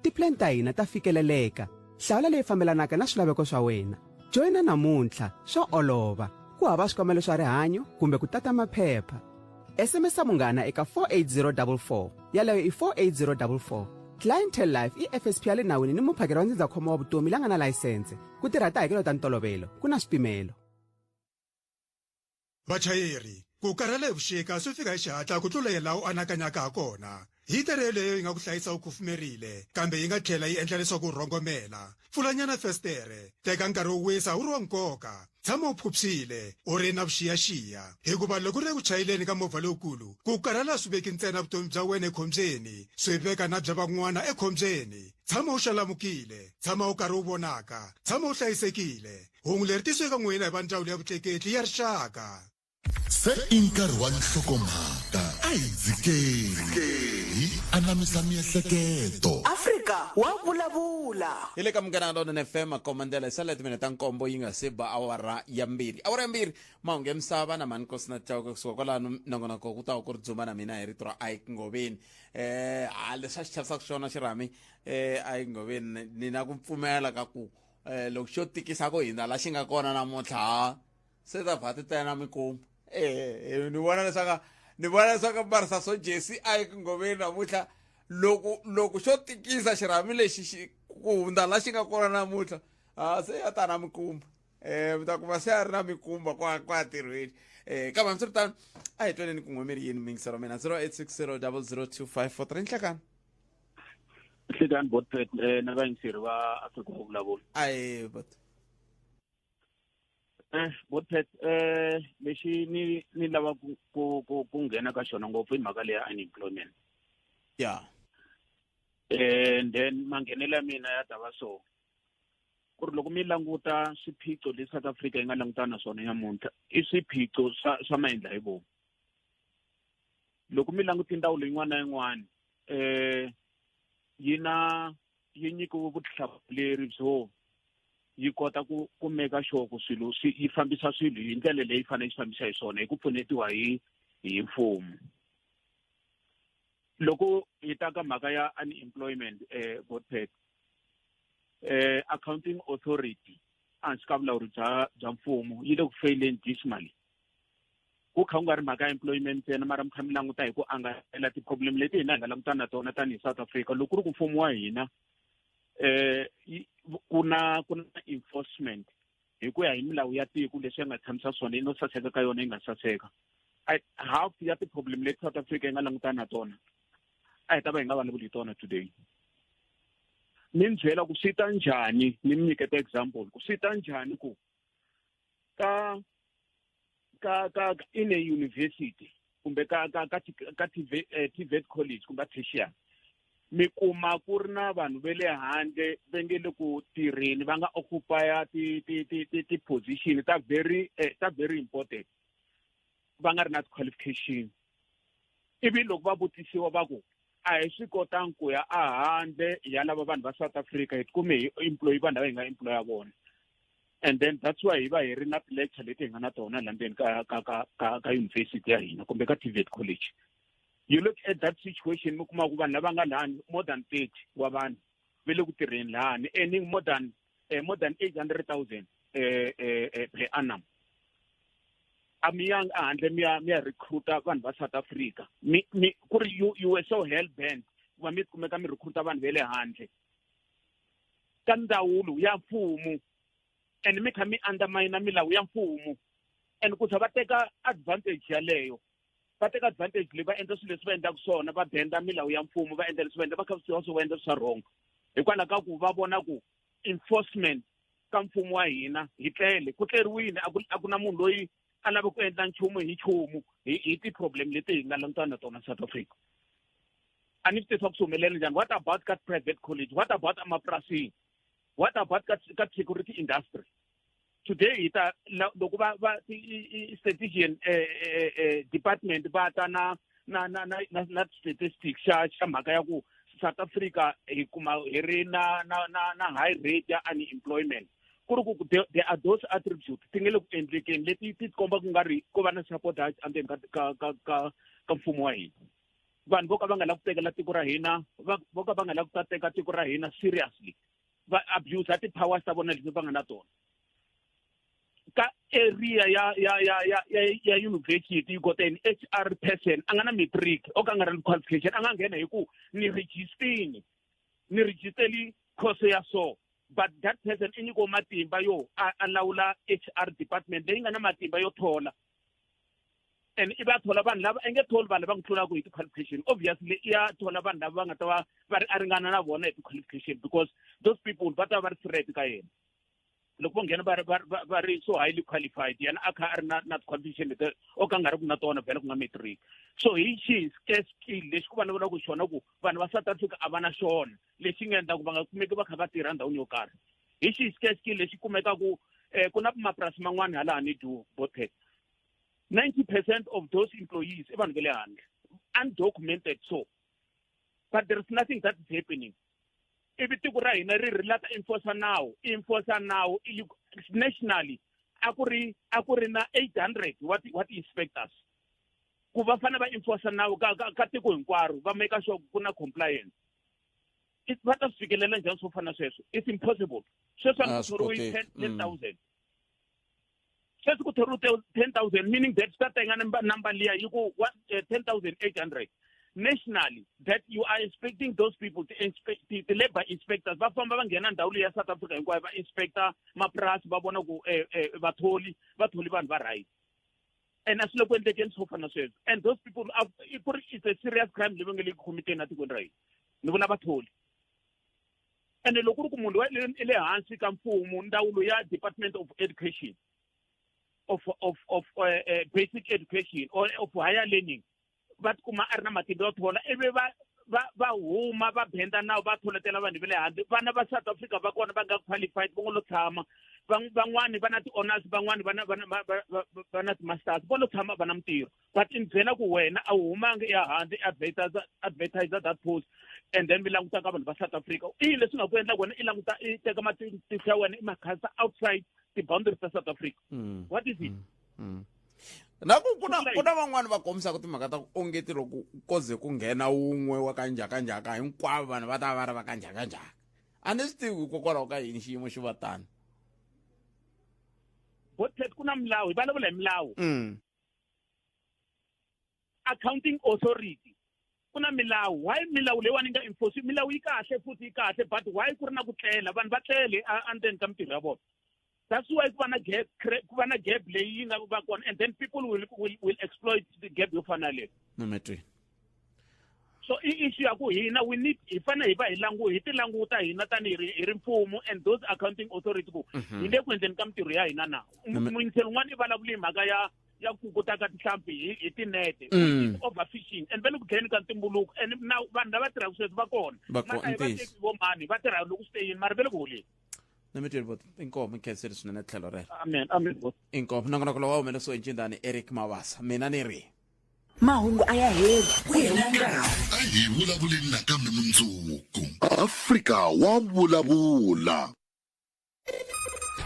Tiplan ta hina ta fikeleleka, hlawula leyi fambelanaka na swilaveko swa wena. Joyina namuntlha, swa olova, ku hava swikambelo swa rihanyo kumbe ku tata maphepha. SMS munghana eka 48044, yaleyo i 48044. Clientele Life i FSP ya le nawini ni muphakeri wa ndzindzakhombo wa vutomi la nga na layisense. Ku tirha tihakelo ta ntolovelo ku na swipimelo. Vachayeri, ku karhala hi vuxika swi fika hi xihatla ku tlula hi laha u anakanyaka ha kona. Hitara yeleyo yi nga ku hlayisa u kufumerile, kambe yi nga tlhela yi endla leswaku u rhongomela. Pfulanyana festere, teka nkarhi wo wisa wu ri wa nkoka. Tshama u phyuphyile, u ri na vuxiyaxiya, hikuva loko u ri eku chayeleni ka movha lowukulu, ku karhala swi veki ntsena vutomi bya wena ekhombyeni, swi veka na bya van'wana ekhombyeni. Tshama u xalamukile, tshama u karhi u vonaka, tshama u hlayisekile. Hungu leri tisiwe ka n'wina hi va Ndzawulo ya Vutleketli ya Rixaka. Se i nkarhi wa nhlokomhaka, a hi dzikeni hi anamisa miehleketo. Afrika wa vulavula. Hi le ka Munghana Lonene FM, komandela hi sala timinete ta 7 yi nga se ba awara ya 2. Awara ya 2, mahungu ya misava na mani Nkosi na Chauke. Kusuka kwalano nongonoko ku ta va ku ri dzumba na mina hi rito ra Ike Ngoveni. Ha leswi a xi chavisaka xona xirhami, Ike Ngoveni, ni na ku pfumela ka ku loko xo tikisa ku hindza la xi nga kona namuntlha, ha se ta vha ti tena mikumba. Ni vona leswaku marisa so Jesi Ike Ngoveni namuntlha, loko xo tikisa xirhami lexi xi ku hundza la xi nga kona namuntlha, ha se ya ta na mikumba. Mi ta kuma se a ri na mikumba kwa tirhweni. Kambe hambiswiritano a hi twaneni ku n'wemeri yini mingisero mina 0860 002543. Nhlekani. Nhlekani, Botpet na vayingiseri va Afrika wa vulavula. Aye, but Botpet, lexi ni lava ku nghena ka xona ngopfu i mhaka leya unemployment. And then manghenelo ya mina ya ta va so ku ri loko mi languta swiphiqo leswi South Africa yi nga langutana na swona nyamuntlha, i swiphiqo swa maendla hi vomu. Loko mi languta ndzawulo yin'wana na yin'wana, yi na yi nyikiwe vutihlamuleri byo yi kota ku make sure ku swilo swi yi fambisa swilo hi ndlela leyi fanele yi fambisa hi swona hi ku pfunetiwa hi mfumo. Loko hi ta ka mhaka ya unemployment, Botpet, accounting authority ehansi ka vulawuri bya mfumo yi le ku feyileni dismally. Ku kha ku nga ri mhaka ya employment ntsena, mara mi kha mi languta hi ku angarhela ti-problem leti hina hi nga langutana na tona tanihi South Africa. Loko ku ri ku mfumo wa hina ku na enforcement hi ku ya hi milawu ya tiko leswi ya nga tshamisa swona, yi no saseka ka yona yi nga saseka, half ya ti-problem leti South Africa yi nga langutana na tona a hi ta va hi nga vulavuli hi tona today. Ni mi byela ku swi ta njhani, ni mi nyiketa example ku swi ta njhani ku ka in a university kumbe ka TVET college kumbe tertiary, mi kuma ku ri na vanhu ve le handle va nge le ku tirheni, va nga occupy ti ti ti ti ti position ta very important, va nga ri na qualification. Ivi loko va vutisiwa va ku a hi swi kotangi ku ya ehandle ya lava vanhu va South Africa, hi tikume hi employ vanhu lava hi nga employa vona. And then that's why hi va hi ri na ti-lecture leti hi nga na tona la ndzeni ka university ya hina kumbe ka TVET college. You look at that situation, mi kuma ku vanhu lava nga lahani more than 30 wa vanhu ve le ku tirheni lahani, earning more than 800,000 per annum. A mi yangi ehandle mi ya recruita vanhu va South Africa. Mi ku ri you were so hell bent ku va mi kumeka mi recruita vanhu va le handle ka ndzawulo ya mfumo, and mi kha mi undermine milawu ya mfumo. And ku za va teka advantage yaleyo, va teka advantage leyi, va endla swilo leswi va endlaka swona, va benda milawu ya mfumo, va endla leswi va endla, va kha swi va endla swa wrong, hikwalaho ka ku va vona ku enforcement ka mfumo wa hina hi tlele ku tleriwile. A ku na munhu loyi a lava ku endla nchumu hi nchumu hi ti-problem leti hi nga langutana na tona South Africa. A ni swi tivisa ku swi humelela njhani. What about ka private college? What about emapurasini? What about ka security industry? Today hi ta loko va statistician department va ta na statistics xa mhaka ya ku South Africa hi kuma hi ri na high rate ya unemployment, ku ri ku there are those attributes ti nge le ku endlekeni leti ti komba ku nga ri ko va na support endzeni ka mfumo wa hina. Vanhu vo ka va nga lavi ku tekela tiko ra hina, vo ka va nga lavi ku ta teka tiko ra hina seriously, va abuse ti-powers ta vona leti va nga na tona ka area ya university. You got an HR person a nga na matric o ka nga ri na qualification, a nga nghena hi ku ni registini, ni registeli course ya so, but that person i nyikiwe matimba yo a lawula HR department leyi nga na matimba yo thola, and i va thola vanhu lava i nge tholi vanhu lava n'wi tlulaka hi ti-qualification. Obviously i ya thola vanhu lava va nga ta va va ri a ringana na vona hi ti-qualification, because those people va ta va ri threat ka yena loko vo nghena va ri so highly qualified, yena a kha a ri na ti-qualification leti o ka nga ri ku na tona vhele, ku nga matric. So hi xihi skill lexi ku vulavulaka xona ku vanhu va South Africa a va na xona lexi nga endla ku va nga kumeki va kha va tirha ndhawini yo karhi? Hi xihi skill lexi kumekaku ku na mapurasi man'wani halahani du Botet, 90% of those employees i vanhu va le handle, undocumented, so but there is nothing that is happening. Ivi tiko ra hina ri la ta enforce nawu, enforce nawu nationally, a ku ri na 800 wa ti-inspectors ku va fanele va enforce nawu ka tiko hinkwaro, va make sure ku na compliance. Va ta swi fikelela njhani swo fana na sweswo? It's impossible. Sweswi a A ku swi thoriwe koteki. 10,000, sweswi ku thoriwe 10,000, meaning that swi ta tenga number liya yi ku 10,800 nationally that you are expecting those people to inspect, the labor inspectors va famba va nghena ndhawu leyi ya South Africa hinkwayo, va inspector mapurasi, va vona ku vatholi va tholi vanhu va right. And a swi le ku endlekeni swo fana na sweswo. And those people are, ku ri it's a serious crime leyi va nge le ku khomiteni etikweni ra hina, ni vula vatholi. Ene loko ku ri ku munhu wa i le hansi ka mfumo, ndzawulo ya Department of Education, of basic education or of higher learning, va tikuma a ri na matimba yo thola, ivi va huma va benda nawu, va tholetela vanhu va le handle. Vana va South Africa va kona va nga qualified, va ngo lo tshama. Van'wani va na ti-honors, van'wani va na ti-masters, vo lo tshama va na mintirho. But i byela ku wena a wu humangi i ya handle i advertise that post, and then mi languta ka vanhu va South Africa. I yini leswi nga ku endla wena i languta, i teka matihlo ya wena i makhasa outside ti-boundaries ta South Africa? What is it? Na ku na van'wani va kombisaka timhaka ta ku ongeti loko ko ze ku nghena wun'we wa ka njhakanjhaka, hinkwavo vanhu va ta va ri va ka njhakanjhaka. A ni swi tivi hikokwalaho ka yini xiyimo xi va tano. Botlet, ku na milawu, hi vulavula hi milawu. Accounting authority, ku na milawu. Why milawu leyiwani yi nga enforce? Milawu yi kahle futhi yi kahle, but why ku ri na ku tlela, vanhu va tlele endzeni ka mintirho ya vona? That's why ku va na gap leyi yi nga va kona, and then people will exploit the gap yo fana na leyo. Ni So i issue ya ku hina we need, hi fanele hi va hi langu hi ti languta hina tanihi hi ri mfumo and those accounting authority ku hi le ku endleni ka mintirho ya hina na. Muyingiseri un'wana i vulavule hi mhaka ya ku kukuta ka tinhlampfi hi tinete. Overfishing, and va le ku dlayeni ka ntumbuluko, and na vanhu lava tirhaka sweswi va kona. Va kona, Mara a hi va ntiyiso. teki vo mani va tirha loko swi te yini, mara va le ku holeni. Ni bot, inkomo, nkhenseri swinene tlhelo rero. Amen, amen bot. Inkomo. Nongonoko lowu wa humelerisiwe hi ncindani Eric Mabasa, mina ni ri. Mahungu a ya heli ku hela nkarhi. A hi vulavuleni nakambe mundzuku. Afrika wa vulavula.